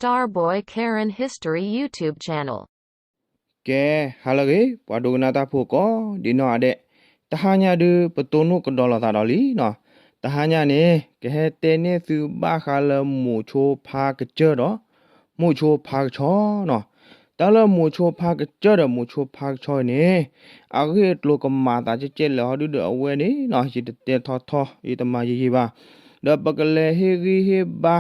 Starboy Karen History YouTube channel. ကဲ, ဟါလၢအဂ့ၤ ပှၤဒိကနၣ်တၢ်ဖိကိးဒံနီၢ်ဂၤဒဲး, တဟါညါဒုးပတိၢ်နီၣ်ကဒီးလိာ်သးဒီးလံနီၤ. တဟါညါန့ၣ် ကဟဲတဲန့ၢ်သုဘၣ်ဃးလၢမိၤဆိဖါကစၢၢ်ဒီး မိၤဆိဖါကဆီနီၤ. တၢ်လၢမိၤဆိဖါကစၢၢ်ဒီးမိၤဆိဖါကဆီအံၤန့ၣ် အဂ့ၢ်အကျိၤကမၤသးကဲကဲလၢာ်ဟီဒုဒီးအဝဲန့ၣ်နီၤ ယတတဲထီထီ ယတမၤယံာ်ယံာ်ဘၣ်. ဒီးပကလဲၤဟ့ၣ်ဂံၢ်ဟ့ၣ်ဘါ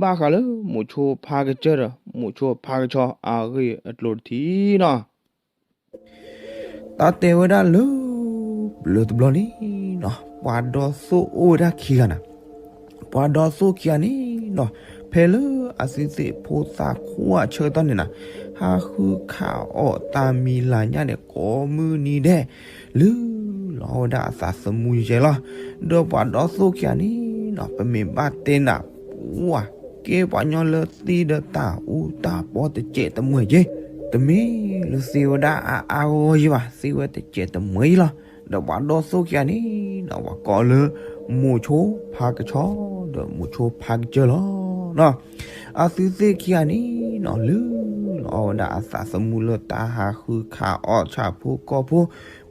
ဘၣ်ဃးလၢမိၤဆိဖါကစၢၢ်ဒီးမိၤဆိဖါကဆီအဂ့ၢ်အကျိၤတထံၣ်နီၤ. တၢ်တဲဝဲဒၣ်လၢ လၢတဘျီန့ၣ်နီၤ ပှၤဒီသိၣ်အိၣ်ဝဲဒၣ်ခံဂၤနၤ. ပှၤဒီသိၣ်ခံဂၤန့ၣ်နီၤ ဖဲလၢအသုသ့ၣ်ဖိသၣ်ခွါအဆၢကတီၢ်န့ၣ်နၤ ဟးဃုခးအီၣ်တၢ်မံၤလၤညါန့ၣ် ကိးမုၢ်နံၤဒဲး လုၢ်လီၤဝဲဒၣ်အသးသမူယဲလီၤ. ဒီးပှၤဒီသိၣ်ခံဂၤန့ၣ်နီၤ ပမ့ၢ်ဘၣ်တဲနၤ ပှၤကဲပှၤညီလၢသံဒီးတၢ်အူတၢ်ပီတစဲးတမှဲၤက့, တမ့ၢ်လၢသ့ဝဲဒၣ်အါအါဂီၢ်ဂီၢ်ယဲဘၣ်, သ့ဝဲတစဲးတမှဲၤယဲလီၤ. ဒီးပှၤဒီသိၣ်ခံဂၤန့ၣ်နီၤ ပှၤကိးလၢ မိၤဆိဖါကဆီ ဒီးမိၤဆိဖါကစၢၢ်လီၤ. အသုသ့ၣ်ခံဂၤန့ၣ်နီၤ လုၢ်လီၤအီၣ်ဝဲဒၣ်အသးသမူလၢတၢ်ဟးဃုခးအီၣ်ဆၣ်ဖိကီၢ်ဖိ,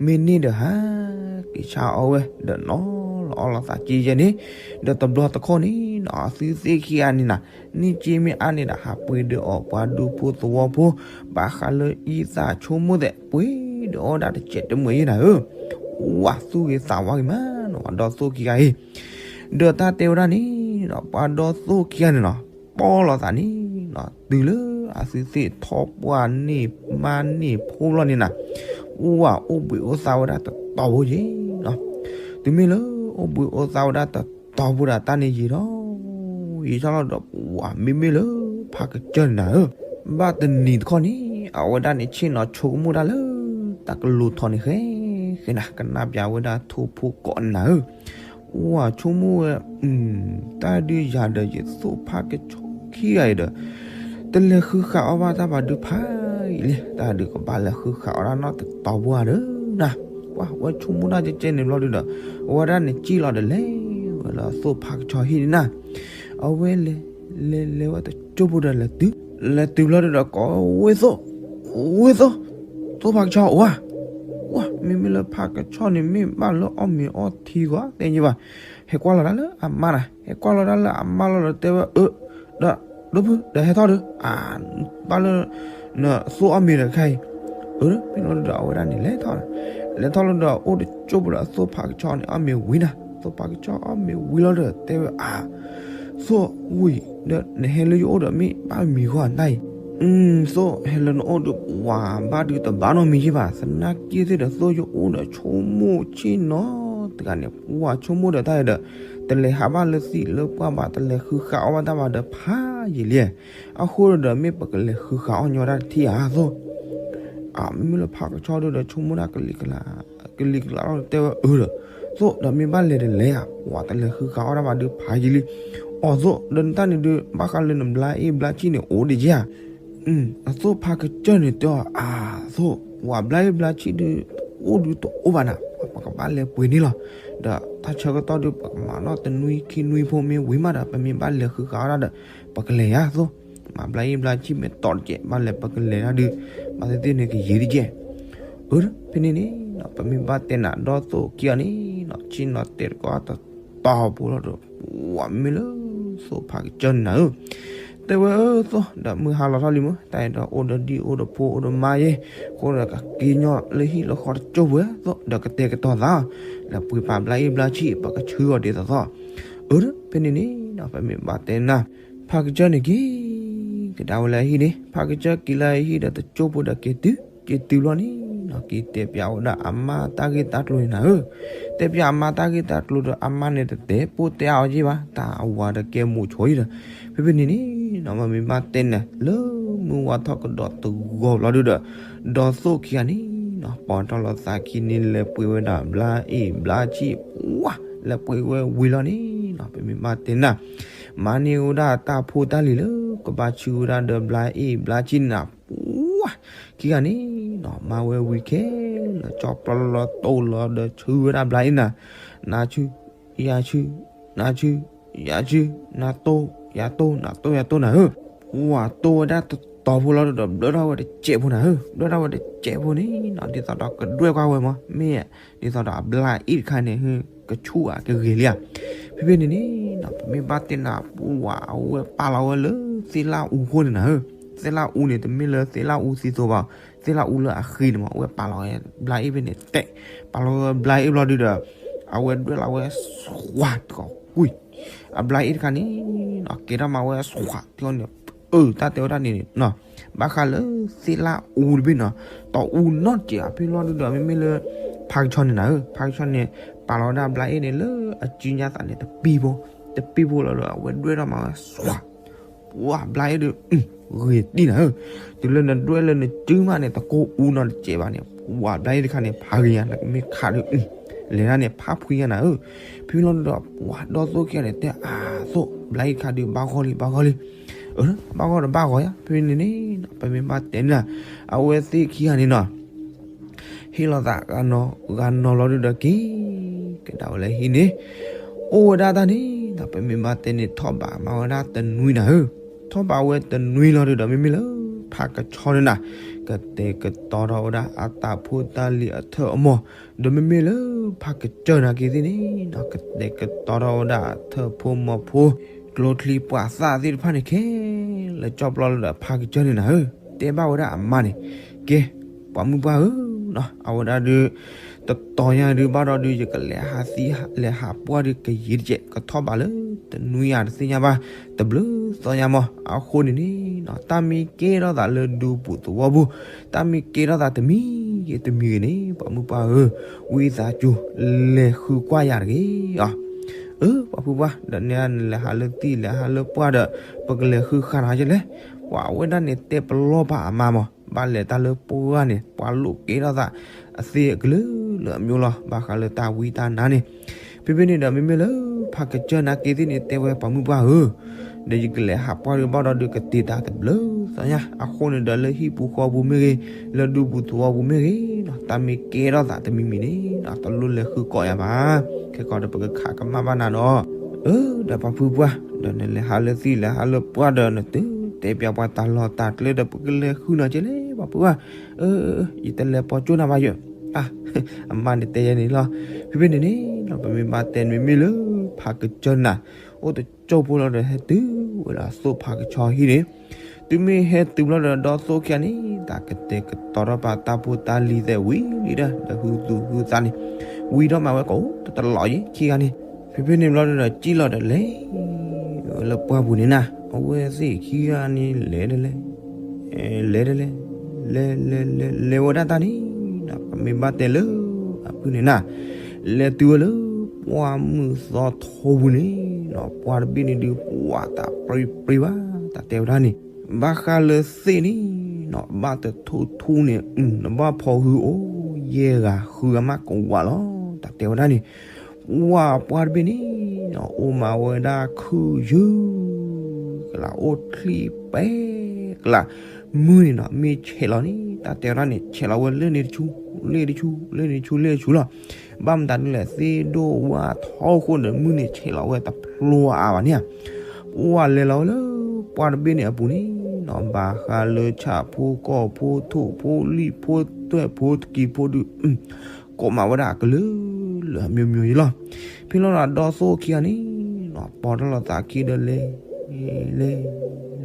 မ့ၢ်န့ၢ်ဒီးဟးက့ၤဆါအီၣ်ဝဲ ဒီးနီၤလီၤအီလီၤသးက့ယဲန့ၣ်, ဒီးတဘျီတခီၣ်န့ၣ်နီၤ အသုသ့ၣ်ခံဂၤန့ၣ်နၤ န့ၢ်က့မ့ၢ်အါန့ၣ်ဒီး ဟးပှ့ၤဒီးအီၣ်ပှၤဒူဖိသဝီဖိ ဘၣ်ဃးလၢအံသၣ်ဆိကမိၣ်သဲး ပှ့ၤဒီးအီၣ်ဒၣ်တစဲးတမှဲၤယဲနၤဧၢ, ဝးသူၣ်ဂ့ၤသးဝါဂ့ၤမးနီၤ ပှၤဒီသိၣ်ခံဂၤအံၤ, ဒီးတၢ်တဲဝဲဒၣ်န့ၣ်နီၤ ပှၤဒီသိၣ်ခံဂၤန့ၣ်နီၤ ပီလီၤသးန့ၣ်နီၤ တုၤလၢအသုသ့ၣ်ထီၣ်ပှၢ်န့ၢ်မါန့ၢ်ဖိဘျီန့ၣ်နၤ, ဝးအိၣ်ဘှံးအိၣ်သါဝဲဒၣ်တတီၤဖိယဲနီၤ, တုၤမ့ၢ်လၢအိၣ်ဘှံးအိၣ်သါဝဲဒၣ်တတီၤဖိဒီးတၢ်န့ၣ်ယံာ်ထီၣ် ယံာ်ထီၣ်လီၤဒီး ဝးမ့မ့ၢ်လၢဖါကစၢၢ်န့ၣ်နၤဧၢ, ဘၣ်တနံၤတခီၣ်န့ၣ် အဝဲဒၣ်န့ၣ်ဆ့ၣ်နီၤဆိကမိၣ်ဒၣ်လၢ တၢ်ကလိၤထီၣ်န့ၣ်ဃဲဃဲနၤ ကနၣ်ပၠးဝဲဒၣ်ထိၣ်ဖိကိးနၤဧၢ, ဝးဆိကမိၣ်ဝဲ တၢ်ဒုးယၤဒီးယသိၣ်ဖါကဆီခံဂၤအံၤဒီး တလဲၤဃုဃာ်အီၣ်ဘၣ်တၢ်ဘၣ်ဒုးဖးယံာ်လံ, တၢ်ဒုးကဘၣ်လဲၤဃုဃာ်အီၣ်ဒၣ်နီတတီၤဖိဧါဒီးနၤ, ပှၤဝဲဆိကမိၣ်တၢ်ကဲကဲန့ၣ်ဘျီဒုဒီး အဝဲဒၣ်န့ၣ်စံၣ်လီၤဒီးလဲၤဝဲလၢသိၣ်ဖါကဆီဟံၣ်န့ၣ်နၤ, အဝဲလဲၤ လဲၤ လဲၤဝဲတကၠိဖိဒီးလဲၤတုၤ, လဲၤတုၤဘျီဒုဒီးကိးဝဲသိၣ်, ဝဲသိၣ်, သိၣ်ဖါကဆီအိၣ်ဧါ, ဝး မ့မ့ၢ်လၢဖါကဆီန့ၣ်မ့ၢ်ဘၣ်လၢအီၣ်မ့ၤအီထံဂီၢ် သ့ၣ်ညါဘၣ်, ဟဲကွၢ်လီၤဒၣ်လၢအမါနၤ, ဟဲကွၢ်လီၤဒၣ်လၢအမါလီၤဒီးတဲဝဲအၢ, ဒီး ဒီပုၢ် ဒီးဟဲထီၣ်ဒီး အါ ဘၣ်လၢ နသိၣ်အီၣ်မ့ၤဒီးခဲအံၤ, အၢ မ့ၢ်လီၤဒီးအဝဲဒၣ်န့ၣ်လဲၤထီၣ်, လဲၤထီၣ်လီၤဒီးအိၣ်တကၠိဖိဒီးသိၣ်ဖါကဆီန့ၣ်အီၣ်မ့ၤဝံၤနၤ, သိၣ်ဖါကဆီအီၣ်မ့ၤဝံၤလီၤဒီးတဲဝဲအါ သိၣ်ဝံၤ ဒီးနဟဲလၢယအိၣ်ဒီးမ့ၢ်ဘၣ်မံၤဂီၢ်နၤအံၤ, သိၣ်ဟဲလၢနအိၣ်ဒီး ဝးဘၣ်ဒုးတဘၣ်နီတမံၤယဲဘၣ်, သနာ်က့သ့ၣ်ဒီးသိၣ်ယအိၣ်ဒီးဆိကမိၣ်ဆ့ၣ်နီၤတဂၤန့ၣ် ဝးဆိကမိၣ်ဒီးတၢ်အံၤဒီး တလဲၤဟးဘၣ်လၢသံးလၢပှၢ်ဘၣ် တလဲၤဃုဃာ်အီၣ်ဘၣ်တၢ်ဘၣ်ဒီးဖးယံာ်လံ, အဃိဒီးမ့ၢ်ပကလဲၤဃုဃာ်အီၣ်ညီတၢ်တထံၣ်ဧါသိၣ် အမ့မ့ၢ်လၢဖါကဆီဒုဒီးဆိကမိၣ်ဒၣ်ကလံၤကလး, ကလံၤကလးလီၤတဲဝဲအၢဒီး, သိၣ်ဒီးမ့ၢ်ဘၣ်လဲၤတလဲၤဧါ, ဝးတလဲၤဃုဃာ်အီၣ်တၢ်ဘၣ်ဒုးဖးယံာ်လံ, အီၣ်သိၣ် ဒီးနတၢ်န့ၣ်ဒုးဘၣ်ဃးလၢနဘျါအ့ၣ်ဘျါဆံၣ်န့ၣ်အိၣ်ဒံးဧါ, အသိၣ်ဖါကစၢၢ်န့ၣ်တဲအီၤအါ, သိၣ် ဝးဘျါအ့ၣ်ဘျါဆံၣ်ဒုး အိၣ်ဒုးတအိၣ်ဘၣ်နၤ, ပကဘၣ်လဲၤပှ့ၤန့ၢ်လီၤ, ဒီးတၢ်ဆၢကတီၢ်ဒုးပကမၤနီၣ်တနွံခံနွံဖိမ့ၢ်ဝံၤမးဒီး ပမ့ၢ်ဘၣ်လဲၤဃုဃာ်အီၣ်ဒၣ်ဒီး ပကလဲၤဧါသိၣ်, မၤဘျါအ့ၣ်ဘျါဆံၣ်မ့ၢ်တီတကဲး ဘၣ်လဲၤပကလဲၤဒၣ်ဒုး, ဘၣ်သ့ၣ်သ့ၣ်န့ၣ်ကယံာ်တကဲး, အၢ ဖဲန့ၣ်န့ၣ် ပမ့ၢ်ဘၣ်တဲနၤဒီးသိၣ်ခံဂၤန့ၣ်နီၤ ဆ့ၣ်နီၤတဲာ်တကီၢ်တတီၤဖိလီၤဒီး ဝးမ့ၢ်လၢသိၣ်ဖါကစၢၢ်န့ၣ်နၤဧၢ, တဲဝဲအၢသိၣ် ဒီးမုၢ်ဟါလီၤထီၣ်လံမ့ၢ် တၢ်အဲၣ်ဒိးအိၣ်ဒီးဒံၣ်အိၣ်ဒီးဖိအိၣ်ဒီးမါယဲ, အဃိဒီးကက့ၤညီလၢဟံၣ်လၢဃီတကၠိဖိသိၣ် ဒီးကတဲာ်ကတီၤသး, လဲၤပှ့ၤပာ်ဘျါအ့ၣ်ဘျါဆံၣ် ပကဆှၢအီၤဒ်သိးသိး, အၢ ဖဲန့ၣ်န့ၣ် ပမ့ၢ်ဘၣ်တဲနၤ ဖါကစၢၢ်န့ၣ်က့ၤ ကဒါဝဲလၢအဟံၣ်န့ၣ် ဖါကစၢၢ်က့ၤလၢအဟံၣ်ဒီးတကၠိဖိဒီးက့ၤတုၤ, က့ၤတုၤဘျီန့ၣ်နီၤ က့ၤတဲပၠးဝဲဒၣ်အမါတၢ်ဂ့ၢ်တၢ်ကျိၤန့ၣ်နၤဧၢ, တဲပၠးအမါတၢ်ဂ့ၢ်တၢ်ကျိၤဒီးအမါန့ၣ်တတဲပိာ်တဲအါအီၤယဲဘၣ် တၢ်အဝၤဒီးကဲမိၤဆိအံၤဒီး, ဖဲဖဲန့ၣ်န့ၣ်နီၤ ပမ့ၢ်ဘၣ်တဲနၤ လၢမုၢ်ဝါထီၣ်ကဒီးတဂီၤဘျီဒုဒီး, ဒီးသိၣ်ခံဂၤန့ၣ်နီၤ ပိာ်ထီၣ်လိာ်သးခံန့ၣ် လဲၤပှ့ၤဝဲဒၣ်ဘျါအ့ၣ်ဘျါဆံၣ်, ဝး လဲၤပှ့ၤဝဲဝံၤလီၤန့ၣ်နီၤ ပမ့ၢ်ဘၣ်တဲနၤ မၤန့ၢ်ဝဲဒၣ်တၢ်ဖိတၢ်လံၤလၢကဘၣ်ဆှၢဝဲဒၣ်ဒီးဘျါအ့ၣ်ဘျါဆံၣ်န့ၣ်နၤ, ဝး ခံဂၤန့ၣ်နီၤ မၤဝဲဝံၤခဲလၢာ် ကၠီပျီလီၤတိၢ်လီၤဒီးဆှၢဝဲဒၣ်ဘျါအ့ၣ်နၤ, နၤဆှၢ, ယၤဆှၢ, နၤဆှၢ, ယၤဆှၢ, နၤတိၢ်, ယၤတိၢ်, နၤတိၢ် ယၤတိၢ်နၤဧၢ, ဝၤတိၢ်ဝဲဒၣ်တတီၤဖိလီၤဒီး ဘျၢထီၣ်ဝဲတစဲးဖိနၤဧၢ, ဘျၢထီၣ်ဝဲတစဲးဖိန့ၣ်နီၤ ဒ်သိးဒီးကဒွဲၣ်ကွၢ်ဝဲမး မ့ၢ်ဒ်သိးဒီးအဘျါအ့ၣ်တခါန့ၣ် ကဆူၣ်ဧါကဂ့ၤလံဧါ. ဖဲဖဲန့ၣ်န့ၣ်နီၤ ပမ့ၢ်ဘၣ်တဲနၤ ဝၤအဝဲပာ်လီၤဝဲလၢသ့ၣ်လၣ်အူဃိန့ၣ်နၤဧၢ, သ့ၣ်လၣ်အူန့ၣ် တမ့ၢ်လၢသ့ၣ်လၣ်အူသံသိးဘၣ်, သ့ၣ်လၣ်အူလၢအဃ့န့ၣ်မး အဝဲပာ်လီၤဝဲဘျါအ့ၣ်ဖဲန့ၣ်တဲ, ပာ်လီၤဝဲဘျါအ့ၣ်ဘျီဒုဒီး အဝဲဒွဲၣ်လီၤဝဲ သွးတကီးကွံာ် အဘျါအ့ၣ်တခါန့ၣ်နီၤ ကဲထီၣ်မးဝဲ သွးတကီးန့ၣ် အၢ တၢ်တဲဝဲဒၣ်န့ၣ်နီၤ ဘၣ်ဃးလၢသ့ၣ်လၣ်အူတဘ့ၣ်နီၤ တီအူနီတစဲးအဖဲလီၤဒုဒီး မ့မ့ၢ်လၢ ဖါကဆီန့ၣ်နၤဧၢ, ဖါကဆီန့ၣ် ပာ်လီၤဝဲဒၣ်ဘျါအ့ၣ်န့ၣ်လၢအစုညါသးန့ၣ် တပံဖိ, တပံဖိလီၤဒီး အဝဲဒွဲၣ်ထီၣ်မးဝဲ သွး ပှၤဘျါအ့ၣ်ဒီး ဂ့ၤတံၢ်နၤဧၢ, တုၤလၢနဒွဲၣ်လၢနစုမးန့ၣ် တကိးအူနီတစဲးဘၣ်န့ၣ် ပှၤဘျါအ့ၣ်တခါန့ၣ် ဖးဂ့ၤညါ နကမ့ၢ်ခးဒီး လဲၤဒၣ်န့ၣ် ဖးဖှံညါနၤဧၢ. ဖဲလီၤဒုဒီး ပှၤဒီသိၣ်ခံဂၤန့ၣ် တဲအသိး ဘျါအ့ၣ်တခါဒုး ဘၣ်ဂီၢ်လံ ဘၣ်ဂီၢ်လံ, အၢ ဘၣ်ဂီၢ်ဒီးဘၣ်ဂီၢ်ယါ ဖဲန့ၣ်န့ၣ် ပမ့ၢ်ဘၣ်တဲန့ၣ် အဝဲသ့ၣ်ခံဂၤန့ၣ်နီၤ ဟ့ၣ်လီၤသးဂၤနီၤဂၤနီၤလီၤဒုဒီးက့ၤကဒါဝဲလၢဟံၣ်န့ၣ်, အိၣ်ဝဲဒၣ်တၢ်န့ၣ်ဒီး ပမ့ၢ်ဘၣ်တဲန့ၣ် ထီၣ်ဘးမၤဝဲဒၣ်တနွံနၤဧၢ, ထီၣ်ဘးဝဲတနွံလီၤဒုဒီး မ့မ့ၢ်လၢဖါကဆီန့ၣ်နၤ ကတဲာ်ကတီၤထီၣ်ဝဲဒၣ်အတၢ်ဖိတၢ်လံၤအထၢၣ်အမီၢ်, ဒီးမ့မ့ၢ်လၢဖါကစၢၢ်နာ်က့ၤသ့ၣ်န့ၣ်ဒီး ကတဲာ်ကတီၤထီၣ်ဝဲဒၣ်အထၢၣ်ဖိမီၤဖိ ကျိချံပှၤသၣ်သ့ၣ်တဖၣ်န့ၣ်ခဲ လၢကၠီၣ်ပျီလၢဒီးဖါကစၢၢ်န့ၣ်နၤဧၢ, တဲဘၣ်ဝဲဒၣ်အမါန့ၣ်, ကဲ ပှၤမုၢ်ပှၢ်ဧၢ, အဝဲဒၣ်ဒုး တတီၤညါဒုးဘၣ်ဒီးဒုး ယကလဲၤဟးသံ လဲၤဟးပှၢ်ဒုးကယံာ်တကဲး ကထီၣ်ဘးလၢတနွံယါတသ့ၣ်ညါဘၣ်, တဘျုးသီညါမီၢ်, အဃိန့ၣ်န့ၣ် တၢ်မ့ၢ်ကဲထီၣ်သးလၢဒူပူၤသဝီပူၤ, တၢ်မ့ၢ်ကဲထီၣ်သးတမံၤဂ့ၤတမံၤဂ့ၤန့ၣ် ပှၤမုၢ်ပှၢ်ဧၢ, ဝံသးစူၤ လဲၤဃုကွၢ်ယၤတဂ့ၤအီၤ အၢ ပှၤဖုပှၢ် ဒီးနဲနလဲၤဟးလၢသံၣ်လဲၤဟးလၢပှၢ်ဒီး ပကလဲၤဃုဃါနၤကလဲၣ်, ပှၤအဝဲဒၣ်န့ၣ်တဲပလီၢ်ပာ်အမါမီၢ်, ဘၣ်လဲၤတၢ်လၢပှၢ်န့ၣ် ပှၤလိာ်ကဲထီၣ်သး အသ့အကလုာ်လၢအမျိုးလီၤ, ဘၣ်ဃးလၢတၢ်ဝံတၢ်နါန့ၣ်, ဖဲဖဲန့ၣ်ဒီး မ့မ့ၢ်လၢဖါကစၢၢ်နာ်က့ၤသ့ၣ်န့ၣ် တဲဝဲပှၤမုၢ်ပှၢ်ဧၢ, ဒီးယကလဲၤဟးပှၢ်ဒုးဘၣ်ဒီးဒုးကတ့ၤတၢ်တဘျုးသီညါ, အဃိန့ၣ်ဒီးလၢဟံၣ်ပူၤဃီပူၤမ့ၢ်ဂ့ၤ, လၢဒူပူၤသဝီပူၤမ့ၢ်ဂ့ၤ, တၢ်မ့ၢ်ကဲထီၣ်သးတမံၤမံၤန့ၣ် တလိၣ်လဲၤဃုကိးယၤဘၣ်, ခဲကီးဒီးပကခးကမၣ်ဘၣ်နၤဒီး အၢ ဒီးပှၤဖုပှၢ် ဒီးနလဲၤဟးလၢသံၣ်လဲၤဟးလၢပှၢ်ဒီး နတုၤတဲပျးပှၤတၢ်လီၢ်တၢ်ကျဲဒီး ပကလဲၤဃုနၤကလဲၣ် ပှၤဖုပှၢ်, အၢ ယတလဲၤပိာ်ကၠိနၤဘၣ်ယွၤ, အမါန့ၣ်တဲယဲန့ၣ်လီၤ, ဖဲဖဲန့ၣ်န့ၣ် ပမ့ၢ်ဘၣ်တဲန့ၣ်မ့မ့ၢ်လၢ ဖါကစၢၢ်နၤ အိၣ်တကၠိဖိလီၤဒီး ဟဲတုၤဝဲဒၣ်သိၣ်ဖါကဆီဟံၣ်န့ၣ်, တုၤမ့ၢ်ဟဲတုၤဘျီဒီး ဒီသိၣ်ခံဂၤန့ၣ် တၢ်ကတဲာ်ကတီၤထီၣ်ပာ်တၢ်ဖိတၢ်လံၤသဲးဝံၤလံဒီး ဒီးဟုသူၣ်ဟုသးန့ၣ် ဝံၤထီၣ်မးဝဲကအိၣ်တလီၤယံၤခံဂၤန့ၣ်, ဖဲဖဲန့ၣ်ဘျီဒီး စံၣ်လီၤဒီးလဲၤ လၢပှၢ်ပူၤန့ၣ်နၤ, အဝဲသ့ၣ်ခံဂၤန့ၣ် လဲၤဒ်လဲၣ် လဲၤဒ်လဲၣ် လဲၤလဲၤလဲၤလဲၤဝဲဒၣ်တၢ်န့ၣ် ပမ့ၢ်ဘၣ်တဲလၢ အဖုန့ၣ်နၤ, လဲၤတုၤဝဲလၢ ပှၢ်မုၢ်သီထိပူၤန့ၣ်နီၤ, ပှၢ်တဘ့ၣ်န့ၣ်ဒုး ပှၢ်တၢ်ပြံပြံဘၣ် တၢ်တဲဝဲဒၣ်န့ၣ်, ဘၣ်ဃးလၢသ့ၣ်န့ၣ်နီၤ ဘၣ်တထူထူန့ၣ် နဘၣ်ဖီၣ်ဟုအိၣ် ယဲၢ်ဂၤဃုဂၤမးကဝးလီၤ တၢ်တဲဝဲဒၣ်န့ၣ်, ပှၢ်ပှၢ်တဘ့ၣ်န့ၣ်နီၤ အိၣ်မးဝဲဒၣ်ခုၣ်ယုၢ် ကလး အိၣ်ချံပဲကလး, မုၢ်န့ၣ်နီၤ မ့ၢ်ဆဲးလီၤန့ၣ် တၢ်တဲဝဲဒၣ်န့ၣ် ဆဲးလီၤဝဲလၢန့ၣ်တဆူ လၢတဆူ လၢန့ၣ်တဆူ လၢတဆူလီၤ, ဘၣ်မတၤဒ်လဲၣ် သ့ၣ်ဒိၣ်ဝါထီအဃိန့ၣ် မုၢ်န့ၣ်ဆဲးလီၤဝဲတဖျိအါဘၣ်န့ၣ်ဧါ, ပှၢ်လဲၤလီၤဝဲလၢ ပှၢ်တဘ့ၣ်န့ၣ်အပူၤန့ၣ်နီၤ ဘၣ်ဃးလၢဆၣ်ဖိကီၢ်ဖိထိၣ်ဖိလံၣ်ဖိ သွဲၣ်ဖိတကံၤဖိဒုး ကိးမးဝဲဒၣ်အကလုာ်လၢအမျိုးမျိုးအံၤလီၤ, ဖဲလီၤဒီး ဒီသိၣ်ခံဂၤန့ၣ်နီၤ ပိာ်ထီၣ်လိာ်သးခံဒီးလဲၤ လဲၤ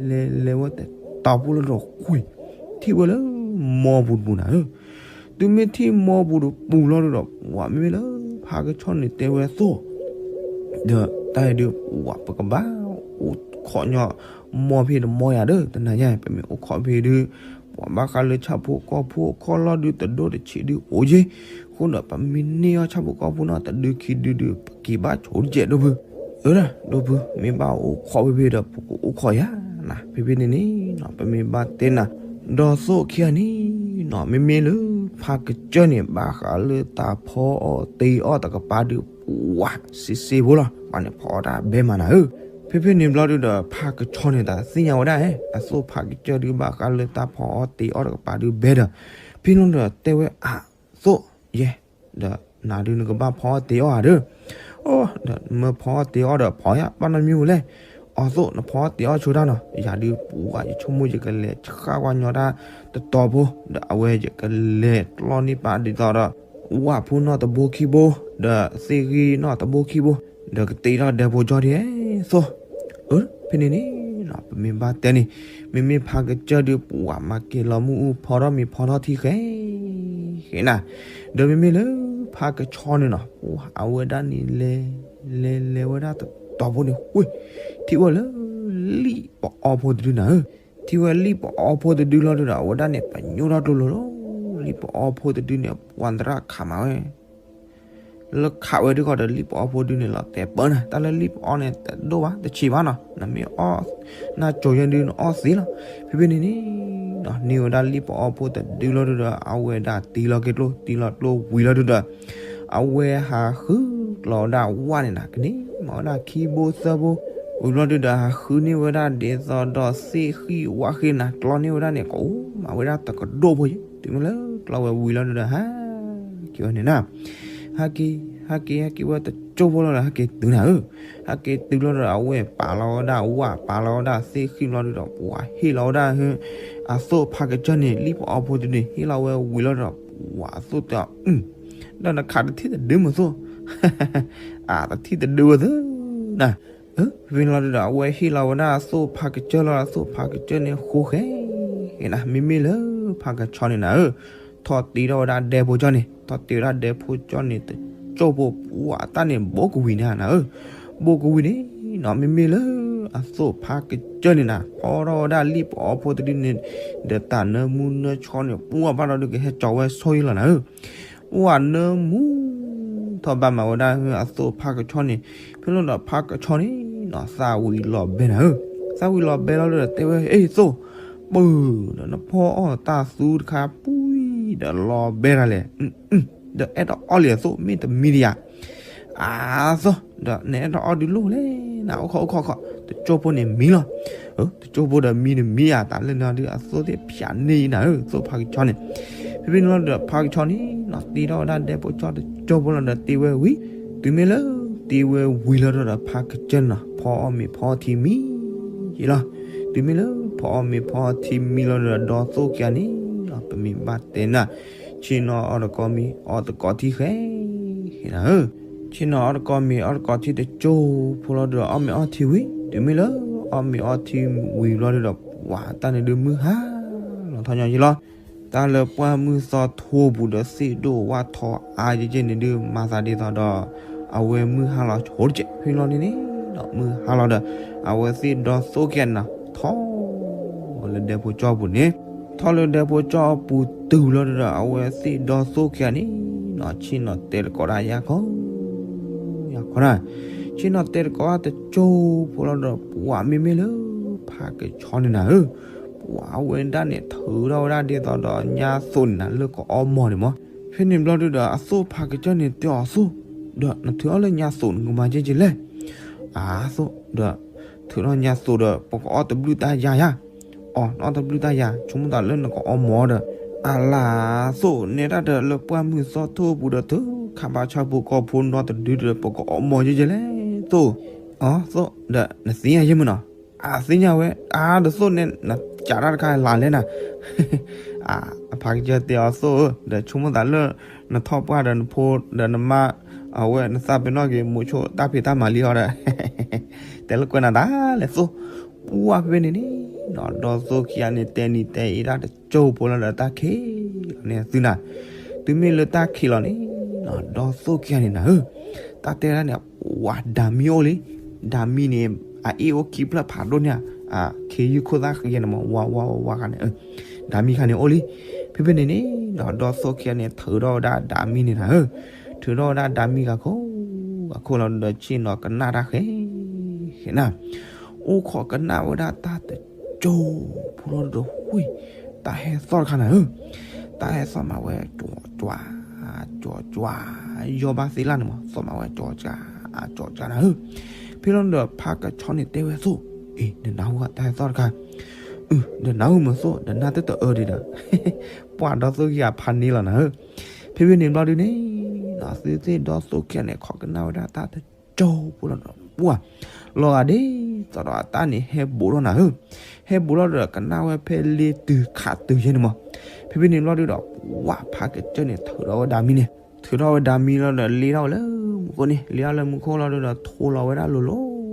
လဲၤ လဲၤဝဲတတီၤဖိလီၤဒီး ကွံာ်ထံၣ်ဝဲလၢ မိၢ်ပူၤတပူၤနၤဧၢ, တုၤမ့ၢ်ထံၣ်မိၢ်ပူၤတပူၤလီၤဒီး ပှၢ်မ့မ့ၢ်လၢ ဖါကဆီန့ၣ်တဲဝဲသိၣ် ဒီးတၢ်အံၤဒုး ပှၢ်ပကဘၣ်အိၣ်ခိးညီ မိၢ်ဖဲတမိၢ်ယၤဒီး တနၤညါ ပမ့ၢ်အိၣ်ခိးဖဲဒုး ပှၢ်ဘၣ်ဃးလၢဆၣ်ဖိကီၢ်ဖိအခီၣ်လီၢ်ဒုး တဒိၣ်တဆံးဒုးအိၣ်က့ၤ, အဃိဒီးပမ့ၢ်န့ၢ်အီၤဆၣ်ဖိကီၢ်ဖိနီၤ တဒုခံဒုဒုး ပက့ၤဘၣ်ဆိတကဲးဒိၣ်ဖု, အၢ ဒိၣ်ဖု မ့ၢ်ဘၣ်အိၣ်ခိးဖဲဖဲဒီး ပကအိၣ်ခိးယၤနၤ, ဖဲဖဲန့ၣ်န့ၣ်နီၤ ပမ့ၢ်ဘၣ်တဲနၤ ဒီသိၣ်ခံဂၤန့ၣ်နီၤ မ့မ့ၢ်လၢ ဖါကစၢၢ်န့ၣ် ဘၣ်ဃးလၢတၢ်ဖီအီၣ်တ့ၤအီၣ်တကပၤဒုး ပှၢ်စ့စ့ဖိလီၤ, ပှၢ်န့ၣ်ဖီအီၣ်တၢ်ဘဲမးနၤဧၢ, ဖဲဖဲန့ၣ်ဘျီဒုးဒီး ဖါကဆီန့ၣ် တၢ်သ့ၣ်ညါဝဲဒၣ်ဧါ အသိၣ်ဖါကစၢၢ်ဒုး ဘၣ်ဃးလၢတၢ်ဖီအီၣ်တ့ၤအီၣ်တကပၤဒုးဘဲဒီး ဖဲလီၤဒီးတဲဝဲအသိၣ်ယဲ ဒီးနၤဒုးနကဘၣ်ဖီအီၣ်တ့ၤအီၣ်ဧါဒီး, အိၣ် ဒီးမ့ၢ်ဖီအီၣ်တ့ၤအီၣ်ဒီးဖီယၤ ဘၣ်နီတမံၤဧိၤလဲၣ်, အီၣ်သိးနဖီတ့ၢ်အီၣ်ဆိတၢ်နီၤ, ယၤဒုးပှၤယဆိကမိၣ်ယကလဲၤဆှၣ်ကွၢ်ညီတၢ်တတီၤဖိ, ဒီးအဝဲယကလဲၤကျီန့ၢ်ပာ်ဒ်သိးဒီး ဝၣ်ဖိနီၢ်တဘိခံဘိ, ဒီးသ့ၣ်ဂံၢ်နီၢ်တဘိခံဘိ, ဒီးကတ့ထီၣ်ဒဲဖိကၠီဒ်သိး အၢ ဖဲန့ၣ်န့ၣ်နီၤ ပမ့ၢ်ဘၣ်တဲန့ၣ် မ့မ့ၢ်ဖါကစၢၢ်ဒုးပှၤမၤက့ၤလီၤမုၢ်အူဖီထီၣ်မ့ၤဖီထီၣ်ထံဃဲဃဲနၤ, ဒီးမ့မ့ၢ်လၢဖါကဆီန့ၣ်နီၤ ပှၤအဝဲဒၣ်န့ၣ်လဲၤ လဲၤလဲၤဝဲဒၣ်တတီၤဖိန့ၣ် ဝ့ၢ် ထံၣ်ဝဲလၢ လံၣ်ပအီဖိတဒုနၤဧၢ, ထံၣ်ဝဲလံၣ်ပအီဖိတဒုလီၤဒုးဒီး အဝဲဒၣ်န့ၣ် ပညိၣ်ထီၣ်ကျိလိၤလီၤ, လံၣ်ပအီဖိတဒုန့ၣ် ပှၤသရၣ်ခးမးဝဲ လၢခးဝဲဒုးဃီဒီး လံၣ်ပအီဖိဒုန့ၣ်လီၤတဲာ်ပၢနၤ, တၢ်လၢလံၣ်ပအီန့ၣ် တဒိၣ်ဘၣ် တဆံးဘၣ်နီၤ, နမ့ၢ်အီၣ် နၢ်ကၠိၤယဲဒုးနအီၣ်သ့လီၤ. ဖဲဖဲန့ၣ်န့ၣ်နီၤ န့ၢ်ဝဲဒၣ်လံၣ်ပအီဖိတဒုလီၤဒုးဒီး အဝဲဒၣ်တ့လီၤက့ၤကျိ တ့လီၤကျိဝံၤလီၤဒုးဒီး အဝဲဟးဃုကျီဝဲဒၣ်ဝၣ်န့ၣ်နၤ ကန့ၢ်မးဝဲဒၣ်ခံဘိသၢဘိ, ဝံၤလီၤဒုးဒီး ဟးဃုန့ၢ်ဝဲဒၣ်ဒ်သိးဒီးသ့ၣ်ဃံၣ်ဝၣ်ဃံၣ်နၤ ကျီန့ၢ်ဝဲဒၣ်န့ၣ် ကအိၣ်မးဝဲဒၣ်တကဒိၣ်ဖိယဲ, တုၤမ့ၢ်လၢကျီဝဲဝံၤလီၤဒုးဒီး ဟးက့ၤဝဲန့ၣ်နၤ ဟဲက့ၤ ဟဲက့ၤ ဟဲက့ၤဝဲတကၠိဖိလီၤဒီး ဟဲက့ၤတုၤနၤဧၢ, ဟဲက့ၤတုၤလီၤဒီး အဝဲပာ်လီၤဝဲဒၣ်ဝၣ် ပာ်လီၤဝဲဒၣ်သ့ၣ်ဃံၣ်လီၤဒုးဒီး ပှၤဟ့ၣ်လီၤဝဲဒၣ် အသိးဖါကစၢၢ်န့ၣ် လံၣ်ပအီဖိတဒုန့ၣ် ဟ့ၣ်လီၤဝဲဝံၤလီၤဒီး ပှၤအသိးတဲအီၤ ဒီးနခးတထံၣ်တဒုမုၢ်သိး အတထံၣ်တဒုဝဲသၢနၤ, ဖဲန့ၣ်လီၤဒုးဒီး အဝဲဟ့ၣ်လီၤဝဲဒၣ်အသိးဖါကစၢၢ်လီၤ, အသိးဖါကစၢၢ်န့ၣ်ဃိဃဲနၤ, မ့မ့ၢ်လၢဖါကဆီန့ၣ်နၤဧၢ, ထီၣ်တ့ထီၣ်ဝဲဒၣ်ဒဲဖိကၠီန့ၣ်, ထီၣ်တ့ဝဲဒၣ်ဒဲဖိကၠီန့ၣ် တကၠိဖိပှၤတၢ်န့ၣ် ဘိးကဝံၤန့ၣ်နၤဧၢ, ဘိးကဝံၤန့ၣ်နီၤ မ့မ့ၢ်လၢအသိးဖါကစၢၢ်န့ၣ်နၤ ဖီထီၣ်ဝဲဒၣ်လံၣ်ပအီဖိတဒုန့ၣ် ဒီးတၢ်နၢမူနၢဆှီန့ၣ် ပှၤဘၣ်ဒီးဒုးကဟဲကၠီဝဲဆိယံလီၤနၤဧၢ ပှၤနၢမူထီၣ်ဘၣ်မးဝဲဒၣ်အသိးဖါကဆီန့ၣ်, ဖဲလီၤဒီးဖါကဆီန့ၣ်နီၤ သၣ်ဝံၤလီၤဘဲနၤဧၢ, သၣ်ဝံၤလီၤဘဲလီၤဒီးတဲဝဲ အ့ၣ်သိး, ပၢၢ်ဒီးနဖီအီၣ်တၢ်သူတခါပှံၤဒီးလီၤဘဲတၢ်လဲၣ်, ဒီးအဲၣ်ဒိးအီၣ်လံအသိး မ့ၢ်တမံဒံးယၤ အသိး ဒီးနအဲၣ်ဒိးအီၣ်ဒုးလိၣ်လဲၣ်နၤ အိၣ်ခိးအိၣ်ခိးခိး တကၠိဖိန့ၣ်မံလီၤ, တကၠိဖိဒီးမံတမံယၤ တၢ်လၢနၤဒုး အသိးသ့ၣ်ဖျးန့ၢ်နၤဧၢ သိးဖါကဆီန့ၣ်, ဖဲဖဲန့ၣ်လီၤဒီး ဖါကဆီန့ၣ်နီၤ တ့ထီၣ်ဝဲဒၣ်ဒဲဖိကၠီတကၠိဖိလီၤဒီးတ့ဝဲဝံၤ, တုၤမ့ၢ်လၢတ့ဝဲဝံၤလီၤဒီး ဖါကစၢၢ်န့ၣ်နီၤ ဖီအီၣ်မ့ၤဖီထံမံယံလီၤ, တုၤမ့ၢ်လၢဖီအီၣ်မ့ၤဖီထံမံလီၤဒီး ဒီးသိၣ်ခံဂၤန့ၣ်နီၤ ပမ့ၢ်ဘၣ်တဲနၤ ဆ့ၣ်နီၤအီၣ်တကီမ့ၤ အီၣ်တကီထံဃဲ ဃဲနၤဧၢ, ဆ့ၣ်နီၤအီၣ်တကီမ့ၤ အီၣ်တကီထံတကၠိဖိလီၤဒီး အီၣ်မ့ၤအီထံဝံၤ, တုၤမ့ၢ်လၢအီၣ်မ့ၤအီထံဝံၤလီၤဒီး ပှၤတၢ်န့ၣ်ဒုးမုၢ်ဟါလီၤထီၣ်ညီယံလီၤ, တၢ်လၢပှၢ်မုၢ်သီထိပူၤဒီး သ့ၣ်ဒိၣ်ဝၣ်ထီအါယဲၢ်ကဲန့ၣ်ဒုး မၤသးဒ်သိးဒီး အဝဲမုၢ်ဟါလီၤဆိတကဲး ဖဲလီၤန့ၣ်န့ၣ်ဒီး မုၢ်ဟါလီၤဒီး အဝဲသ့ၣ်ဒီသိၣ်ခံဂၤန့ၣ်နီၤ ထီၣ်လၢဒဲဖိကၠီပူၤန့ၣ်, ထီၣ်လၢဒဲဖိကၠီပူၤတုၤလီၤဒီး အဝဲသ့ၣ်ဒီသိၣ်ခံဂၤန့ၣ်နီၤ ဆ့ၣ်နီၤတဲတကိးဒၣ်ယၤခီ ယၤခီနၤ, ဆ့ၣ်နီၤတဲတကိးတကၠိဖိလီၤဒီး ပှၤမ့မ့ၢ်လၢဖါကဆီန့ၣ်နၤဧၢ, ပှၤအဝဲဒၣ်န့ၣ် ထုးထီၣ်ဝဲဒၣ်ဒ်သိးဒီးညါသိးန့ၣ်နၤ လၢကအီမီၤန့ၣ်မး, ဖဲန့ၣ်ဘျီဒုးဒီး အသိၣ်ဖါကဆီန့ၣ်တဲအီၤသိၣ်, ဒီးနထုးထီၣ်လၢညါသိးန့ၣ် နကမၤကဲကဲလဲၣ်, အသိၣ် ဒီး ထုးထီၣ်ညါသိးဒီး ပကအီၣ်တဘျုးတၢ်ယၤယၤ, အီၣ် နအီၣ်တဘျုးတၢ်ယၤ ဆိကမိၣ်သးလၢနကအီမီၤဒီး, အလၢသိၣ်နဲဒၣ်ဒီး လၢပှၢ်မုၢ်သီထိပူၤဒီး ထုးခးဘါဆၣ်ဖိကီၢ်ဖိနီတဒုဒီး ပကအီမီၤယဲယဲလဲၣ် သိၣ်, အသိၣ် ဒီးနသ့ၣ်ညါယဲမုၢ်နီၤ, အသ့ၣ်ညါဝဲ အါ ဒီးသိၣ်နဲ နကးတၢ်တခါလၢ်လဲၣ်နၤ အဖါကစၢၢ်တဲအီၤသိၣ်ဧၢ, ဒီးဆိကမိၣ်သးလၢ နထီၣ်ပှၢ်ဒီးနဖိဒီးနမါ အဝဲနသးပ့ၤနီၣ်က့ၤ မိးဆိတၢ်ဖံးတၢ်မၤလံအီၤဒီး တဲလၢကွဲးနၤတၢ်လဲၣ်သိၣ်, ပှၢ်ဖဲန့ၣ်န့ၣ်နီၤ ဒီသိၣ်ခံဂၤန့ၣ် တဲနံၤတဲအ့ဒၣ်တကၠိဖိလီၤဒီး တၢ်ခံးလီၤန့ၣ်သုနၤ, တုၤမ့ၢ်လၢတၢ်ခံးလီၤန့ၣ်နီၤ ဒီသိၣ်ခံဂၤန့ၣ်နၤဧၢ, တၢ်တဲဒၣ်န့ၣ် ဝၤဒၤမံအိၣ်လံ, ဒၤမံန့ၣ် အအ့ၣ်အိၣ်ခံဖျၢၣ်ဖးဒိၣ်န့ၣ် အခ့ယုၢ်ခိၣ်သၣ်ဃံယဲန့ၣ်မး ဝါဝါဝါဝါခါန့ၣ် ဒၤမံခါန့ၣ်အိၣ်လံ, ဖဲဖဲန့ၣ်န့ၣ်နီၤ ဒီသိၣ်ခံဂၤန့ၣ် ထုးထီၣ်ဝဲဒၣ်ဒၤမံန့ၣ်နၤဧၢ, ထုးထီၣ်ဝဲဒၣ်ဒၤမံဂၤခိၣ်ဂၤခိၣ်လီၤဒီး ဆ့ၣ်နီၤကနၣ်တၢ်ဃဲ ဃဲနၤ, အိၣ်ခိးကနၣ်ဝဲဒၣ်တၢ်တကၠိဖိလီၤဒီး ဝ့ၢ် တၢ်ဟဲသီၣ်တခါနၤဧၢ, တၢ်ဟဲသီၣ်မးဝဲ ကၠွၤကၠွၤ ကၠွၤကၠွၤ ယီၢ်ဘၣ်သ့လၢ်န့ၣ်မး သီၣ်မးဝဲ ကၠွၤကၠွၤ ကၠွၤကၠွၤနၤဧၢ, ဖဲလီၤဒီး ဖါကဆီန့ၣ်တဲဝဲသိၣ်, အ့ နနၢ်ဟူဧါ တၢ်ဟဲသီၣ်တခါ, အၢ ဒီးနၢ်ဟူမးသိၣ် ဒီးနၢ်တတအၢဒံးဒီး ပှၤဒီသိၣ်ခံဂၤဖးန့ၢ်လီၤနၤဧၢ, ဖဲဖဲန့ၣ်ဘျီဒုန့ၣ်နီၤ သုသ့ၣ်ဒီသိၣ်ခံဂၤန့ၣ် ခိးကနၣ်ဝဲဒၣ်တၢ်တကၠိဖိလီၤဒီး ပှၢ်လီၤဂာ်ဒ်သိးဒီးအတၢ်န့ၣ်ဟဲဘူးထီၣ်နၤဧၢ, ဟဲဘူးထီၣ်ဒီးကနၣ်ဝဲဖဲလ့တုၤခးတုၤယဲန့ၣ်မး, ဖဲဖဲန့ၣ်ဘျီဒုဒီး ပှၢ်ဖါကစၢၢ်န့ၣ်ထုးထီၣ်ဝဲဒၣ်မံန့ၣ်, ထုးထီၣ်ဝဲဒၣ်မံလီၤဒီးလ့ထီၣ်ဝဲလၢမူခိၣ်န့ၣ်, လ့ထီၣ်လၢမူခိၣ်လီၤဒုဒီး ထိလီၤဝဲဒၣ်လိၤလိၤ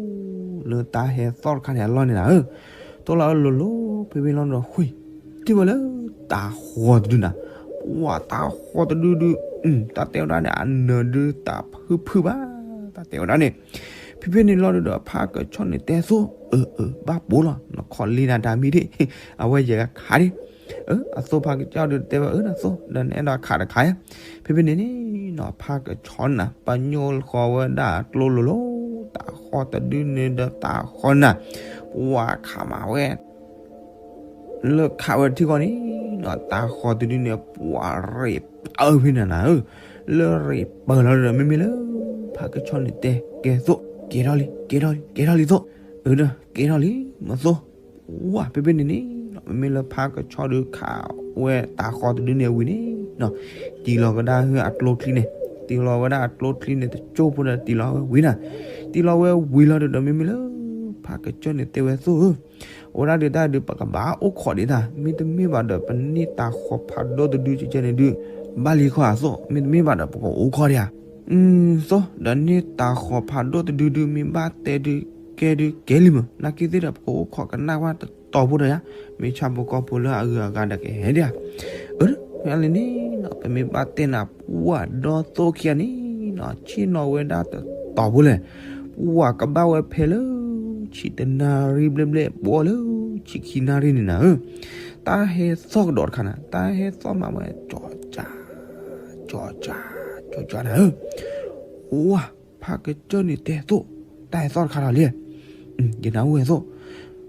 လၢတၢ်ဟဲသီၣ်တခါန့ၣ်အလီၢ်န့ၣ်နၤဧၢ, ထိလီၤဝဲလိၤလိၤ ဖဲဖဲလီၤဒီး ဃ့ၢ် ထံၣ်ဝဲလၢတၤဃီၤတဒုနၤ, ပှၢ်တၤဃီၤတဒုဒု, တၢ်တဲဝဲဒၣ်န့ၣ် အနၢၤဒုတဖုၣ်ဖုၣ်ဘၣ်, တၢ်တဲဝဲဒၣ်န့ၣ်, ဖဲဖဲန့ၣ်လီၤဒုဒီး ဖါကဆှီန့ၣ်တဲသိး, အၢ အၢ ဘၣ်ပိာ်လီၤ နခီၣ်လ့နၤတၢ်မံဒၣ်, အဝဲယကခးဒၣ်, အၢ အသိးဖါကဆှီဒုတဲဝဲ အၢ နသိး ဒီးနအဲၣ်ဒိးခးတခါဧါ, ဖဲဖဲန့ၣ်န့ၣ်နီၤ ဖါကဆှီနၤ ပညိၣ်ဃီၤဝဲဒၣ်ကျိလိၤလိၤ, တၤဃီၤတဒုန့ၣ်ဒီးတၤဃီၤနၤ, ပှၢ်ခးမးဝဲ လၢခးဝဲထံဃီန့ၣ်နီၤ တၤဃီၤတဒုန့ၣ် ပှၢ်ရ့ၣ်ပၢဖဲနၤနၤဧၢ, လၢရ့ၣ်ပၢလီၤဒီး မ့မ့ၢ်လၢ ဖါကဆှီန့ၣ်တဲကဲသိး, ကဲထီၣ်လံ ကဲထီၣ်လံ ကဲထီၣ်လံသိး, အၢ ဒီးကဲထီၣ်လံမသိး, ဝါ ဖဲဖဲန့ၣ်န့ၣ်နီၤ မ့မ့ၢ်လၢဖါကဆှီဒုခးဝဲတၤဃီၤတဒုန့ၣ်ဝံၤန့ၣ်နီၤ, တံၢ်လီၤကဒါဟုအကျိချံန့ၣ်, တံၢ်လီၤဝဲဒၣ်အကျိချံန့ၣ် တကၠိဖိဒီးတံၢ်လီၤဝဲဝံၤနၤ, တံၢ်လီၤဝဲဝံၤလီၤဒုဒီး မ့မ့ၢ်လၢ ဖါကဆှီန့ၣ်တဲဝဲသိးဧၢ, အဝဲဒၣ်ဒုတၢ်ဒု ပကဘၣ်အိၣ်ခိးဒံးတၢ်, မ့တမ့ၢ်ဘၣ်ဒီး ပန့ၢ်တၤဃီၤဖးဒိၣ်တဒုကဲကဲန့ၣ်ဒု, ဘၣ်လံခီဧါသိး, မ့တမ့ၢ်ဘၣ်ဒီး ပကအိၣ်ခိးဒံးဧါ, သိး ဒီးန့ၢ်တၤဃီၤဖးဒိၣ်တဒုဒု မ့ၢ်ဘၣ်တဲဒုကဲဒုကဲလံမး, နာ်က့သ့ၣ်ဒီး ပကအိၣ်ခိးကနၣ်ကွၢ်တတီၤဖိဒီးယါ, မ့ၢ်ဆၣ်ဖိကီၢ်ဖိလၢအဂုၤအဂၤဒီးကဟဲဒံးဧါ, အၢ လၢန့ၣ်နီၤ ပမ့ၢ်ဘၣ်တဲနၤ ပှၢ်ဒီသိၣ်ခံဂၤန့ၣ်နီၤ ဆ့ၣ်နီၤဝဲဒၣ်တတီၤဖိလဲၣ်, ပှၢ်ကဘၣ်ဝဲဖဲလၢ ဆံတနၣ်ရံၣ်ဘျဲၣ်ဘျဲၣ် ဘှီလၢဆံခံနၣ်ရံၣ်န့ၣ်နၤဧၢ, တၢ်ဟဲသီၣ်ကဒီးတခါနၤ, တၢ်ဟဲသီၣ်မးဝဲ ကၠီကၠး ကၠီကၠး ကၠီကၠးနၤဧၢ, ဝါ ဖါကဆှီန့ၣ်တဲသိး, တၢ်ဟဲသီၣ်တခါဒီးလံ, ယနၢ်ဟူဝဲသိး,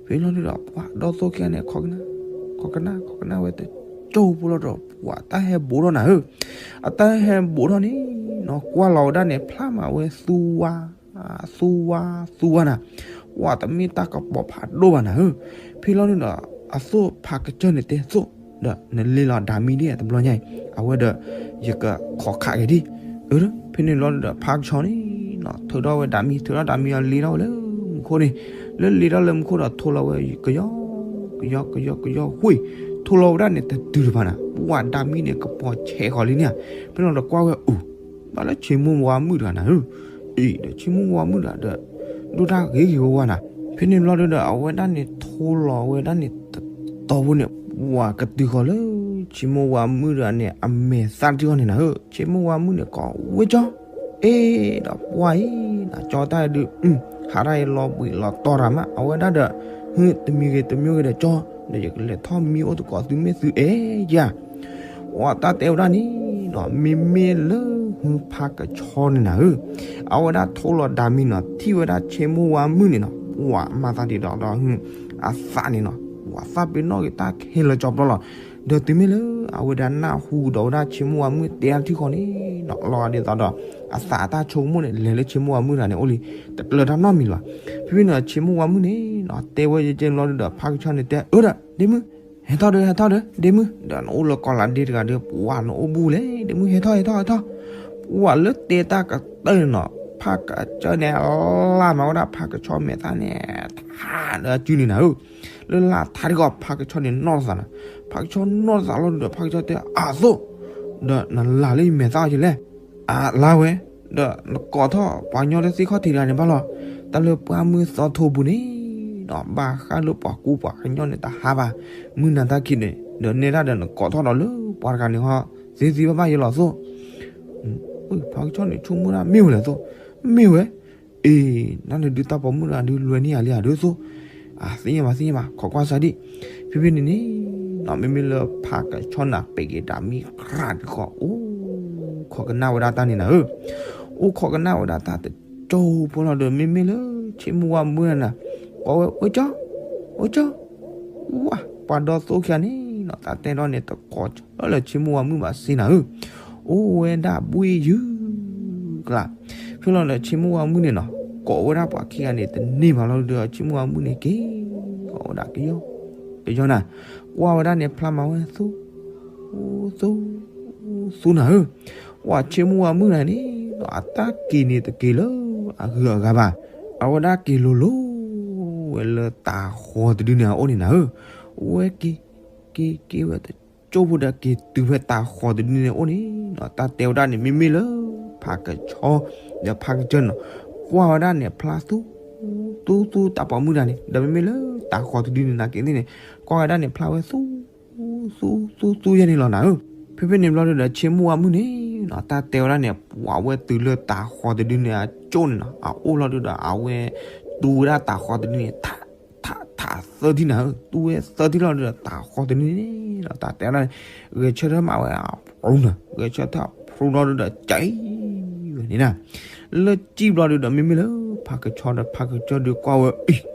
ဖဲလီၤဒုဒီး ပှၢ်ဒီသိၣ်ခံဂၤန့ၣ် ခိးကနၣ် ခိးကနၣ် ခိးကနၣ်ဝဲတကၠိဖိလီၤဒီး ပှၢ်တၢ်ဟဲဘူးထီၣ်နၤဧၢ, အတၢ်ဟဲဘူးထီၣ်န့ၣ်နီၤ ကွၢ်လီၤဝဲဒၣ်န့ၣ် ဖျါမးဝဲသူဝါ သူဝါ သူဝါနၤ, ပှၢ်တမ့ၢ်တၢ်ကပီၤဖးဒိၣ်ဘၣ်နၤဧၢ, ဖဲလီၤဒုဒီး အသိးဖါကဆှီန့ၣ်တဲသိး, ဒီးနလ့လီၤဒၣ်မံဒၣ်တဘျီညါအံၤ, အဝဲဒီး ယကခိးခးက့ၤဒံး, အၢ ဖဲန့ၣ်လီၤဒုဒီး ဖါကဆှီန့ၣ်နီၤ ထုးထီၣ်ဝဲဒၣ်မံ ထုးထီၣ်ဒၣ်မံအီၤလ့ထီၣ်ဝဲလၢမူခိၣ်န့ၣ်, လၢလ့ထီၣ်လၢမူခိၣ်ဒီးထိလီၤဝဲ ကယီ ကယီ ကယီ ကယီ ဝ့ၢ်, ထိလီၤဝဲဒၣ်န့ၣ်တတုၤတဖၣ်နၤ, ပှၢ်ဒၣ်မံန့ၣ် ကပီၤဆဲးဃီၤလံန့ၣ်ဧါ, ဖဲန့ၣ်ဒီးကွၢ်ဝဲအူ ဘၣ်လၢဆ့မိၢ်ဝါမုၣ်တဂၤနၤဧၢ, အံၤဒီးဆ့မိၢ်ဝါမုၣ်တဂၤဒီး ဒိၣ်တၢ်ဂ့ၤဂ့ၤဝါဝါနၤ, ဖဲန့ၣ်ဘျီဒုဒီး အဝဲဒၣ်န့ၣ်ထိလီၤဝဲဒၣ်န့ၣ်တတီၤဖိန့ၣ်, ပှၢ်ကတုၤဃီၤလၢ ဆ့မိၢ်ဝါမုၣ်တဂၤန့ၣ် အမဲာ်သၣ်ထံဃီန့ၣ်နၤဧၢ, ဆ့မိၢ်ဝါမုၣ်န့ၣ်ကိးဝဲကၠီ အ့ဒီးပှၢ်အံၤ နကၠီတၢ်ဒုး ဟးတၢ်အံၤလီၤဘှံးလီၤတီၤတၢ်မး, အဝဲဒၣ်ဒီး ဟု တမံၤဂ့ၤတမံၤဂ့ၤဒီးကၠီ, ဒီးယကလဲၤထီၣ်မံအိၣ်သကိးသုမ့ၢ်သုအဲၣ်ယၤ, ပှၢ်တၢ်တဲဝဲဒၣ်န့ၣ်နီၤ မ့မ့ၢ်လၢဟုဖါကဆှီန့ၣ်နၤဧၢ, အဝဲဒၣ်ထိလီၤဒၣ်မံနီၤ ထံၣ်ဝဲဒၣ်ဆ့မိၢ်ဝါမုၣ်န့ၣ်နီၤ ပှၢ်မၤသးဒ်ဒီးဒီးဟု အသးန့ၣ်နီၤ ပှၢ်သးပ့ၤနီၣ်က့ၤတၢ်ခဲလၢာ်ကၠီပျီလီၤ, ဒီးတုၤမ့ၢ်လၢ အဝဲဒၣ်နၢ်ဟူကဒီးဝဲဒၣ်ဆ့မိၢ်ဝါမုၣ်တဲအါထံဃီန့ၣ်နီၤ လီၤဂာ်ဒ်သိးဒီး အသးအတၢ်ဆိကမိၣ်န့ၣ် လဲၤလၢဆ့မိၢ်ဝါမုၣ်တဂၤန့ၣ် အိၣ်လံ တကျၢၤတၢ်နီတမံၤလၢၤဘၣ်, ဖဲဖဲန့ၣ်ဆ့မိၢ်ဝါမုၣ်န့ၣ်နီၤ တဲဝဲယကဲန့ၣ်လီၤဒုဒီး ဖါကဆှီန့ၣ်တဲ အၢဒီး ဒ့မုၣ် ဟဲထီၣ်ဒီး ဟဲထီၣ်ဒီး ဒ့မုၣ် ဒီးနအိၣ်လၢကီၢ်လးဒ့တဂၤဒီး ပှၢ်နအိၣ်ဘူးလဲၣ် ဒ့မုၣ် ဟဲထီၣ် ဟဲထီၣ် ဟဲထီၣ်, ပှၢ်လၢတဲတၢ်ကတၢၢ်န့ၣ်နီၤ ဖါကဆှီန့ၣ် လၢ်မၤဝဲဒၣ်ဖါကဆှီမဲာ်သၣ်န့ၣ် ထါဒီးအစုန့ၣ်နၤဧၢ, လၢလၢ်ထါတခီ ဖါကဆှီန့ၣ်နီၢ်တသးနၤ, ဖါကဆှီနီၢ်တသးလီၤဒုဒီး ဖါကဆှီတဲ အသိး ဒီးနလၢ်လၢယမဲာ်သၣ်အီၤကလဲၣ်, အလၢ်ဝဲ ဒီးနကိးထီၣ်ပှၤကညီလၢသ့ၣ်ခီၣ်ထံးတဂၤန့ၣ် ဘၣ်လီၤ, တၢ်လၢပှၢ်မုၢ်သီထိပူၤန့ၣ်နီၤ ဘၣ်ဃးလၢပှၤကူပှၤကညီန့ၣ် တဟးဘၣ်, မုၢ်နၤတၢ်ခံးန့ၣ် ဒီးနဲဒၣ်ဒီးနကိးထီၣ်ဒီးလၢပှၤတဂၤန့ၣ်ဟီ သ့သ့ဘၣ်ဘၣ်ယလီၤသိး, ဖါကဆှီန့ၣ်ဆိကမိၣ်ဒၣ်မ့ၢ်ဝဲလဲၣ်သိး, မ့ၢ်ဝဲ အ့ နဒုးတၢ်ပိာ်မုၣ်တဂၤဒုးလွဲန့ၢ်ယၤလံဧါဒုးသိး, အသ့ၣ်ညါဘၣ်သ့ၣ်ညါဘၣ် ခိးကွၢ်စၢ်ဒံး, ဖဲဖဲန့ၣ်န့ၣ်နီၤ မ့မ့ၢ်လၢဖါကဆှီနၤ ပဲာ်က့ၤဒၣ်မံကြၢးတခီ အိၣ်ခိးကနၣ်ဝဲဒၣ်တၢ်န့ၣ်နၤဧၢ, အိၣ်ခိးကနၣ်ဝဲဒၣ်တၢ်တကၠိဖိလီၤဒီး မ့မ့ၢ်လၢဆ့မိၢ်ဝါမုၣ်နၤ ကိးဝဲ အိၣ်ကၠီ အိၣ်ကၠီ, ဝါ ပှၤဒီသိၣ်ခံဂၤန့ၣ်နီၤ တၢ်တဲဒီးန့ၣ် တကိးလၢဆ့မိၢ်ဝါမုၣ်ဘၣ်စ့နၤဧၢ, အိၣ်ဝဲဒၣ်ဘှ့ၣ်ယုၢ်ကျါ, ဖဲလီၤဒီးဆ့မိၢ်ဝါမုၣ်န့ၣ်နီၤ ကိးဝဲဒၣ်ပှၤခံဂၤန့ၣ် တန့ၢ်ဘၣ်လီၤဒီး ဆ့မိၢ်ဝါမုၣ်န့ၣ်က့ၤ ကိးဝဲဒၣ်ကယီ ကယီနၤ, ကွၢ်ဝဲဒၣ်န့ၣ်ဖျါမၤဝဲသူ သူ သူနၤဧၢ, ပှၤဆ့မိၢ်ဝါမုၣ်နၤန့ၣ်နီၤ အတၢ်က့ၤန့ၣ်တက့ၤလၢအဂုၤအဂၤဘၣ်, အဝဲဒၣ်က့ၤလိၤလိၤဝဲလၢတၤဃီၤတဒုန့ၣ်အအိၣ်န့ၣ်နၤဧၢ, ဝဲက့ၤ က့ၤက့ၤဝဲတကၠိဖိဒီးက့ၤတုၤဖဲတၤဃီၤတဒုန့ၣ်အအိၣ်န့ၣ်, တၢ်တဲဝဲဒၣ်န့ၣ် မ့မ့ၢ်လၢ ဖးကဆီ ဒီးဖးကစၢၢ်န့ၣ် ကွၢ်ဝဲဒၣ်န့ၣ်ဖျါသူ သူသူတၢ်ပိာ်မုၣ်တဂၤန့ၣ်, ဒီးမ့မ့ၢ်လၢတၤဃီၤတဒုန့ၣ်နၤက့ၤသ့ၣ်န့ၣ် ကွၢ်ဝဲဒၣ်န့ၣ်ဖျါဝဲသူ သူသူသူယဲန့ၣ်လီၤနၤဧၢ. ဖဲဖဲန့ၣ်ဘျီဒုဒီး ဆ့မိၢ်ဝါမုၣ်န့ၣ်နီၤ တၢ်တဲဝဲဒၣ်န့ၣ် ပှၤဝဲတုၤလၢတၤဃီၤတဒုန့ၣ်အကၠိန့ၣ်နီၤ အအိၣ်လီၤဒုဒီး အဝဲတူဝဲဒၣ်တၤဃီၤတဒုန့ၣ် ထး ထး ထးသၢထံၣ်နၤဧၢ, တူဝဲသၢထံၣ်လီၤဒုဒီး တၤဃီၤတဒုန့ၣ်နီၤ တၢ်တဲဝဲဒၣ်န့ၣ် ဂဲၤဆၢထၢၣ်မးဝဲအဖျိနၤ, ဂဲၤဆၢထၢၣ်ဖျိလီၤဒုဒီး ကၠံဝဲန့ၣ်နၤ လၢကံၣ်ဘျီဒုဒီး မ့မ့ၢ်လၢ ဖးကဆီဒီးဖးကစၢၢ်ဒုးကွၢ်ဝဲအံၤ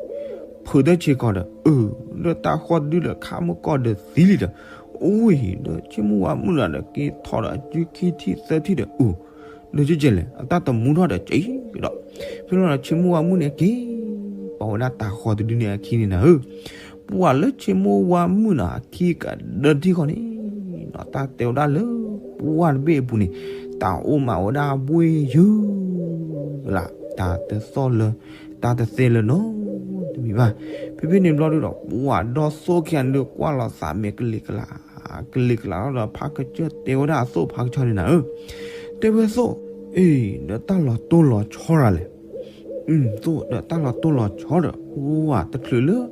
ဖုးတၢ်ဆ့ကီးဒီး အၢ ဒီးတၤဃီၤတဒုဒီး ခါမုၢ်ကီၢ်ဒီးသံလံဒီး အိၣ်ဝဲအံၤဒီး ဆ့မိၢ်ဝါမုၣ်ဒီး က့ၤထီၣ်ဒီး အစုခံထံၣ်သၢထံၣ်ဒီး အၢ ဒီးကဲလဲၣ် အတၢ်တမူထီၣ်ဒီး ကၠံဒီး ဖဲလီၤဒီး ဆ့မိၢ်ဝါမုၣ်န့ၣ်က့ၤ ပာ်ဝဲဒၣ်တၤဃီၤတဒုန့ၣ်အခံန့ၣ်နၤဧၢ, ပှၤလၢဆ့မိၢ်ဝါမုၣ်နီၤ အခံကဒၢထံၣ်ဃီန့ၣ်နီၤ တၢ်တဲဝဲဒၣ်လၢ ပှၢ်တဘ့ၣ်အပူၤန့ၣ် တၢ်အိၣ်မးဝဲဒၣ်ဘှ့ၣ်ယုၢ်ကလး တၢ်တသီၣ်လၢ တၢ်တသဲလၢနီတမံၤဘၣ်. ဖဲဖဲန့ၣ်ဘျီဒုဒီး ပှၤဒီသိၣ်ခံဂၤဒုးကွၢ်လီၤသးမဲာ်ကလံၤကလး ကလံၤကလးလီၤဒီး ဖးကစၢၢ်တဲဝဲဒၣ်အသိၣ်ဖးကဆီန့ၣ်နၤဧၢ, တဲဝဲသိၣ် အ့ ဒီးတၢ်လီၤတိၢ်လီၤဆီရၤလဲၣ် သိၣ်ဒီးတၢ်လီၤတိၢ်လီၤဆီဒီး ဝၤတချုးလၢ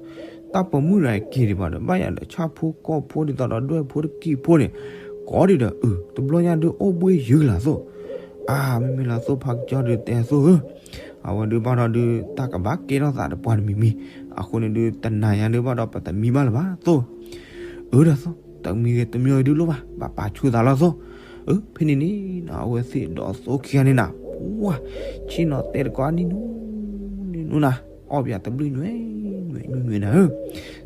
တၢ်ပိာ်မုၣ်ရၤက့ၤဒံးဘၣ်ဒီး ဘၣ်ယၤဒီးဆၣ်ဖိကီၢ်ဖိဒ်သိးဒီးဒွဲၣ်ဖိတကံၢ်ဖိန့ၣ် ကိးဒံးဒီး အု တဘျီညါဒုးအိၣ်ဘှ့ၣ်ယုၢ်ကလးသိၣ်, အါ မ့မ့ၢ်လၢသိၣ်ဖးကစၢၢ်ဒုးတဲသိၣ်ဧၢ, အဝဲဒုးဘၣ်ဒီးဒုး တၢ်ကဘၣ်ကဲထီၣ်သးဒီးပှၤတမံၤမံၤ, အဃိန့ၣ်ဒုး တနၤညါဒုးဘၣ်ဒီး ပတမံဘၣ်လၢၤဘၣ်သိၣ် အၢ ဒီးသိၣ် တမံဂ့ၤတမံဂ့ၤဒုးလိၣ်ဘၣ် ဘၣ်ပာ်ဆူၣ်သးလီၤသိၣ်, အၢ ဖဲန့ၣ်န့ၣ်နီၤ အဝဲသ့ၣ်ဒီးသိၣ်ခံဂၤန့ၣ်နၤ ပှၤ ဆ့ၣ်နီၤတဲတကိးနံၣ်နူ နံၣ်နူနၤ အီၣ်ပယၤတဘျုးညွဲ ညွဲနူညွဲနၤဧၢ,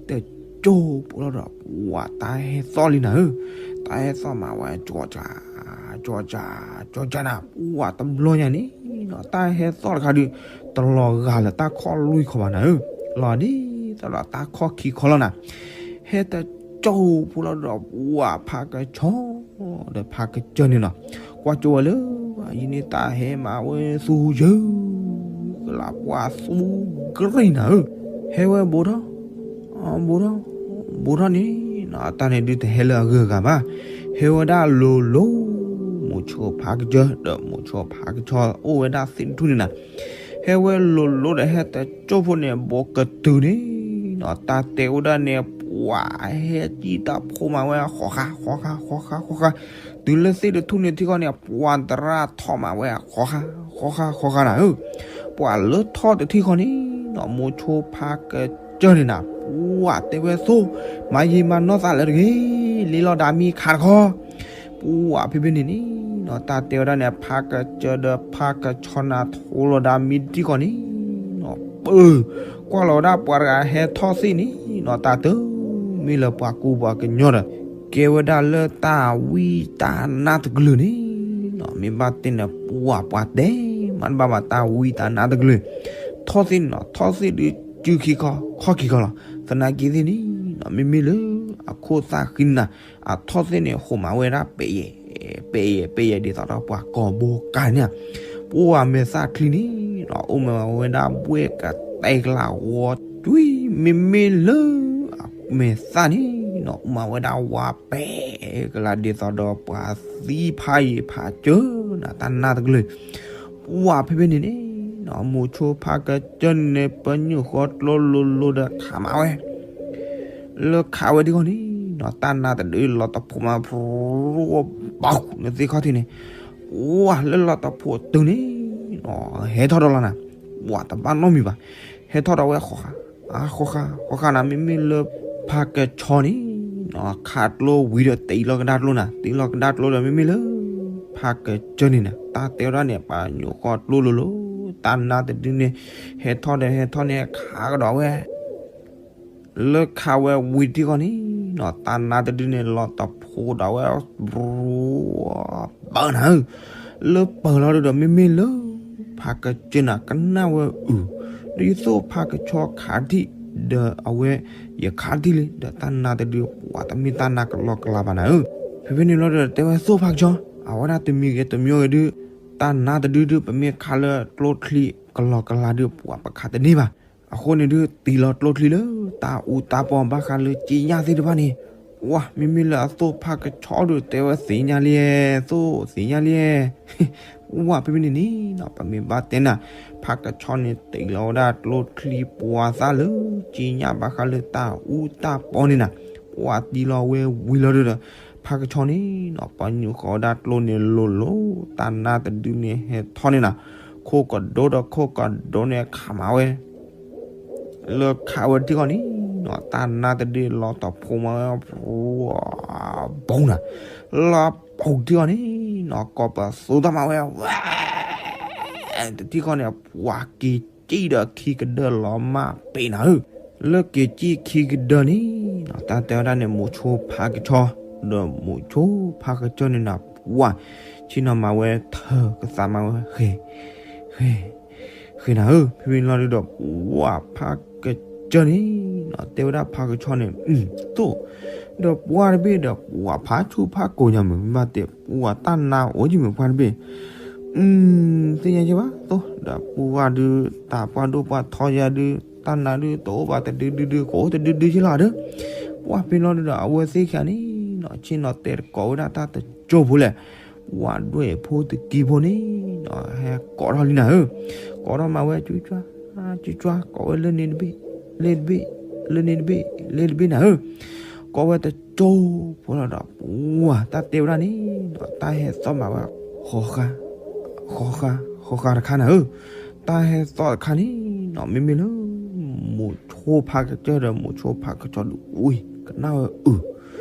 တကၠိဖိလီၤဒီး ပှၤတၢ်ဟဲသီၣ်လံနၤဧၢ, တၢ်ဟဲသီၣ်မးဝဲ ကၠီကၠး ကၠီကၠး ကၠီကၠးနၤ ပှၤတဘျီညါန့ၣ်နီၤ တၢ်ဟဲသီၣ်တခါဒုး တလီၤဂာ်လၢတၢ်ခီၣ်လွံၢ်ခီဘၣ်နၤဧၢ, လီၤဒ်သိးဒီးတၢ်ခီၣ်ခံခီလီၤနၤ ဟဲတကၠိဖိလီၤဒီး ပှၤဖးကဆီ ဒီးဖးကစၢၢ်န့ၣ်နီၤ, ကွၢ်ကၠိဝဲလၢ ယန့ၣ်တၢ်ဟဲမးဝဲသူယုၢ် ကလးပှၤသူကရံၣ်နၤဧၢ, ဟဲဝဲဘူးထီၣ် ဘူးထီၣ် ဘူးထီၣ်န့ၣ်နီၤ တၢ်န့ၣ်ဒုးတဟဲလၢအဂုၤအဂၤဘၣ်, ဟဲဝဲဒၣ်လိၤလိၤ မိၤဆိဖးကစၢၢ် ဒီးမိၤဆိဖးကဆီ အိၣ်ဝဲဒၣ်သ့ၣ်တထူၣ်န့ၣ်နၤ ဟဲဝဲလိၤလိၤဒီးဟဲတကၠိဖိန့ၣ် ဘူးကတုၤန့ၣ်နီၤ တၢ်တဲဝဲဒၣ်န့ၣ် ပှၤဟဲကံၣ်တၢ်ဖိမးဝဲ ဃီဃာ ဃီဃာ ဃီဃာ ဃီဃာ, တုၤလၢသ့ၣ်တထူၣ်န့ၣ်ထံဃီန့ၣ် ပှၤသရၣ်ထီၣ်မးဝဲ ဃီဃာ ဃီဃာ ဃီဃာနၤဧၢ, ပှၤလၢထီၣ်တထံဃီန့ၣ်နီၤ မိၤဆိဖးကစၢၢ်န့ၣ်နၤ ပှၤတဲဝဲသိၣ် မၤယံာ်မၤနီၢ်သးလၢတဂ့ၤ လ့လီၤဒၣ်မံခးတခီ ပှၤဖဲဖဲန့ၣ်န့ၣ်နီၤ တၢ်တဲဝဲဒၣ်န့ၣ် ဖးကစၢၢ်ဒီးဖးကဆီနၤ ထိလီၤဒၣ်မံတထံဃီန့ၣ်နီၤ ပၢ ကွၢ်လီၤဝဲဒၣ်ပှၤတဂၤဟဲထီၣ်သ့ၣ်န့ၣ်နီၤ တၢ်တမ့ၢ်လၢပှၤကူပှၤကညီဒီး ကဲဝဲဒၣ်လၢတၢ်ဝံတၢ်နါတကလုာ်န့ၣ်နီၤ မ့ၢ်ဘၣ်တဲန့ၣ် ပှၤပှၤတဲမးတဘၣ်ဘၣ် တၢ်ဝံတၢ်နါတကလုာ် ထီၣ်သ့ၣ်န့ၣ်နီၤ ထီၣ်သ့ၣ်ဒုးစုခံခီ ခီၣ်ခံခီလီၤ. သနာ်က့သ့ၣ်န့ၣ်နီၤ မ့မ့ၢ်လၢအခိၣ်သၣ်ဃံန့ၣ်နၤ အထီၣ်သ့ၣ်န့ၣ် ဟိးမးဝဲဒၣ်ပဲာ်ယဲၢ် ပဲာ်ယဲၢ် ပဲာ်ယဲၢ် ဒ်သိးဒီးပှၤကိာ်ဘိကါန့ၣ်ဧါ ပှၤမဲာ်သၣ်ချံန့ၣ်နီၤ အိၣ်မးဝဲဒၣ်ဘှဲၣ်ကတဲကလးဝီ ကွံာ် မ့မ့ၢ်လၢအမဲာ်သၣ်န့ၣ်နီၤ အိၣ်မးဝဲဒၣ်ဝါပဲာ်ကလး ဒ်သိးဒီးပှၤသံဖးယံာ်ဖးစၢၤနၤ တၢ်နါတကလုာ် ပှၤဖဲဖဲန့ၣ်န့ၣ်နီၤ မိၤဆိဖးကစၢၢ်န့ၣ် ပညိၣ်ဃီကျိလိၤလိၤဒီးခးမးဝဲ လၢခးဝဲဒ်ခီန့ၣ်နီၤ တၢ်နါတဒုလီၤတဖိးမး ဖရိဘၣ်နသ့ၣ်ခီၣ်ထံးန့ၣ် ပှၤလၢလီၤတဖိးတုၤန့ၣ်နီၤ ဟဲထီၣ်ဒီးလီၤနၤ ပှၤတဘၣ်နီတမံၤဘၣ် ဟဲထီၣ်ဒီးဝဲဃီဃာ ဃီဃာ ဃီဃာနၤ မ့မ့ၢ်လၢဖးကဆီန့ၣ်နီၤ ခးကျိဝံၤဒီးတ့လီၤကဒါကျိနၤ တ့လီၤကဒါကျိဒီးမ့မ့ၢ်လၢ ဖးကစၢၢ်န့ၣ်နၤ တၢ်တဲဝဲဒၣ်န့ၣ် ပညိၣ်ဃီကျိလိၤလိၤ တၢ်နါတဒုန့ၣ် ဟဲထီၣ်ဒီးဟဲထီၣ်န့ၣ် ခးကဒီးဝဲ လၢခးဝဲဝံၤတထံၣ်ဃီန့ၣ်နီၤ တၢ်နါတဒုန့ၣ် လီၤတဖိးဒီးဝဲ ဘၢနၤဧၢ လၢပၢၤလီၤဒုဒီး မ့မ့ၢ်လၢ ဖးကစၢၢ်နၤ ကနၣ်ဝဲအုၣ် ဒီးယသိၣ်ဖးကဆီခးထံၣ် ဒီးအဝဲ ယခးထံၣ်လံ ဒီးတၢ်နါတဒု ပှၤတမ့ၢ်တၢ်နါကလီကလီဘၣ်နၤဧၢ ဖဲဖဲန့ၣ်လီၤဒီး တဲဝဲသိၣ်ဖးကဆီ အဝဲဒၣ်တမံၤဂ့ၤတမံၤဂ့ၤဒု တၢ်နါတဒုဒု ပမ့ၢ်ခးလၢကျိချံ ကလီကလါဒုးပှၤပခးတန့ၢ်ဘၣ်. အဃိန့ၣ်ဒုး တံၢ်လီၤကျိချံလၢတၢ်အူတၢ်ပီဘၣ်ဃးလၢကၠ့ညၣ်သ့ၣ်တဖၣ်န့ၣ်, ဝၢ်မ့မ့ၢ်လၢအသိၣ်ဖးကဆီဒုးတဲဝဲသ့ၣ်ညါလံ, သိၣ်သ့ၣ်ညါလံ. ဝၢ်ဖဲဖဲန့ၣ်န့ၣ်နီၤ ပမ့ၢ်ဘၣ်တဲနၤ, ဖးကဆီန့ၣ် တံၢ်လီၤဝဲဒၣ်ကျိချံပှၤသၣ်လၢကၠ့ညၣ်ဘၣ်ဃးလၢတၢ်အူတၢ်ပီန့ၣ်နၤ, ဝၢ်တံၢ်လီၤဝဲဝံၤလီၤဒုးဒီး ဖးကဆီန့ၣ်နီၤ ပညိၣ်ဃီၤဝဲဒၣ်ကျိန့ၣ်လိၤလိၤ, တၢ်နါတဒုန့ၣ်ဟဲထီၣ်န့ၣ်နၤ, ခိၣ်ကဒိဒီးခိၣ်ကဒိန့ၣ်ခးမၤဝဲ လၢခးဝဲတထံၣ်ဃီန့ၣ်နီၤ တၢ်နါတဒုလီၤတီၤဖိမၤဝဲ ဘီနၤ, လီၤဘီတထံၣ်ဃီန့ၣ်နီၤ ကိးပသူတၢ်မၤဝဲ ဝဲ တထံၣ်ဃီန့ၣ် ပှၤက့ၤစံၣ်ဒီးခံကဒၢလီၤမၢ်ပ့ၤနၤဧၢ, လၢက့ၤစံၣ်ခံကဒၢန့ၣ်နီၤ တၢ်တဲဝဲဒၣ်န့ၣ် မိၤဆိဖးကဆီ ဒီးမိၤဆိဖးကစၢၢ်န့ၣ်နၤ ပှၤ ဆ့ၣ်နီၤမၤဝဲထၢၣ်ကသးမၤဝဲ ဃဲ ဃဲ ဃဲနၤဧၢ, ဖဲဖဲန့ၣ်လီၤဒုးဒီး ပှၤဖးကစၢၢ်န့ၣ်နီၤ တဲဝဲဒၣ်ဖးကဆီန့ၣ် သိၣ်, ဒီးပှၤတဘ့ၣ်ဒီး ပှၤဖးဆူၣ်ဖးကိာ်ညါမုာ်မးတဲ ပှၤတၢ်နါအိၣ်ယံၤမုာ်ပှၤတဘ့ၣ် သ့ၣ်ညါယဲဘၣ်သိၣ် ဒီးပှၤဒုး တၢ်ပှၢ်ဒိၣ်ပှၢ်ထီယၤဒုး တၢ်နါဒုး တအိၣ်ဘၣ်တဒုဒုဒု ကအိၣ်တဒုဒုယဲလီၤဒီး ပှၤဖဲန့ၣ်လီၤဒုးဒီး အဝဲသ့ၣ်ခံဂၤန့ၣ်နီၤ ဆ့ၣ်နီၤတဲတကိးဝဲဒၣ်တၢ်တကၠိဖိလဲၣ်, ပှၤဒွဲၣ်ဖိတကံဖိန့ၣ်နီၤ ဟဲကိးထီၣ်လံနၤဧၢ, ကိးထီၣ်မၤဝဲ ကၠူကၠွါ ကၠူကၠွါ ကိးဝဲလၢန့ၣ်တဘ့ၣ် လၢတဘ့ၣ် လၢန့ၣ်တဘ့ၣ် လၢတဘ့ၣ်နၤဧၢ, ကိးဝဲတကၠိဖိလီၤဒီး ပှၤတၢ်တဲဝဲဒၣ်န့ၣ်နီၤ တၢ်ဟဲသီၣ်မၤဝဲ ဃီဃါ ဃီဃါ ဃီဃါတခါနၤဧၢ, တၢ်ဟဲသီၣ်တခါန့ၣ်နီၤ မ့မ့ၢ်လၢ မိၤဆိဖးကစၢၢ်ဒီး မိၤဆိဖးကဆီဒုး ဝံၤ ကနၣ်ဝဲအုး,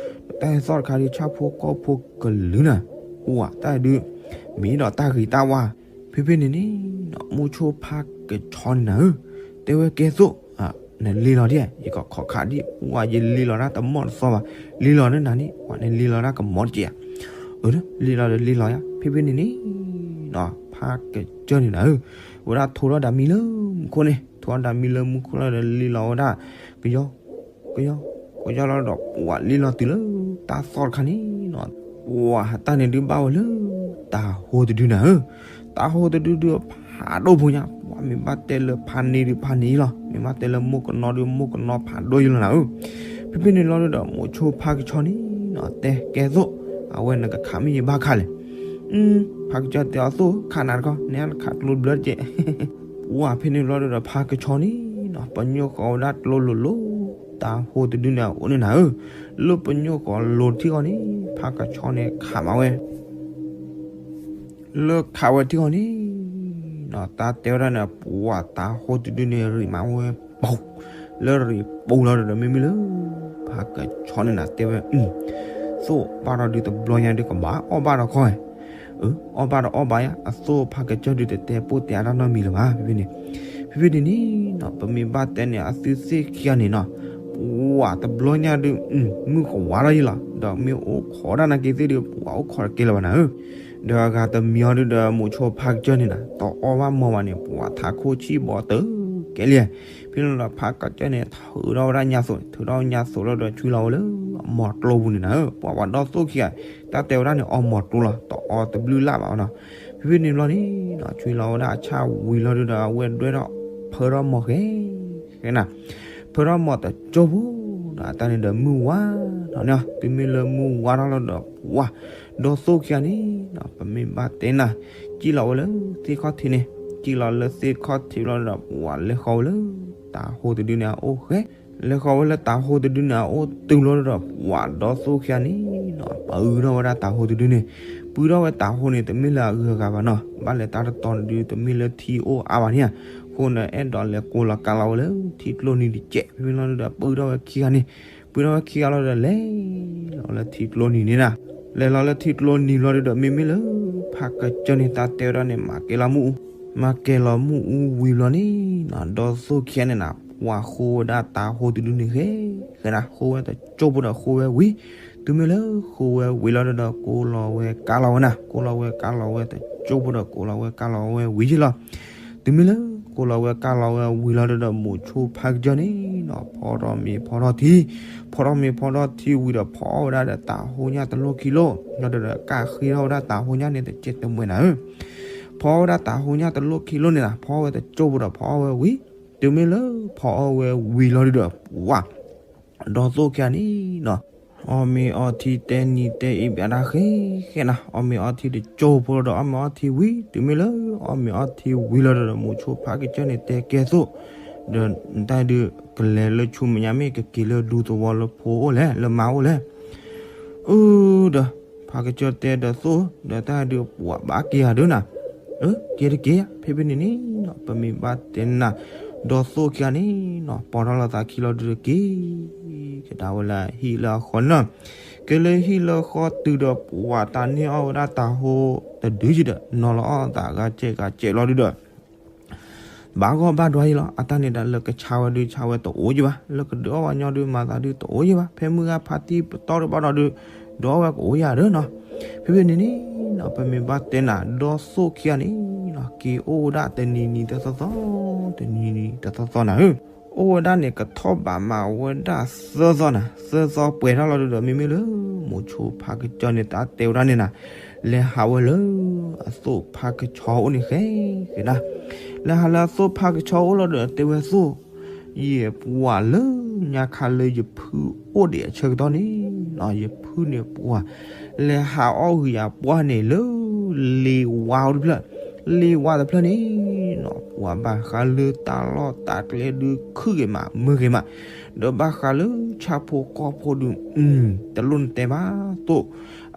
တၢ်ဟဲသီၣ်တခါဒုး ဆၣ်ဖိကီၢ်ဖိကလုာ်နၤ, ဝဲတၢ်ဒုး မ့ၢ်ဒီးတၢ်ဂ့ၤတၢ်ဝါ, ဖဲဖဲန့ၣ်န့ၣ်နီၤ မိၤဆိဖးကဆီန့ၣ်နၤဧၢ, တဲဝဲကဲသိၣ် နလ့လီၤဒ် ယကခိးခးဒ် ဝဲယလ့လီၤတၢ်တမီၢ်တသီဘၣ်, လ့လီၤန့ၢ်နၤန့ၣ် ဝဲနလ့လီၤတၢ်ကမီၤတက့ၢ်ဧါ, အၢ လ့လီၤဒီးလ့လီၤယါ ဖဲဖဲန့ၣ်န့ၣ်နီၤ ဖးကစၢၢ်န့ၣ်နၤဧၢ, ဝဲဒၣ်ထိထီၣ်ဒၣ်မံလၢမူခိၣ်န့ၣ် ထိထီၣ်ဒၣ်မံလၢမူခိၣ်လီၤဒီးလ့လီၤဝဲဒၣ် ကယီ ကယီ ကယီလီၤဒီး ပှၤလ့လီၤတုၤလၢတၢ်သီၣ်တခါန့ၣ်နီၤ, ပှၤတၢ်န့ၣ်ဒုးဘၣ်ဝဲလၢ တၤဟိတဒုနၤဧၢ, တၤဟိတဒုဒုး ဖးဒိၣ်ဖိညါ ပှၤမ့ၢ်ဘၣ်တဲလၢဖးန့ၢ်ဒုးဖးန့ၢ်လီၤ, မ့ၢ်ဘၣ်တဲလၢမိၢ်ကနီဒုးမိၢ်ကနီဖးဒိၣ်ယလီၤနၤဧၢ, ဖဲဖဲန့ၣ်လီၤဒုးဒီး မိၤဆိဖးကဆီန့ၣ်နီၤ တဲကဲသိၣ် အဝဲနကခးမ့ၢ်ယဘၣ်ခးလဲၣ်, ဖးကဆီတဲအီၤသိၣ် ခးနၤတခီ နဲနခးကျိတဘျၢတက့ၢ် ပှၤဖဲန့ၣ်လီၤဒုးဒီး ဖးကဆီန့ၣ်နီၤ ပညိၣ်ဃီၤဝဲဒၣ်ကျိလိၤလိၤ တၤဟိတဒုန့ၣ်အအိၣ်န့ၣ်နၤဧၢ, လၢပညိၣ်ဃီၤလိၤထံၣ်ဃီန့ၣ် ဖးကဆီန့ၣ်ခးမၤဝဲ လၢခးဝဲထံၣ်ဃီန့ၣ်နီၤ တၢ်တဲဝဲဒၣ်န့ၣ် ပှၤတၤဟိတဒုန့ၣ် ရံးမၤဝဲပူၤ, လၢရံးပူၤလီၤဒီး မ့မ့ၢ်လၢ ဖးကဆီန့ၣ်နၤ တဲဝဲ သိၣ်ဘၣ်ဒီးဒုးတဘျီညါဒုး ကဘၣ်အီၣ်ဘၣ်ဒီးခီ အၢ အီၣ်ဘၣ်ဒီးအီၣ်ဘၣ်ယါ အသိၣ်ဖးကစၢၢ်ဒုးတတဲပိၢ်တဲအါတၢ်နီတမံၤလၢၤဘၣ် ဖဲဖဲန့ၣ်, ဖဲဖဲန့ၣ်န့ၣ်နီၤ ပမ့ၢ်ဘၣ်တဲန့ၣ် အသုသ့ၣ်ခံဂၤန့ၣ်နီၤ ပှၤတဘျီညါဒုး မုၢ်ကဝါထီၣ်ယံၤလီၤ ဒီးမ့ၢ်အိၣ်ခိးတၢ်နာ်က့ၤသ့ၣ်ဒုး ပှၤအိၣ်ခိးတကဲလၢၤဘၣ်နၤဧၢ, ဒီးအဂၤတမံၤအီၤဒုးဒီး မိၤဆိဖးကစၢၢ်န့ၣ်နၤ တအီၣ်ဘၣ်မီၤဘၣ်န့ၣ် ပှၤထးခိၣ်ဆံၣ်ဘီတကဲလံ, ဖဲန့ၣ်လီၤဒီး ဖးကစၢၢ်န့ၣ် ထုးထီၣ်ဝဲဒၣ်ညါသိး ထုးထီၣ်ညါသိးလီၤဒီး ဆွံလီၤဝဲလၢအမီၤကျိပူၤန့ၣ်နၤဧၢ, ပှၤဘၣ်ဒီသိၣ်ခံဂၤ တၢ်တဲဝဲဒၣ်န့ၣ် အီမီၤကျိလီၤ တအီတဘျုးလၢ်ဘၣ်နီၤ, ဖဲဖဲန့ၣ်ဘျီန့ၣ်နီၤ ဆွံလီၤဝဲဒၣ်အဆၣ်ဝံၤလီၤဒုးဒီး အဝဲဒွဲၣ်ထီၣ် ဖၢထီၣ်မီၤဃဲ ဃဲနၤ ဖၢထီၣ်မီၤတကၠိဖိနီၤ တၢ်န့ၣ်ဒီးမုၢ်ဝါထီၣ်န့ၣ်, တုၤမ့ၢ်လၢမုၢ်ဝါထီၣ်လီၤဒီး ပှၤဒီသိၣ်ခံဂၤန့ၣ်နီၤ ပမ့ၢ်ဘၣ်တဲနၤ စံၣ်လီၤဝဲလၢသ့ၣ်ခီၣ်ထံးန့ၣ်, စံၣ်လီၤလၢသ့ၣ်ခီၣ်ထံးလီၤဒီး ပှၤလဲၤဃီၤဝဲလၢ တၤဟိတဒုန့ၣ်အအိၣ်ဃဲ, လဲၤဃီၤဝဲလၢတၤဟိတဒုန့ၣ်အအိၣ်တုၤလီၤဒီး ပှၤဒီသိၣ်ခံဂၤန့ၣ်နီၤ ပုၢ်ထီၣ်ဝဲဒၣ်တၤဟိတဒုန့ၣ်, ပုၢ်ထီၣ်ဝဲတၤဟိန့ၣ် တမ့ၢ်လၢအဂုၤအဂၤဘၣ်နီၤ, ဘၣ်လဲၤတၢ်တတီၤန့ၣ်ဒုး တမ့ၢ်လၢထံအိၣ်အါဘၣ်န့ၣ်ဧါ, အဃိန့ၣ် အဲၣ်ဒိးလဲၤကိးလီၤကါလီၤဝဲလၢထံကျိနံၤတကဲး, ဖဲဖဲန့ၣ်လီၤဒုးဒီး ပုၢ်ထီၣ်ဝဲခံဂၤန့ၣ်, ပုၢ်ထီၣ်ဝဲခံဂၤလီၤဒီး လဲၤလီၤလၢထံကျိနံၤန့ၣ်နၤ, လဲၤလီၤလၢထံကျိနံၤလီၤဒုးဒီး မ့မ့ၢ်လၢ ဖးကစၢၢ်န့ၣ် တၢ်တဲဝဲဒၣ်န့ၣ် မၤကဲလီၤမ့ၣ်အူ, မၤကဲလီၤမ့ၣ်အူဝံၤလီၤန့ၣ်နီၤ ဒီသိၣ်ခံဂၤန့ၣ်နၤ ပှၤဃိဝဲဒၣ်တၤဟိတဒုန့ၣ်ဃဲ, ဃဲနၤ ဃိဝဲတကၠိဖိဒီးဃိဝဲဝံၤ, တုၤမ့ၢ်လၢဃိဝဲဝံၤလီၤဒုးဒီး ကိးလီၤဝဲကါလီၤဝဲနၤ, ကိးလီၤဝဲကါလီၤဝဲတကၠိဖိဒီး ကိးလီၤဝဲကါလီၤဝဲဝံၤယ့ၢ်လီၤ. တုၤမ့ၢ်လၢ ကိးလီၤဝဲကါလီၤဝဲဝံၤလီၤဒုးဒီး မိၤဆိဖးကစၢၢ်န့ၣ်နီၤ ဖီထီၣ်မ့ၤဖီထီၣ်ထံ, ဖီထီၣ်မ့ၤဖီထီၣ်ထံဝံၤဒီး ဖီအီၣ်ဝဲဒၣ်ဒီးတၤဟိညၣ်တလိၣ်ခံလိၣ်, လီၤဒုးဒီး ကၣ်ဃ့ထီၣ်ဝဲဒၣ်တၤဟိညၣ်န့ၣ် တကဲးတမှဲၤနၤဧၢ ဖီအီၣ်ဝဲဒၣ်တၢ်ဟိညၣ်တလိၣ်ခံလိၣ်န့ၣ်နီၤ, ဖီအီၣ်ဝဲတကၠိဖိဒီးဖီအီၣ်ဝဲဝံၤ, တုၤမ့ၢ်လၢဖီအီၣ်ဝဲဝံၤလီၤဒုဒီး ပှၤ ဒီသိၣ်ခံဂၤန့ၣ်နီၤ, အီၣ်မ့ၤအီထံတဲနံၤတဲအ့ဘၣ်ဒၣ်ဃဲဃဲနီၤ, အီၣ်မ့ၤအီထံတကၠိဖိလီၤဒီး အီၣ်မ့ၤအီထံဝံၤ, တုၤမ့ၢ်လၢအီၣ်မ့ၤအီထံဝံၤလီၤဒီး မိၤဆိဖါကစၢၢ်န့ၣ်တဲကဲသိၣ်, ဒီးတၢ်ဒုး ကလဲၤလၢဆူမဲာ်ညါ မ့ၢ်ကက့ၤလၢဒူသဝီလၢဖိအိၣ်လဲၣ် လၢမါအိၣ်လဲၣ် အၢ ဒီး ဖါကစၢၢ်တဲဒီးသိၣ်, ဒီးတၢ်ဒုးပှၤဘၣ်က့ၤဧါဒုးနၤ, အၢ က့ၤတက့ၤဧါ, ဖဲဖဲန့ၣ်န့ၣ်နီၤ ပမ့ၢ်ဘၣ်တဲနၤ, ဒီသိၣ်ခံဂၤန့ၣ်နီၤ ပိာ်ထီၣ်လိာ်သးခံလီၤဒုးဒီးက့ၤ ကဒါဝဲလၢဟံၣ်လၢအဃီနီၤ, က့ၤလၢဟံၣ်လၢဃီတုၤဒီး ပှၤတၢ်န့ၢ်အီၣ်ဝဲဒၣ်တၢ်ဟိတဒုယံၤဒီး နီၤလီၤအီၣ်သးဂၤစဲးဂၤစဲးလီၤဒုးဒီး ဘၣ်ဂီၢ်ဘၣ်ဒွါယံၤလီၤ, အတၢ်န့ၣ်ဒီးလၢကဆါဝဲဒုးဆါဝဲတအိၣ်ယံၤဘၣ်, လၢကဒုးအီၣ်ဝဲညီဒုးမၤသးဒုးတအိၣ်ယံၤဘၣ်, ဖဲမုၢ်ဂၤဖါတံၢ်ပတီၢ်တဘၣ်ဒီးဒုး ဒုးအီၣ်ဝဲကအိၣ်ယံၤဒုးနီၤ, ဖဲဖဲန့ၣ်န့ၣ်နီၤ ပမ့ၢ်ဘၣ်တဲနၤ ဒီသိၣ်ခံဂၤန့ၣ်နီၤ က့ၤအိၣ်ဝဲဒၣ်တနံၤနံၤတသီသီ, တနံၤနံၤတသီသီနၤဧၢ, အိၣ်ဝဲဒၣ်န့ၣ် ကထီၣ်ဘးမးဝဲဒၣ်သၢသီနၤ, သၢသီပှဲၤထီၣ်လီၤဒုးဒီး မ့မ့ၢ်လၢ မိၤဆိဖါကစၢၢ်န့ၣ် တၢ်တဲဝဲဒၣ်န့ၣ်နၤ လဲၤဟးဝဲလၢအသိၣ်ဖါကဆီအိၣ်န့ၣ်ဃဲဃဲဒၣ်, လဲၤဟးလၢအသိၣ်ဖါကဆီအိၣ်လီၤဒီး တဲဝဲသိၣ်, ယဲပှၤလၢညါခါလၢယဖုအိၣ်ဒံးအဆၢကတီၢ်န့ၣ်နီၤ ယဖုန့ၣ်ပှၤ လဲၤဟးအီၣ်ဂံၢ်ယၤပှၢ်န့ၣ်လၢ လ့ဝါအိၣ်တဖျၢၣ်, လ့ဝါတဖျၢၣ်န့ၣ်နီၤ ပှၤဘၣ်ဃးလၢတၢ်လီၢ်တၢ်ကျဲဒုးခုၣ်ဂ့ၤမး မုာ်ဂ့ၤမး, ဒီးဘၣ်ဃးလၢဆၣ်ဖိကီၢ်ဖိဒုး တလိၣ်နတဲဘၣ်သိၣ်,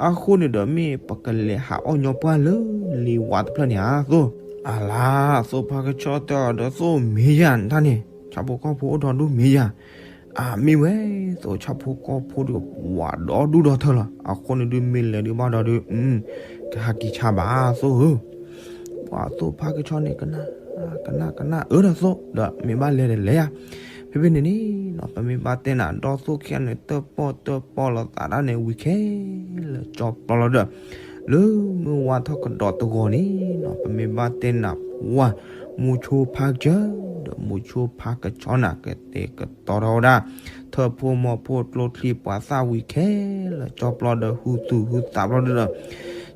အဃိန့ၣ်ဒီးမ့ၢ်ပကလဲၤဟးအီၣ်ညီပှၢ်လၢလ့ဝါတဖျၢၣ်န့ၣ်ဧါသိၣ်, အလါ သိၣ်ဖါကဆီတဲအီၤဒီးသိၣ်မ့ၢ်ယၤတၢ်န့ၣ် ဆၣ်ဖိကီၢ်ဖိအိၣ်ထီၣ်ဒုးမ့ၢ်ယၤ, အမ့ၢ်ဝဲသိၣ် ဆၣ်ဖိကီၢ်ဖိဒုးပှၤဒီဒူၣ်ဒီထၢလီၤ, အဃိန့ၣ်ဒုးမ့ၢ်လဲၤဒုးဘၣ်ဒီးဒုး ကဟးက့ၤဆါဘၣ်သိၣ်ဧၢ, ပှၤသိၣ်ဖါကဆီန့ၣ် ကနၣ် ကနၣ်ကနၣ်အၢဒီးသိၣ် ဒီးမ့ၢ်ဘၣ်လဲၤဒီးလဲၤယၤ, ဖဲဖဲန့ၣ်န့ၣ်နီၤ ပမ့ၢ်ဘၣ်တဲနၤ ဒီသိၣ်ခံဂၤန့ၣ် တၢၣ်ပီၣ်တၢၣ်ပီၣ်လိာ်သးဒၣ်န့ၣ်ဝံၤခဲလၢာ်ကၠီပျီလီၤဒီး လၢမုၢ်ဝါထီၣ်ကဒီးတဂီၤန့ၣ်နီၤ ပမ့ၢ်ဘၣ်တဲနၤ ပှၤ မိၤဆိဖါကစၢၢ် ဒီးမိၤဆိဖါကဆီနၤ ကတဲာ်ကတီၤထီၣ်ဝဲဒၣ် ထၢၣ်ဖိမီၤဖိကျိချံပှၤသၣ်ဝံၤခဲလၢာ်ကၠီပျီဒီး ဟုသူၣ်ဟုသးဘျီဒုးဒီး စံၣ်လီၤ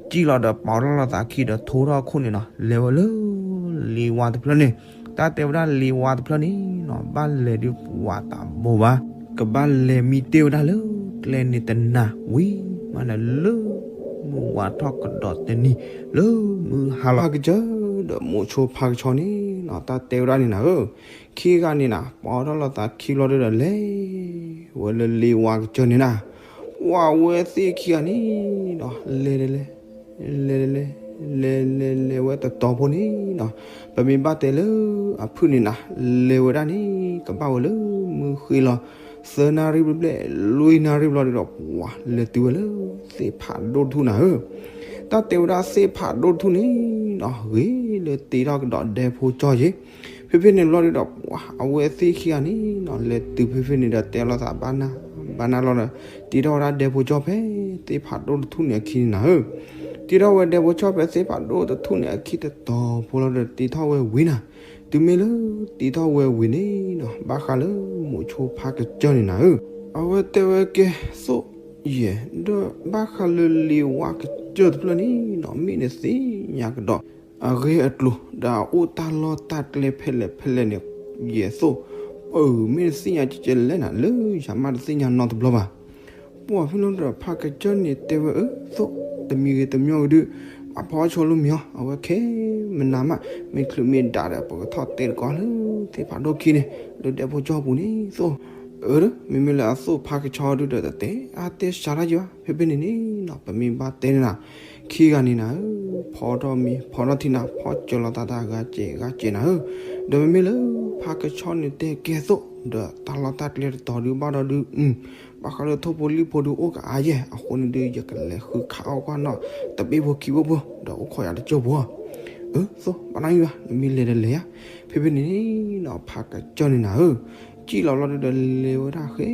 ဒီးပာ်ထီၣ်လိာ်သးခံဒီး ထိထီၣ်အခိၣ်န့ၣ်နီၤ လဲၤဝဲလၢ လ့ဝါတဖျၢၣ်န့ၣ်, တၢ်တဲဝဲဒၣ်လ့ဝါတဖျၢၣ်န့ၣ်နီၤ ဘၣ်လဲၤဒုးပှၤတၢ်ဘိဘၣ်, ကဘၣ်လဲၤမံတ့ၢ်ဝဲဒၣ်လၢ ကျဲန့ၣ်တနၤဝံၤမးန့ၣ် လၢမုၢ်ဝါထီၣ်ကဒီးတနံၤ လၢမုၢ်ဟါလီၤ ဖါကစၢၢ် ဒီးမိၤဆိဖါကဆီန့ၣ်နီၤ တၢ်တဲဝဲဒၣ်န့ၣ်နၤဧၢ, ခံဂၤန့ၣ်နၤ ပာ်ထီၣ်လိာ်သးခံဘျီဒုးဒီး လဲၤဝဲလၢလ့ဝါကစၢၢ်န့ၣ်နၤ, ပှၤဝဲသ့ၣ်ခံဂၤန့ၣ်နီၤ လဲၤလဲၤ လဲၤလဲၤ လဲၤလဲၤလဲၤဝဲတတီၤဖိန့ၣ်နီၤ, ပမ့ၢ်ဘၣ်တဲလၢအဖုၣ်န့ၣ်နၤ လဲၤဝဲဒၣ်န့ၣ် ကဘၣ်ဝဲလၢမုၢ်ဃ့လီၤ သၢနၣ်ရံၣ်ဘျဲၣ်ဘျဲၣ် လွံၢ်နၣ်ရံၣ်ဘျီဒုးဒီး ပှၤလဲၤတုၤဝဲလၢ သ့ၣ်ဖးဒိၣ်တထူၣ်နၤဧၢ, တၢ်တဲဝဲဒၣ်သ့ၣ်ဖးဒိၣ်တထူၣ်န့ၣ်နီၤ ဂ့ၤလၢတ့ထီၣ်ကဒီးဒဲဖိကၠီယ့ၣ်, ဖဲဖဲန့ၣ်ဘျီဒုးဒီး ပှၤအဝဲသ့ၣ်ခံဂၤန့ၣ်နီၤ လဲၤတုၤဖဲဖဲန့ၣ်ဒီး တဲလိာ်သးဘၣ်နၢ်ဘၣ်နၢ်လီၤဒီး တ့ထီၣ်ဝဲဒၣ်ဒဲဖိကၠီဖဲ သ့ၣ်ဖးဒိၣ်တထူၣ်န့ၣ်အခံန့ၣ်နၤဧၢ, တ့ထီၣ်ဝဲဒဲဖိကၠီဖဲသ့ၣ်ဖးဒိၣ်တထူၣ်န့ၣ်အခံတတီၤဖိလီၤဒီး တ့ထီၣ်ဝဲဝံၤနၤ, တုၤမ့ၢ်လၢတ့ထီၣ်ဝဲဝံၤန့ၣ်နီၤ ဘၣ်ဃးလၢမိၤဆိဖါကစၢၢ်န့ၣ်နၤဧၢ, အဝဲတဲဝဲကဲ သိၣ် ယဲၢ် ဒီးဘၣ်ဃးလၢလ့ဝါကစၢၢ်တဖျၢၣ်န့ၣ်နီၤ မ့ၢ်နသ့ၣ်ညါကဒီး အဂ့ၢ်အကျိၤ ဒီးအအိၣ်တၢ်လီၢ်တၢ်ကျဲဖဲလဲၣ်ဖဲလဲၣ်န့ၣ် ယဲၢ်သိၣ်, ပၢ် မ့ၢ်နသ့ၣ်ညါကဲကဲလဲၣ်နၤ လၢယမါတသ့ၣ်ညါနီတဘျီဘၣ်, ပှၤဖဲလီၤဒီးဖါကစၢၢ်န့ၣ်တဲဝဲအၢ သိၣ် တမံၤဂ့ၤတမံၤဂ့ၤဒုး ဘၣ်ဖီအီၣ်ဆိလၢမံၤအီၤ အဝဲခဲမနၤမး မ့ၢ်ချုးမ့ၢ်ဒၣ်ဒီး ပကထီၣ်တဲတကီးလၢသ့ၣ်ဖးဒိၣ်ခံန့ၣ် လၢဒဲဖိကၠီပူၤန့ၣ်သိၣ်, အၢ မ့မ့ၢ်လၢအသိၣ်ဖါကဆီဒုးဒီးတတဲအါတဲစှၤတၢ်က့ၤဘၣ် ဖဲဖဲန့ၣ်န့ၣ်နီၤ ပမ့ၢ်ဘၣ်တဲန့ၣ်နၤ ခံဂၤန့ၣ်နၤဧၢ, ဖီထီၣ်မံၤ ဖီထီၣ်ထံနၤ ဖီစၢၤလီၤသးတၢ်ဂၤစဲးဂၤစဲးနၤဧၢ, ဒီးမ့မ့ၢ်လၢဖါကဆီန့ၣ်တဲကဲသိၣ် ဒီးတၢ်လီၢ်တၢ်ကျဲတတီၤဒုးဘၣ်ဒီးဒုး ဘၣ်ဃးလၢထိၣ်ဖိလံၣ်ဖိဒုးအိၣ်ကအါယဲၢ် အဃိန့ၣ်ဒုး ယကလဲၤဃုခးအီၣ်ကွၢ်နီၣ် တဘ့ၣ်ဖိခံဘ့ၣ်ဖိ ဒီးအိၣ်ခိးယၤတကၠိၢ်ဖိ အၢ သိၣ် ဘၣ်နၢ်ယွၤ နမ့ၢ်လဲၤဒီးလဲၤယၤ, ဖဲဖဲန့ၣ်နီၤ ဖါကစၢၢ်န့ၣ်နၤဧၢ, စံၣ်လီၤလီၤဒုးဒီးလဲၤဝဲဒၣ်ဃဲ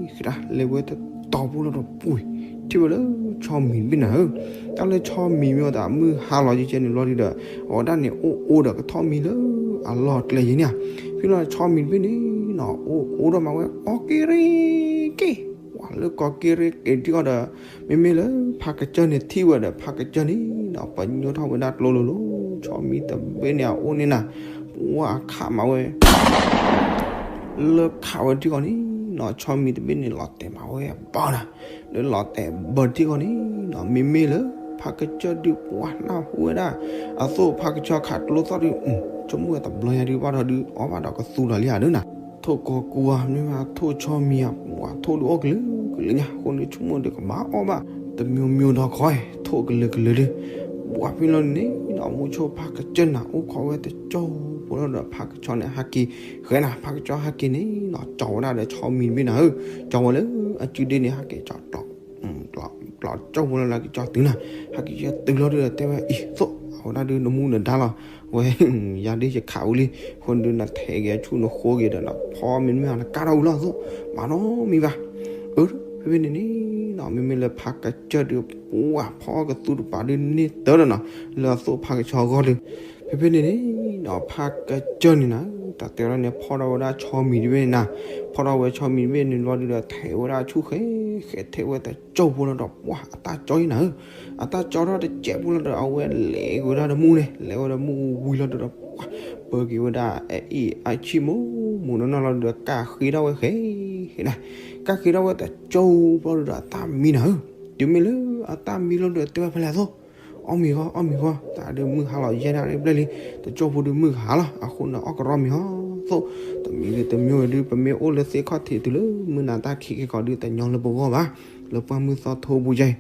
ဃဲဒၣ် လဲၤဝဲတတီၤဖိလီၤဒီးပှ့ၤ ထံၣ်ဝဲလၢဆီမံၤတဘ့ၣ်နၤဧၢ, တၢ်လၢဆီမံၤမ့ၢ်အီၤသးမုၢ်ဟါလီၤယကဲန့ၣ်လီၤဒုးဒီး အဝဲဒၣ်န့ၣ်အိၣ်အိၣ်ဒီးကထီၣ်မံၤလၢအလီၢ်ကျဲယဲၢ်န့ၣ်ဧါ, ဖဲလီၤဆီမံၤတဘ့ၣ်န့ၣ်နီၤ အိၣ်အိၣ်ဒီးမၤဝဲကီက့ရ့က့ ဝဲလၢကီက့ရ့က့ထံအီၤဒီး မ့မ့ၢ်လၢဖါကစၢၢ်န့ၣ်ထံၣ်ဝဲဒီးဖါကစၢၢ်န့ၣ်နီၤ ပညိထီၣ်ဝဲဒၣ်ကျိလိၤလိၤ ဆီမံၤတဘ့ၣ်န့ၣ်အအိၣ်န့ၣ်နၤ, ပှၢ်အခးမးဝဲ လၢခးဝဲထံဃီန့ၣ်နီၤ, ဆီမံၤတဘ့ၣ်န့ၣ် လီၤတဲာ်မးဝဲအဘီနၤ, လၢလီၤတဲာ်ဘၢထံဃီန့ၣ်နီၤ, မ့မ့ၢ်လၢဖးကစၢၢ်ဒုးပှၢ်နၢ်ဟူဝဲဒၣ် အသိၣ်ဖးကဆီခးကျိသီၣ်ဒုး, ဆိကမိၣ်ဝဲတဘျီညါဒုးဘၣ်ဒီးဒုး အီၣ်ဘၣ်ဒီးကသူဒီးလံဧါဒုးနၤ, ထိၣ်ကီၤကူဧါ မ့ၢ်ဘၣ်ထိၣ်ဆီမံၤဧါ, ပှၢ်ထိၣ်ဒုးအီၣ်ကလုာ်ကလုာ်ညါ, အဃိန့ၣ်ဆိကမိၣ်ဒီးကဘၣ်အီၣ်ဘၣ် တမျိုးမျိုးဒီးခီ ထိၣ်ကလုာ်ကလုာ်ဒုး, ပှၢ်ဖဲလီၤန့ၣ်နီၤ မူဆိဖးကစၢၢ်နၤ အိၣ်ခိးဝဲတကၠိဖိလီၤဒီး ဖးကဆီန့ၣ်ဟဲက့ၤဃဲနၤ, ဖးကဆီဟဲက့ၤန့ၣ်နီၤ ကၠီဝဲဒၣ်ဒီးဆီမံၤတဘ့ၣ်နၤဧၢ, ကၠီဝဲလၢအစုဒ့န့ၣ် ဟဲက့ၤကၠီ ကျီကၠိဖိလီၤလၢကၠီတုၤနၤ, ဟဲက့ၤကၠီတုၤလီၤဒုးဒီးတဲဝဲ အံၤသိၣ် အဝဲဒၣ်ဒုးနမူနဒါလီၤ, ဝဲ ယၤဒုးယခးဝံၤလံ, အဃိန့ၣ်ဒုးနထဲးက့ၤအဆူၣ်နဃိက့ၤဒီး နဖီမ့မ့ၢ်နကၢ်ထီၣ်ဝံၤလီၤသိၣ်, မၤနီတမံၤဘၣ်, အၢ ဖဲဖဲန့ၣ်န့ၣ်နီၤ မ့မ့ၢ်လၢဖးကစၢၢ်ဒုး ပှၢ်ဖီကသူတပၤဒုးန့ၢ်တၢ်ဒီးနီၤ လၢအသိၣ်ဖးကဆီအဂီၢ်ဒုး, ဖဲဖဲန့ၣ်န့ၣ်နီၤ ဖးကစၢၢ်န့ၣ်နၤ တၢ်တဲဝဲဒၣ်န့ၣ် ဖီထီၣ်ဝဲဒၣ်ဆီမံၤတဘ့ၣ်န့ၣ်နၤ, ဖီထီၣ်ဝဲဆီမံၤတဘ့ၣ်န့ၣ်လီၤဒုးဒီး ထဲးဝဲဒၣ်ဆူၣ်ဃဲ ဃဲထဲးဝဲတကၠိဖိလီၤဒီး ပှၢ်အတၢ်ကၠီအံၤနၤဧၢ, အတၢ်ကၠီထီၣ်တစဲးဖိလီၤဒီး အဝဲလဲၤက့ၤဝဲဒၣ်တမူန့ၣ် လဲၤဝဲဒီးမူဝံၤလီၤဒုးဒီး ပှၢ် ပၢက့ၤဝဲဒၣ်အအံၤအဆံၣ်မိၢ်မိၢ်နီၢ်နီၢ်လီၤဒုးဒီး ကၢ်ဃ့ထီၣ်ဝဲဃဲဃဲနၤ, ကၢ်ဃ့ထီၣ်ဝဲတကၠိဖိလီၤဒုးဒီး အတၢ်မံနၤဧၢ, တုၤမ့ၢ်လၢအတၢ်မံလီၤဒုးဒီး တဲဝဲဖဲလဲၣ်သိၣ် အီၣ်မ့ၤဂီၢ် အီၣ်မ့ၤဂီၢ် တၢ်ဒုးမုၢ်ဟါလီၤယဲၢ်နၣ်ရံၣ်ဘျဲၣ်လံ, တကၠိဖိဒုးမုၢ်ဟါလီၤ, အဃိန့ၣ်အီၣ်ကရီမ့ၤဟီသိၣ်, တမံၤဂ့ၤတမံၤဝဲဒုး ပမ့ၢ်အိၣ်လၢသ့ၣ်ခီၣ်ထံးတုၤလၢမုၢ်နၤတၢ်ခံးက့ၤကီးဒုး တညီလၢပဂီၢ်ဘၣ်, လၢပှၢ်မုၢ်သီထိပူၤယဲၢ်,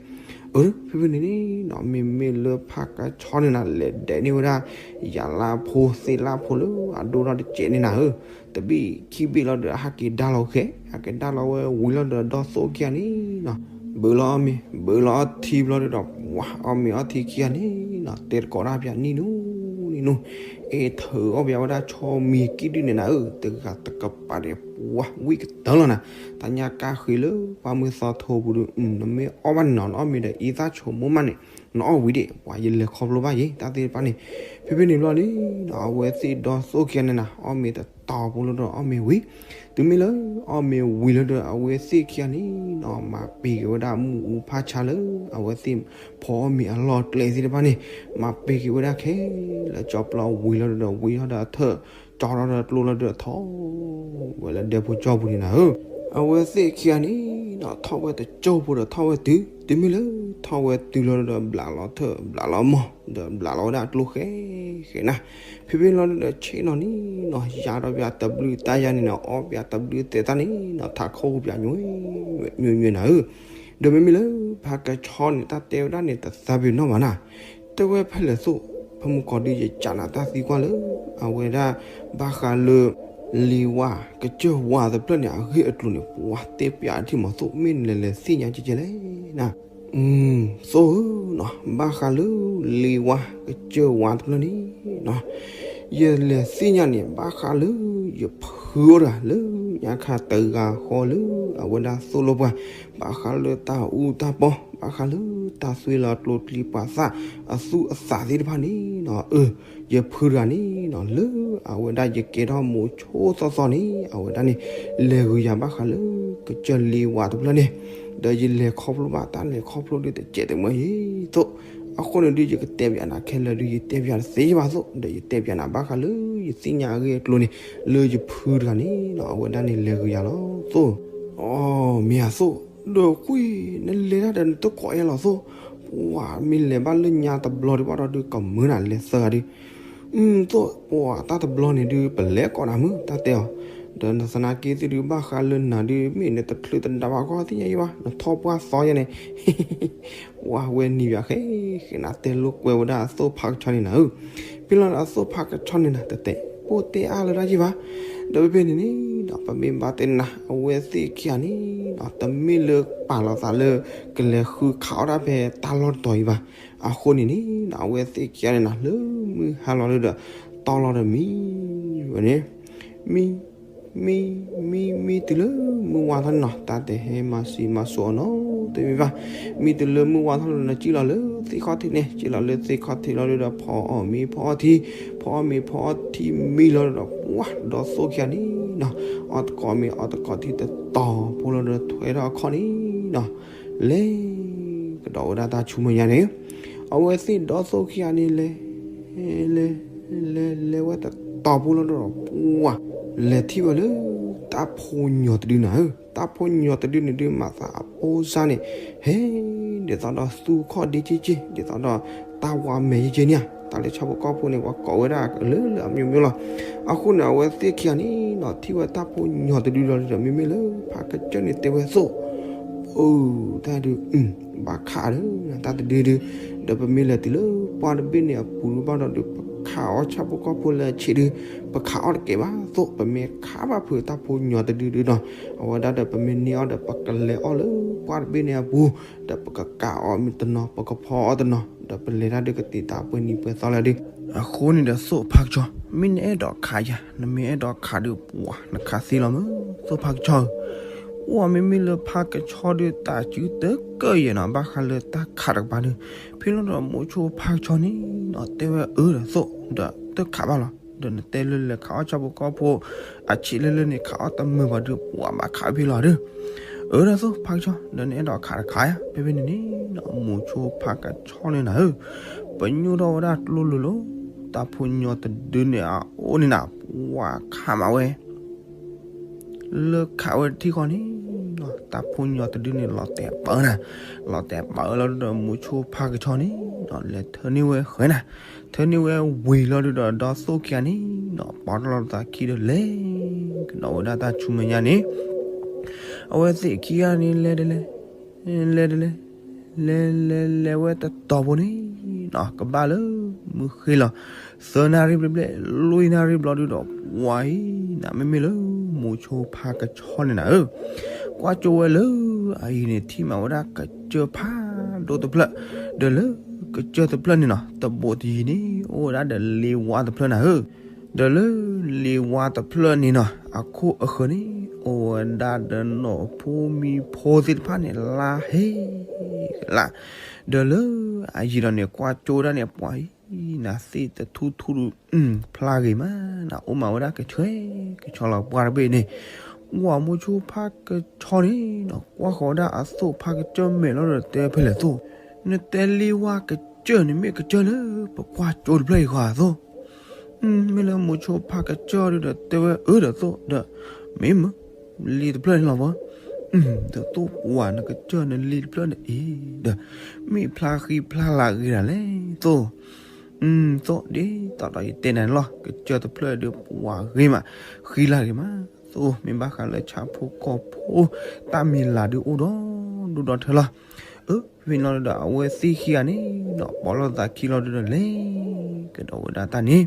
အၢ ဖဲဖဲန့ၣ်န့ၣ်နီၤ မ့မ့ၢ်လၢဖးကဆီန့ၣ်နၤ လဲၤဒဲးန့ၢ်ဝဲဒၣ် ယၤလါဖိသ့ၣ်လါဖိလၢအဒိၣ်ထီၣ်တစဲးန့ၣ်နၤဧၢ, တဘ့ၣ်ခံဘ့ၣ်လီၤဒုးဒီး ဟဲက့ၤဒါလီၤဃဲ ဟဲက့ၤဒါလီၤဝဲဝံၤလီၤဒုးဒီး ဒီသိၣ်ခံဂၤန့ၣ်နီၤ ဘုးလီၤအီၣ်မ့ၤ ဘုးလီၤအီထံဘျီဒုးဒီး ပှၢ်အီၣ်မ့ၤအီထံခံဂၤန့ၣ်နီၤ တဲတကိးတၢ်ပၠးနံၣ်နူနံၣ်နူ, အ့ၣ်ထုးအီၣ်ပၠးဝဲဒၣ်ဆီမံၤကံၣ်ဒုၣ်န့ၣ်နၤဧၢ, တဂၤတကပၤဒီး ပှၢ်ဝံၣ်ကတၢၢ်လီၤနၤ, တၢ်ညါကၢ်ဃ့လၢပှၢ်မုၢ်သီထိပူၤဒုး နမ့ၢ်အီၣ်ဘၣ်န့ၣ်နီၤ နအီၣ်မ့ၤဒီးအံသၣ်ဆိမိၣ်မးန့ၣ် နအီၣ်ဝံၤဒံး ပှၢ်ယလဲၤခီဖျိဘၣ်ယံၤ တၢ်သ့ၣ်တဖၣ်န့ၣ်, ဖဲဖဲန့ၣ်ဘျီန့ၣ်နီၤ အဝဲသ့ၣ်ဒီသိၣ်ခံဂၤန့ၣ်နၤ အီၣ်မ့ၤတတီၤဖိလီၤဒီးအီၣ်မ့ၤဝံၤ, တုၤမ့ၢ်လၢအီၣ်မ့ၤဝံၤလီၤဒီး အဝဲသ့ၣ်ခံဂၤန့ၣ်နီၤ မၤပ့ၤက့ၤဝဲဒၣ်မုၢ်အူဖးဆါလၢ အဝဲသ့ၣ်ဖီအီၣ်မ့ၤအလီၢ်အကျဲသ့ၣ်တဖၣ်န့ၣ်, မၤပ့ၤက့ၤဝဲဒၣ်ခဲလၢာ်ကၠီပျီဝံၤလီၤဒီး ဝံၤထီၣ်ဒီးအထၢၣ် ကၠီထီၣ်ဒီးကျိလီၤဒီးထီၣ်ဝဲလၢဒဲဖိကၠီပူၤန့ၣ်နၤဧၢ, အဝဲသ့ၣ်ခံဂၤန့ၣ်နီၤ ထီၣ်ဝဲတကၠိဖိဒီးထီၣ်ဝဲတုၤ, တုၤမ့ၢ်လၢထီၣ်ဝဲတုၤလီၤဒီး ဘျးလီၤထၢၣ် ဘျးလီၤမီၢ် ဒီးဘျးလီၤဝဲဒၣ်ကျိဃဲဃဲနၤ, ဖဲဖဲလီၤဒီးဆ့ၣ်နီၤန့ၣ်နီၤ ယါထီၣ်ပၠးတဘျုးတၢ်ယါန့ၣ်နီၤ အီၣ်ပၠးတဘျုးသဲးတၢ်န့ၣ်နီၤ ထးခိၣ်ပၠးညွဲညွဲနၤဧၢ, ဒီးမ့မ့ၢ်လၢဖးကဆီန့ၣ် တၢ်တဲဝဲဒၣ်န့ၣ် တသးပ့ၤနီၣ်ဘၣ်နၤ, တဲဝဲဖဲလဲၣ်သိၣ်, ဖဲမုၢ်ကီၤဒုးယကးနၤတၢ်သံကွၢ်လၢ အဝဲဒၣ် ဘၣ်ဃးလၢ လ့ဝါ ကစၢၢ်ဝါတဖျၢၣ်န့ၣ် အဂ့ၢ်အကျိၤန့ၣ် ပှၤတဲပၠးထံၣ်မးသိၣ် မ့ၢ်နလဲၤလဲၤသ့ၣ်ညါကဲကဲလဲၣ်နၤ, သိၣ်ဧၢနီၤ ဘၣ်ဃးလၢ လ့ဝါ ကစၢၢ်ဝါတဖျၢၣ်န့ၣ်နီၤ ယလဲၤသ့ၣ်ညါန့ၣ် ဘၣ်ဃးလၢယဖုအိၣ်တဂၤလၢ ညါခါတဂၤဃီလၢ အဝဲဒၣ်သိၣ်လိပှၤ, ဘၣ်ဃးလၢတၢ်အူတၢ်ပီ, ဘၣ်ဃးလၢတၢ်သွ့လီၤကျိချံမျိာ်သၣ် အသူအသးသ့ၣ်တဖၣ်န့ၣ်နီၤ, အၢ ယဖုတဂၤန့ၣ်နီၤ လၢအဝဲဒၣ်ယကဲထီၣ်မိၤဆိသီသီန့ၣ် အဝဲဒၣ်န့ၣ် လဲၤဂုာ်ယၤဘၣ်ဃးလၢ ကစၢၢ်လ့ဝါတဖျၢၣ်န့ၣ်, ဒီးယလဲၤခီဖျိဘၣ်တၢ်လဲၤခီဖျိဒုးတစဲးတမှဲအံၤသိၣ်, အဃိန့ၣ်ဒုးယကတဲပၠးနၤခဲလၢာ်ဒုး ယတဲပၠးတသ့ဘၣ်သိၣ်, ဒီးယတဲပၠးနၤဘၣ်ဃးလၢယသ့ၣ်ညါအဂ့ၢ်အကျိၤန့ၣ် လၢယဖုတဂၤန့ၣ်နီၤ အဝဲဒၣ်န့ၣ်လဲၤဂုာ်ယၤလီၤသိၣ်, အိ မ့ၢ်ဧါသိၣ်, ဒီးကွံာ် နလဲၤတၢ်ဒီးနတကိးအဲၣ်လီၤသိၣ်, ပှၤမ့ၢ်လဲၤဘၣ်လၢညါတဘျီဒုးဘၣ်ဒီးဒုး ကမုာ်နၤလဲၤသၢဂၤဒုး သိၣ် ပှၤတၢ်တဘျီန့ၣ်ဒုး ပလဲၤကိးနၤမုၢ် တၢ်တဲအီၤ, ဒီးနသနာ်က့သ့ၣ်ဒုး ဘၣ်ဃးလၢနၤဒုး မ့ၢ်နတချုးတနဒါဘၣ်ကီသ့ၣ်ညါအံၤဘၣ် နထီၣ်ပှၢ်သီယဲန့ၣ်, ပှၤဝဲနံၤယၤဃဲ ဃဲနၤတဲလိာ်ကွဲဝဲဒၣ်အသိၣ်ဖးကဆီန့ၣ်နၤဧၢ, ဖဲလီၤအသိၣ်ဖးကဆီန့ၣ်နၤ တတဲပိၢ်တဲအါလၢတၢ်ယံၢ်ဘၣ်, ဒီးဖဲဖဲန့ၣ်န့ၣ်ဒီး ပမ့ၢ်ဘၣ်တဲနၤ အဝဲသ့ၣ်ခံဂၤန့ၣ်ဒီး တမ့ၢ်လၢပာ်လီၤသးလၢ ကလဲၤဃုခးအီၣ်တၢ်ဖဲတၢ်လီၢ်တတီၤအံၤဘၣ်, အဃိန့ၣ်န့ၣ်ဒီး အဝဲသ့ၣ်ခံဂၤန့ၣ်နၤ လၢမုၢ်ဟါလီၤလၢဒီး တီလီၤဒီးမံဝဲန့ၣ်, မံ မံ မံ မံတုၤလၢမုၢ်ဝါထီၣ်န့ၣ်နီၤ တၢ်တဟဲမၤစံးမၤစိးအီၤနီတမံၤဘၣ်, မံတုၤလၢမုၢ်ဝါထီၣ်လီၤဒီး စံၣ်လီၤလၢသ့ၣ်ခီၣ်ထံးန့ၣ် စံၣ်လီၤလၢသ့ၣ်ခီၣ်ထံးလီၤဒီး ဖီအီၣ်မ့ၤဖီအီၣ်ထံ, ဖီအီၣ်မ့ၤဖီအီၣ်ထံမံလီၤဒီး ပှၤဒီးသိၣ်ခံဂၤန့ၣ်နီၤ အီၣ်တကိးမ့ၤအီၣ်တကိးထံတတီၤဖိလီၤဒီး ထွဲထီၣ်အခီၣ်န့ၣ်နီၤ လဲၤကဒီးဝဲဒၣ်တၢ်ဆူမဲာ်ညါန့ၣ်, အဝဲသ့ၣ်ဒီးသိၣ်ခံဂၤန့ၣ်လဲၤ လဲၤ လဲၤ လဲၤဝဲတတီၤဖိလီၤဒီး ပှၤ လဲၤထံၣ်ဝဲလၢ တၢ်ဖိညီတဒုနၤဧၢ, တၢ်ဖိညီတဒုန့ၣ်ဒုး မၤသးအဖိစါန့ၣ် ဟဲ ဒ်သိးဒီးသူခီၣ်ဒ့က့က့ ဒ်သိးဒီး တၢ်ဝါမဲာ်ယက့န့ၣ်ဧါ, တၢ်လၢဆၣ်ဖိကီၢ်ဖိန့ၣ် ပှၤကိးဝဲဒၣ်လၢလၢအမျိုးမျိုးလီၤ. အဃိန့ၣ် အဝဲသ့ၣ်ခံဂၤန့ၣ်နီၤ ထံၣ်ဝဲတၢ်ဖိညီတဒုလီၤဒီး မ့မ့ၢ်လၢဖးကစၢၢ်န့ၣ်တဲဝဲအသိး အိ တၢ်ဒုး ဘၣ်ခးဒီး တၢ်တဒုဒုး ဒီးပမ့ၢ်လဲၤတုၤလၢပှၢ်တဘ့ၣ်န့ၣ်အပူၤဒုးဘၣ်ဒီးဒုး ပခးအီၣ်ဆၣ်ဖိကီၢ်ဖိလၢအဆံးဒုး ပခးအီၣ်တကဲဘၣ်သိး ပမ့ၢ်ခးဘၣ်ဖုးတၢ်ဖိညီတဒုဒုးနီၤ အဝဲဒၣ်ဒီးပမ့ၢ်န့ၢ်အီၣ်ဒီး ပကလဲၤအီၣ်လၢပှၢ်တဘ့ၣ်န့ၣ်အပူၤ ဒီးပကကးအီၣ်မ့ၢ်တနီၤ ပကဖီအီၣ်တနီၤ ဒီးပလဲၤတၢ်ဒုးကသံၣ်သးပှဲၤနံၤပှဲၤသီလၢဒုး အဃိန့ၣ်ဒီးသိးဖးကဆီ မ့ၢ်နအဲၣ်ဒိးခးယၤ နမ့ၢ်အဲၣ်ဒိးခးဒုး ပှၤနခးသ့လီၤမ့ၢ် သိးဖးကဆီဧၢ, အိၣ်မ့မ့ၢ်လၢဖးကဆီဒုး တၢ်စုတကၢၢ်ယဲၢ်နီၤ ဘၣ်ဃးလၢတၢ်ခးတကပၤဒုး ဖဲလီၤဒီးမိၤဆိဖးကဆီန့ၣ်နီၤ တဲဝဲအၢဒီးသိး ဒီးတခးဘၣ်လီၤ ဒီးနတဲလၢလဲၤခးအီၣ်ဆၣ်ဖိကီၢ်ဖိ အဆံးလၢလၢန့ၣ် ခးအီၣ်တမုာ်ဘၣ်ဒုး ပှၤဘၣ်ခးဖဲလီၤဒုး အၢဒီးသိးဖးကဆီ ဒီးနအဲၣ်ဒိးခးတခးယၤ ဖဲဖဲန့ၣ်န့ၣ်နီၤ မိၤဆိဖးကဆီန့ၣ်နၤဧၢ ပညိၣ်ထီၣ်ဝဲဒၣ်ကျိလိၤလိၤ တၢ်ဖိညီတဒုန့ၣ်အအိၣ်န့ၣ်နၤ ပှၤခးမးဝဲ လၢခးဝဲတထံၣ်ဃီန့ၣ်နီၤ တၢ်ဖိညီတဒုန့ၣ် လီၤတဲာ်ပာ်နၤ လီၤတဲာ်ပာ်လီၤဒီးမိၤဆိဖးကဆီန့ၣ်နီၤ လဲၤထၢန့ၢ်ဝဲဃဲနၤ ထၢန့ၢ်ဝဲဝံၤလီၤဒုးဒီး ဒီးသိးခံဂၤန့ၣ်နီၤ ပိာ်ထီၣ်လီၤသးခံဒီးလဲၤ ကဒီးဝဲဒၣ်တၢ်ဆူမဲာ်ညါန့ၣ် အဝဲသ့ၣ်ခံဂၤန့ၣ်လဲၤတလဲၤ လဲၤတလဲၤ လဲၤလဲၤလဲၤဝဲတတီၤဖိန့ၣ်နီၤ ကဘၣ်လၢမုၢ်ဃ့လီၤ သၢနၣ်ရံၣ်ဘျဲၣ်ဘျဲၣ် လွံၢ်နၣ်ရံၣ်ဘျီဒုးဒီး ပှၤအံၤနၤ မ့မ့ၢ်လၢမိၤဆိဖးကဆီန့ၣ်နၤဧၢ ကွၢ်ကၠိဝဲလၢအယံၤန့ၣ် ထံၣ်မးဝဲဒၣ်ကစၢၢ်ဖးဒိၣ်တဖျၢၣ် ဒီးလၢကစၢၢ်တဖျၢၣ်န့ၣ်နီၤ တဘိးတယံၤန့ၣ် အိၣ်ဝဲဒၣ်ဒီးလ့ဝါတဖျၢၣ်နၤဧၢ ဒီးလၢလ့ဝါတဖျၢၣ်န့ၣ်နီၤ အခိၣ်အဃၢၤန့ၣ် အိၣ်ဝဲဒၣ်ဒီးနီၢ်ဖိမံၤဖိသ့ၣ်တဖၣ်န့ၣ် လါဟ့ကလါ ဒီးလၢအယံၤဒီးန့ၣ် ကွၢ်ကၠိဒၣ်န့ၣ် ပှၤအံၤနၤ သ့ၣ်တထူထူဒုး ဖျါဂ့ၤမးနၤ အိၣ်မးဝဲဒၣ်ကဆှဲကဆှီလီၤပှၢ်တဘ့ၣ်န့ၣ် ဝၤမိၤဆိဖးကဆီန့ၣ်နီၤ ကွၢ်ဃီၤဝဲဒၣ်အသိးဖးကစၢၢ်မဲာ်လီၤဒီးတဲဖဲလဲၣ်သိး နတဲလ့ဝါကစၢၢ်န့ၣ် မ့ၢ်ကစၢၢ်လၢပကွၢ်ကၠိတဖျၢၣ်အံၤဃီအသိး မ့ၢ်လၢမိၤဆိဖးကစၢၢ်ဒုးဒီးတဲဝဲအၢဒီးသိးဒီး မ့ၢ်မုၢ် လ့တဖျၢၣ်န့ၣ်လီၤဘၣ် ဒီးသိးပှၤနကစၢၢ်နလ့တဖျၢၣ်န့ၣ်အံၤ ဒီး မ့ၢ်ဖျါဃံဖျါလၤဂ့ၤဒၣ်လဲၣ်သိး သိးဒ်သိးဒီးယတဲနၤန့ၣ်လီၤ ကစၢၢ်တဖျၢၣ်ဒုးပှၤဂ့ၤမး ဃံလၤဂ့ၤမး သိးမ့ၢ်ဘၣ်ဃးလၢဆၣ်ဖိကီၢ်ဖိ တၢ်မံၤလၤဒုးအိၣ်ဒီး ဒူၣ်ဒီးထၢလီၤ အၢ ဖဲန့ၣ်လီၤဒီး အဝဲသ့ၣ်ခံဂၤန့ၣ်နီၤ ပိာ်လိာ်သးခံလီၤဒုးဒီးလဲၤ ကဒီးဝဲဒၣ်တၢ်န့ၣ်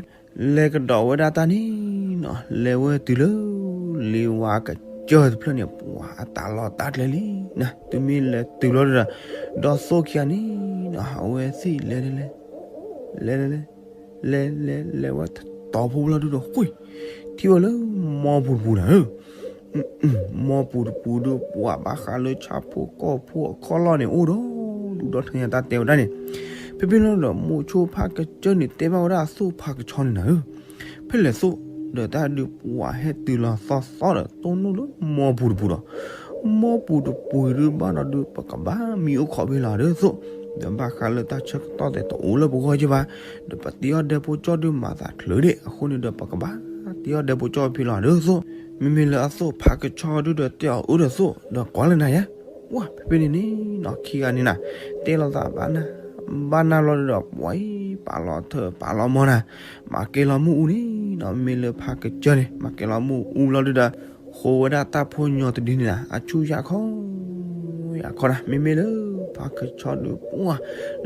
လဲၤကဒီးဝဲဒၣ်တၢ်န့ၣ်နီၤ လဲၤဝဲတုၤလၢ လ့ဝါကစၢၢ်တဖျၢၣ်န့ၣ် ပှၤအတၢ်လီၢ်တၢ်ကျဲလံနၤ တုၤမ့ၢ်လဲၤတုၤလီၤဒုးဒီး ဒီးသိးခံဂၤန့ၣ်နီၤ အဝဲသ့ၣ်လဲၤလဲၤ လဲၤလဲၤ လဲၤလဲၤလဲၤဝဲတတီၤဖိလီၤဒုးဒီး ဃု ထံၣ်ဝဲလၢမီပူၤတပူၤနၤဧၢ မီပူၤတပူၤဒုး ပှၤဘၣ်ဃးလၢဆၣ်ဖိကီၢ်ဖိအခီၣ်လီၢ်န့ၣ် အိၣ်ဒီး ဒူၣ်ဒီးထၢညါတၢ်တဲဝဲဒၣ်န့ၣ် ဖဲဖဲလီၤဒီး မိၤဆိဖးကစၢၢ်န့ၣ် တဲဘၣ်ဝဲဒၣ်အသိးဖးကဆီန့ၣ်နၤဧၢ ဖဲလဲၣ်သိး ဒီးတၢ်ဒုးပှၤဟဲတုၤလီၤသီသီဒီး တိၢ်နီၣ်လၢမီပူၤတပူၤဒီး မီပူၤတပူၤဒုးဘၣ်ဒီးဒုး ပကဘၣ်မံအိၣ်ခိးဖဲလီၤဒီးသိး ဒီးဘၣ်ဃးလၢတၢ်ဆၢကတီၢ်သဲးတအိၣ်လၢပဂီၢ်က့ဘၣ် ဒီးပတ့အီၣ်ဒဲဖိကၠီဒုးမၤသးချုးဒံး အဃိန့ၣ်ဒီး ပကဘၣ်တ့အီၣ်ဒဲဖိကၠီဖဲလီၤဒီးသိး မ့မ့ၢ်လၢအသိးဖးကဆီဒုးဒီးတဲအီၤအၢဒီးသိး ဒီးကွၢ်လၢနၤယါ ဝဲ ဖဲဖဲန့ၣ်န့ၣ်နီၤ ခံဂၤန့ၣ်နၤ တဲလိာ်သးဘၣ်နၢ် ဘၣ်နၢ်လီၤဒုးဒီး ပှၤအံၤ ပာ်လီၤထၢပာ်လီၤမီၢ်နၤ မၤကဲလီၤမုၢ်အူန့ၣ်နီၤ မ့ၢ်လၢဖးကစၢၢ်န့ၣ် မၤကဲလီၤမုၢ်အူလီၤဒုးဒီး ဃိဝဲဒၣ်တၢ်ဖိညီတဒုန့ၣ်နၤ အဆူၣ်ယၢ်ခီ ယၢ်ခီနၤ မ့မ့ၢ်လၢ ဖးကဆီဒုး ပှၤ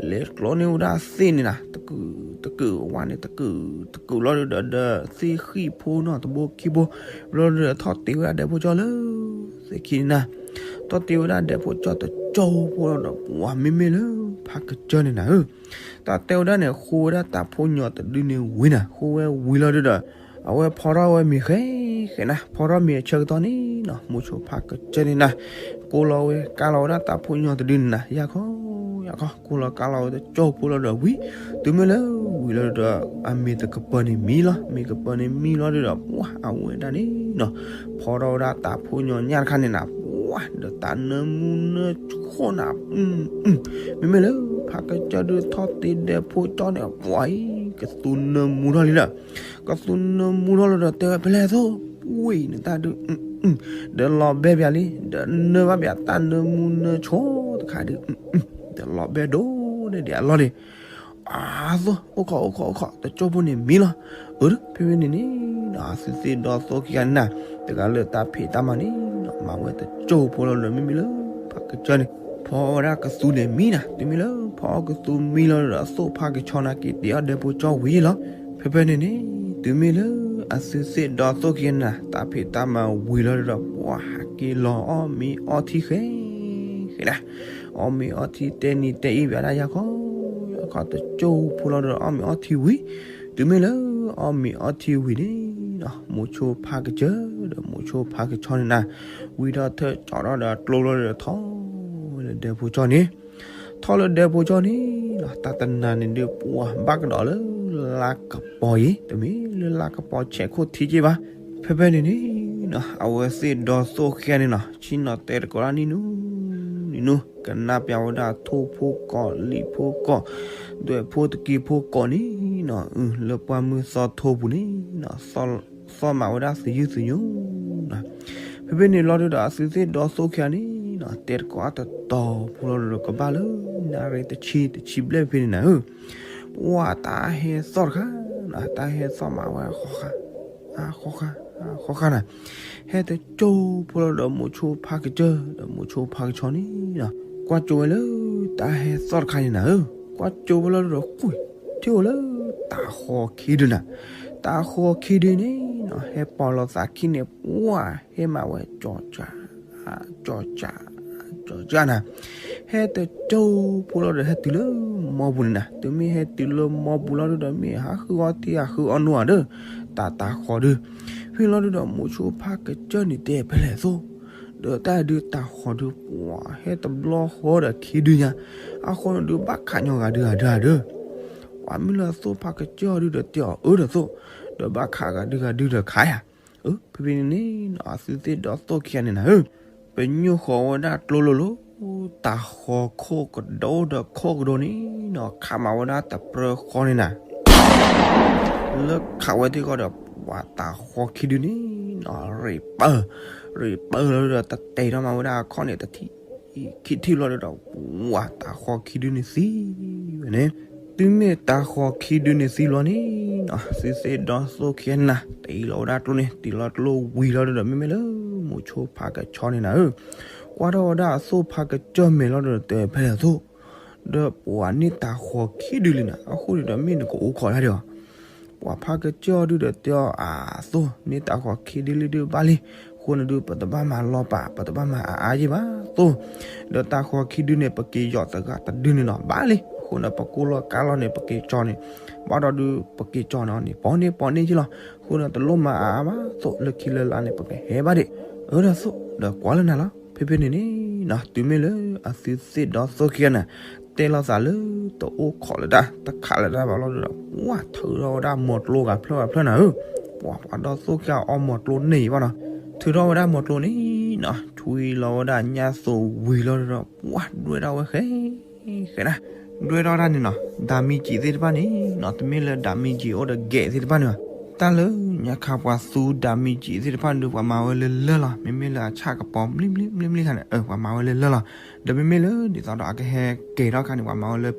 လဲၤကျီန့ၢ်ဝဲဒၣ်သ့ၣ်န့ၣ်နၤ တကုာ်တကုာ်ဝဲန့ၣ် တကုာ်တကုာ်လီၤဒုးဒီး ဒီးသ့ၣ်ဃံၣ်ဖိနီၤ တဘိခံဘိ ဘျီဒုးဒီးထီၣ်တ့ဝဲဒၣ်ဒဲဖိကၠီလၢ သ့ၣ်ခံန့ၣ်နၤ ထီၣ်တ့ဝဲဒၣ်ဒဲဖိကၠီတကၠီဖိလီၤဒီး ပှၤမ့မ့ၢ်လၢ ဖးကစၢၢ်န့ၣ်နၤဧၢ တၢ်တဲဝဲဒၣ်န့ၣ် ဃိဝဲဒၣ်တၢ်ဖိညီတဒုန့ၣ်ဝံၤနၤ ဃိဝဲဝံၤလီၤဒုးဒီး အဝဲဖီထီၣ်ဝဲမ့ၤဃဲဃဲနၤ ဖီထီၣ်မ့ၤအဆၢကတီၢ်န့ၣ်နီၤ မိၤဆိဖးကစၢၢ်န့ၣ်နၤ ကိးလီၤဝဲကါလီၤဝဲဒၣ်တၢ်ဖိညီတဒုန့ၣ်နၤ ယၢ်ခီ ယၢ်ခီ ကိးလီၤကါလီၤဝဲတကၠီဖိလီၤဒီးဝံၤ တုၤမ့ၢ်လၢဝံၤလီၤဒီး အမ့ၤတကပၤန့ၣ်မံလီၤ မ့ၤကပၤန့ၣ်မံလီၤဒုးဒီး ပှၤအဝဲဒၣ်န့ၣ်နီၤ ဖီထီၣ်ဝဲဒၣ်တၢ်ဖိညီညၣ်တခါန့ၣ်နၤ ပှၤ ဒီးတၢ်နၢမူနၢဆှီၣ်နၤ မ့မ့ၢ်လၢ ဖးကစၢၢ်ဒုးထီၣ်တ့ဒဲဖိကၠီန့ၣ် ပှၤအံၤ ကသူနၢမူထီၣ်လံဒီး, ကသူနၢမူထီၣ်လီၤဒီး တဲဝဲဖဲလဲၣ်သိး, ဝံၤနတၢ်ဒုး, ဒီးလီၤဘဲပၠးလံ, ဒီးနၢဘၣ်ပၠးတၢ်နၢမူနၢဆိတခါဒုး, ဒီးလီၤဘဲဒိၣ်န့ၢ်ဒံးအလီၢ်လံ. အါသိး, အိၣ်ခိး အိၣ်ခိး အိၣ်ခိး, တစိၢ်ဖိန့ၣ်မံလီၤ. အၢ ဖဲဖဲန့ၣ်န့ၣ်, အသုသ့ၣ်ဒီသိၣ်ခံဂၤန့ၣ်နၤ, တဂၤလၢတၢ်ဖံးတၢ်မၤန့ၣ်နၤ, မၤဝဲတစိၢ်ဖိလီၤဒီး မ့မ့ၢ်လၢဖးကစၢၢ်န့ၣ်, ဖီဝဲဒၣ်ကသူန့ၣ်မံနၤ, တုၤမ့ၢ်လၢဖီကသူမံလီၤဒီး အသိၣ်ဖးကဆှီန့ၣ်က့ၤတ့အီၣ်ဒဲဖိကၠီဝံၤလီၤ. ဖဲဖဲန့ၣ်န့ၣ်, တုၤမ့ၢ်လၢအသုသ့ၣ်ဒီသိၣ်ခံဂၤန့ၣ်နၤ, တၢ်ဖံးတၢ်မၤဝံၤလီၤဒီး ပှၤဟးက့ၤလီၤအီၣ်မ့ၤအီထံဃဲ, ဃဲဒၣ်, အီၣ်မ့ၤအီထံတဲနံၤတဲအံၤ ပၠးဒၣ်ယၤခီ, ယၤခီတစိၢ်ဖိလီၤဒီး အီၣ်မ့ၤအီထံဝံၤ, တုၤမ့ၢ်လၢအီၣ်မ့ၤအီထံဝံၤန့ၣ်နၤ, မိၤဆိဖးကစၢၢ်ဒီးမိၤဆိဖးကဆှီန့ၣ်နၤ, ဝံထီၣ်ထၢၣ်ကၠီထီၣ်ဒီးကျိလီၤဒီးထီၣ်လၢဒဲဖိကၠီန့ၣ်, ထီၣ်လၢဒဲဖိကၠီန့ၣ်နၤ, တၢ်တနၤန့ၣ်ဒုး ပှၤဘၣ်ကဒီးလၢလါကပီၤအံၤ, တမ့ၢ်လၢလါကပီၤဆဲးခိၣ်ထံက့ဘၣ်. ဖဲဖဲန့ၣ်န့ၣ်နၤ, အဝဲသ့ၣ်ဒီသိၣ်ခံဂၤန့ၣ်နၤ, ဆ့ၣ်နီၤတဲတကိးဒၣ်နံၣ်နူ, နံၣ်နူ, ကနၣ်ပၠးဝဲဒၣ်ထိၣ်ဖိကိး လံာ်ဖိကိး, ဒွဲၣ်ဖိတက့ၤဖိကိးန့ၣ်နၤ, လၢပှၢ်မုၢ်သီထိပူၤန့ၣ်နၤ, သီၣ်မးဝဲဒၣ်သယုၢ်သညိနၤ. ဖဲဖဲန့ၣ်လီၤဒုးဒီး အသုသ့ၣ်ဒီသိၣ်ခံဂၤန့ၣ်နၤ, တဲတကိးအတတီၤဖိလီၤဒီး ကဘၣ်လၢနၣ်ရံၣ်တဆံ တဆံဘျဲၣ်ဖဲန့ၣ်နၤဧၢ, ပှၤတၢ်ဟဲသီၣ်တခါနၤ, တၢ်ဟဲသီၣ်မးဝဲဃီဃါ, ဃီဃါ, ဃီဃါနၤ, ဟဲတစိၢ်ဖိလီၤဒီးမိၤဆိဖးကစၢၢ်ဒီးမိၤဆိဖးကဆှီန့ၣ်နၤ, ကွၢ်ကၠိဝဲလၢတၢ်ဟဲသီၣ်တခါန့ၣ်နၤဧၢ, ကွၢ်ကၠိဝဲလီၤဒီး ကွံာ်ထံၣ်ဝဲလၢတၤဃီၤခံဒုနၤ, တၤဃီၤခံဒုန့ၣ်နၤ, ဟဲပိာ်လီၤသးခံန့ၣ် ပှၤဟဲမးဝဲ ကၠီကၠး, ကၠီကၠး, ကၠီကၠးနၤ, ဟဲတစိၢ်ဖိလီၤဒီး ဟဲတုၤလၢမီပူၤန့ၣ်နၤ, တုၤမ့ၢ်ဟဲတုၤလၢမီပူၤလီၤဒုးဒီး မ့ၢ်ဟးဃုအီထံ ဟးဃုအီနိဧါဒီး, တၢ်တၤဃီၤဒုး, ဖဲလီၤဒုးဒီး မိၤဆိဖးကစၢၢ်န့ၣ်တဲဖဲလဲၣ်သိး, ဒီးတၢ်ဒုးတၤဃီၤဒုး ပှၤဟဲတဘျီဃီဒီးခံဒုညါ, အဃိန့ၣ်ဒုး ဘၣ်ခးညီဂၤဒုဂၤဒုဂၤဒီး ပှၤမ့ၢ်လၢအသိၣ်ဖးကစၢၢ်အီၤဒုးဒီး တဲအီၤအၢဒီးသိး, ဒီးဘၣ်ခးဂၤဒုဂၤဒုဒီးခးယၤ, ဖဲဖဲန့ၣ်န့ၣ်နၤ, အသုသ့ၣ်ဒီသိၣ်ခံဂၤန့ၣ်နၤဧၢ, ပညိၣ်ဃီၤဝဲဒၣ်ကျိလိၤလိၤ, တၤဃီၤခိၣ်ကဒိၣ်ဒီးခိၣ်ကဒိၣ်န့ၣ်နၤ, ခးမးဝဲဒၣ်တပြၢဃီန့ၣ်နၤ, လၢခးဝဲသ့ၣ်ဃီဒီး ပှၤတၤဃီၤခံဒုန့ၣ်နၤ, ရ့းပၢၢ်, ရ့းပၢၢ်လီၤဒီး တတဲထီၣ်မးဝဲဒၣ်အခီၣ်န့ၣ်တထံၣ် ခံထံၣ်လီၤဒုးဒီး ပှၤတၤဃီၤခံဒုန့ၣ်သံဝဲန့ၣ်, တုၤမ့ၢ်တၤဃီၤခံဒုန့ၣ်သံလီၤန့ၣ်နၤ, သုသ့ၣ်ဒီသိၣ်ခံဂၤန့ၣ်နၤ, တ့လီၤဝဲဒၣ်ကျိန့ၣ်, တ့လီၤကျိဝံၤလီၤဒုးဒီး မ့မ့ၢ်လၢမိၤဆိဖးကဆှီန့ၣ်နၤဧၢ, ကွၢ်ထီၣ်ဝဲဒၣ်အသိၣ်ဖးကစၢၢ်မဲာ်လီၤဒုးဒီး တဲဖဲလဲၣ်အသိး, ဒီးပှၤန့ၣ်တၤဃီၤခံဒုလံနၤ, အဃိန့ၣ်ဒီး မ့ၢ်နကအိၣ်ခိးဒၣ်ဒံးအီၤ ပှၤဖးကစၢၢ်အီၤဒုးဒီး တဲအီၤအသိး, န့ၢ်တၤဃီၤခံဒုလံဒုးဘၣ်လံ, အဃိန့ၣ်ဒုး ပတဘၣ်မၤလီၤပာ် ပတဘၣ်မၤအါအါယံၢ်ဘၣ်သိး, ဒီးတၤဃီၤခံဒုန့ၣ် ပက့ၤယီၤတဂၤတဒုန့ၣ်လီၤ ဘၣ်လံ, အဃိန့ၣ် ပကိၢ်လီၤကါလီၤန့ၣ် ပက့ၤကၠီန့ၣ်, ဘၣ်ဒီးဒုး ပက့ၤကၠီန့ၣ်န့ၣ် ပီန့ၢ်ပီန့ၢ်ယံၢ်လီၤ, အဃိန့ၣ် တလိၣ်မၤအါအါဘၣ်သိး, လၢခံလၢလာ်န့ၣ် ပကဟဲဘၣ်ဒံး, အၢဒီးသိး, ဒီးကွၢ်လၢနၤလီၤ, ဖဲဖဲန့ၣ်န့ၣ်နၤ, တုၤမ့ၢ်လၢအသုသ့ၣ်ဒီသိၣ်ခံဂၤန့ၣ် တဲလိာ်သးလၢတအိၣ်ခိးလၢၤတၢ် တခးလၢၤတၢ်ဘၣ်လီၤဒုးဒီး ပှၤထုးထီၣ်ဝဲဒၣ်မီၤကျိဂၤဖျၢၣ်ဂၤဖျၢၣ်နၤဧၢ, ပှၤပှၤဒီသိၣ်ခံဂၤအီၣ်မီၤကျိန့ၢ်အံၤဘၣ်နီၤ, ထုးထီၣ်ဝဲဒၣ်မီၤကျိန့ၣ်နၤ, ထွံလီၤဝဲဒၣ်ညၣ်သိးဝံၤလီၤဒုးဒီး ပှၤဒွဲၣ်ထီၣ်ဝဲဃဲ ဃဲဒၣ်, ဒွဲၣ်ထီၣ်တၢ်န့ၣ်နီၤ, ဒၤမံကံးသ့ၣ်တဖၣ်န့ၣ်နီၤ, တမ့ၢ်လၢဒၤမံကံးအိၣ်ဒီးဂဲးသ့ၣ်တဖၣ်န့ၣ်ဘၣ်, တၢ်လၢညါခါပှၤသူဒၤမံကံးသ့ၣ်တဖၣ်န့ၣ်ဒုး ပှၤမၤဝဲလၢလၢၢ်လီၤ, မ့မ့ၢ်လၢအဆၣ်ကပီၤ မလံမလံမလံခါန့ၣ် ပှၤမၤဝဲလၢလၢၢ်လီၤ, ဒီးမ့မ့ၢ်လၢဒ်သိးဒီးအကဟဲကဲၤထီၣ်ခါန့ၣ် ပှၤမၤဝဲလၢ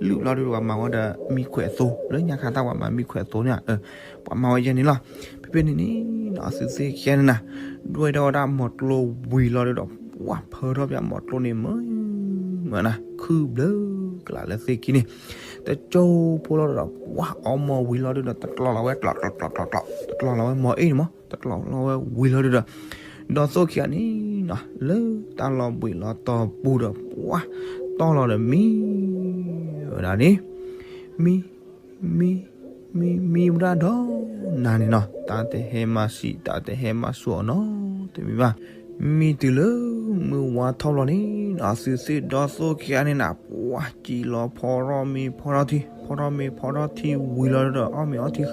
လုၢ်လုၢ်လီၤဒုးဒီးပှၤမၤဝဲဒီးမံခွဲးသိ, လၢညါခါတၢ်ပှၤမၤမံခွဲးသိန့ၣ်, ပှၤမၤဝဲယဲန့ၣ်လီၤ, ဖဲဖဲန့ၣ်န့ၣ်နီၤ, အသုသ့ၣ်ခံဂၤန့ၣ်နၤ, ဒွဲၣ်ထီၣ်ဝဲဒၣ်မီၤကျိဝံၤလီၤဒုးဒီး ပှၤဖၢထီၣ်ပၠးမီၤကျိန့ၣ်မုၢ် မနၤ ခုဘျၢကလးလၢသ့ၣ်ခံန့ၣ်, တကၠိဖိလီၤဒီး ပှၤအီမီၤဝံၤလီၤဒုးဒီး တကျီလီၤဝဲ ကျီကျီကျီကျီကျီ, တကျီလီၤဝဲမီၤအ့ၣ်န့ၣ်မး, တကျီလီၤဝဲဝံၤလီၤဒုးဒီး ဒီးသိၣ်ခံဂၤန့ၣ်နီၤ လၢတၢ်လီၤဘှံးလီၤတီၤပူၤဒီး ပှၤတီၢ်လီၤဒီးမံဝဲဒၣ်န့ၣ်, မံ မံ မံ မံဝဲဒၣ်ဒီးနၤန့ၣ်နီၤ, တၢ်တဟဲမၤစံး တၢ်တဟဲမၤစိာ်အီၤနီတမံၤဘၣ်. မံတုၤလၢမုၢ်ဝါထီၣ်ဘျီန့ၣ်နီၤ, အသုသ့ၣ်ဒီသိၣ်ခံဂၤန့ၣ်နၤ ပှၤစံးလီၤဖီထီၣ်မ့ၤဖီထီၣ်ထံ, ဖီထီၣ်မ့ၤဖီထီၣ်ထံဝံၤလီၤဒီး အီၣ်မ့ၤအီထံ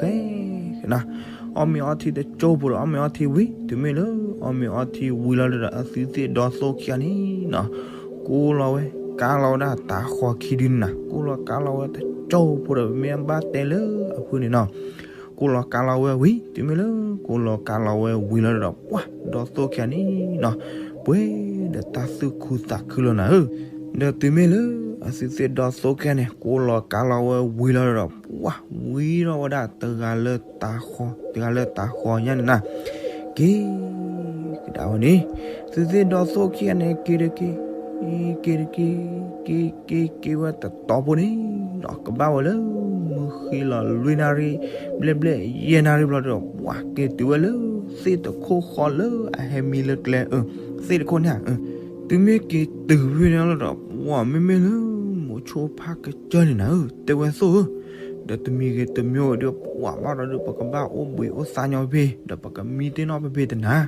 ဃဲနၤ, အီၣ်မ့ၤအီထံတကၠိဖိဒီး အီၣ်မ့ၤအီထံဝံၤ တုၤမ့ၢ်လၢအီၣ်မ့ၤအီထံဝံၤလီၤဒီး အသုသ့ၣ်ဒီသိၣ်ခံဂၤန့ၣ်နီၤ ကိးလီၤဝဲ ကိၣ်လီၤကါလီၤဝဲဒၣ်တၤဃီၤခံဒုန့ၣ်နၤ, ကိၣ်လီၤကါလီၤဝဲတကၠိဖိဒီး ပမ့ၢ်ဘၣ်တဲလၢအဖုန့ၣ်နီၤ, ကိၣ်လီၤကါလီၤဝဲဝံၤ တုၤမ့ၢ်လၢ ကိၣ်လီၤကါလီၤဝဲဝံၤလီၤဒီး ပှၢ်ဒီးသိၣ်ခံဂၤန့ၣ်နီၤ, ပှဲၤဒီးတၢ်သူၣ်ခုသးခုလီၤနၤဧၢ, ဒီးတုၤမ့ၢ်လၢ အသုသ့ၣ်ဒီးသိၣ်ခံဂၤန့ၣ် ကိၣ်လီၤကါလီၤဝဲဝံၤလီၤဒီး ပှၢ်ဝံၤထီၣ်ဝဲဒၣ်တဂၤလၢတၤဃီၤ တဂၤလၢတၤဃီၤညါန့ၣ်နၤ, က့ၤကဒါဝဲန့ၣ်, သုသ့ၣ်ဒီးသိၣ်ခံဂၤန့ၣ် က့ၤတက့ၤ က့ၤတက့ၤ က့ၤက့ၤက့ၤဝဲတတီၤဖိန့ၣ်နီၤ, ကဘၣ်ဝဲလၢ မုၢ်ဃ့လီၤလွံၢ်နၣ်ရံၣ် ဘျဲၣ်ဘျဲၣ်ယဲၢ်နၣ်ရံၣ်ဘျီဒီး ပှၢ်က့ၤတုၤဝဲလၢ သ့ၣ်တခိၣ်ဃီလၢအဟဲမံလၢကျဲအ သ့ၣ်တခိၣ်န့ၣ်ဧၢ, တုၤမ့ၢ်က့ၤတုၤဝဲန့ၣ်လီၤဒီး ပှၢ်မ့မ့ၢ်လၢ မိၤဆိဖါကစၢၢ်န့ၣ်နၤဧၢ တဲဝဲသိၣ်ဧၢ, ဒီးတမံၤဂ့ၤတမံၤဝဲဒီး ပှၢ်ဘၣ်ဒီး ပကဘၣ်အိၣ်ဘှံးအိၣ်သါညီဖဲ ဒီးပကမံတ့ၢ်နီၣ်ဖဲဖဲတနၤ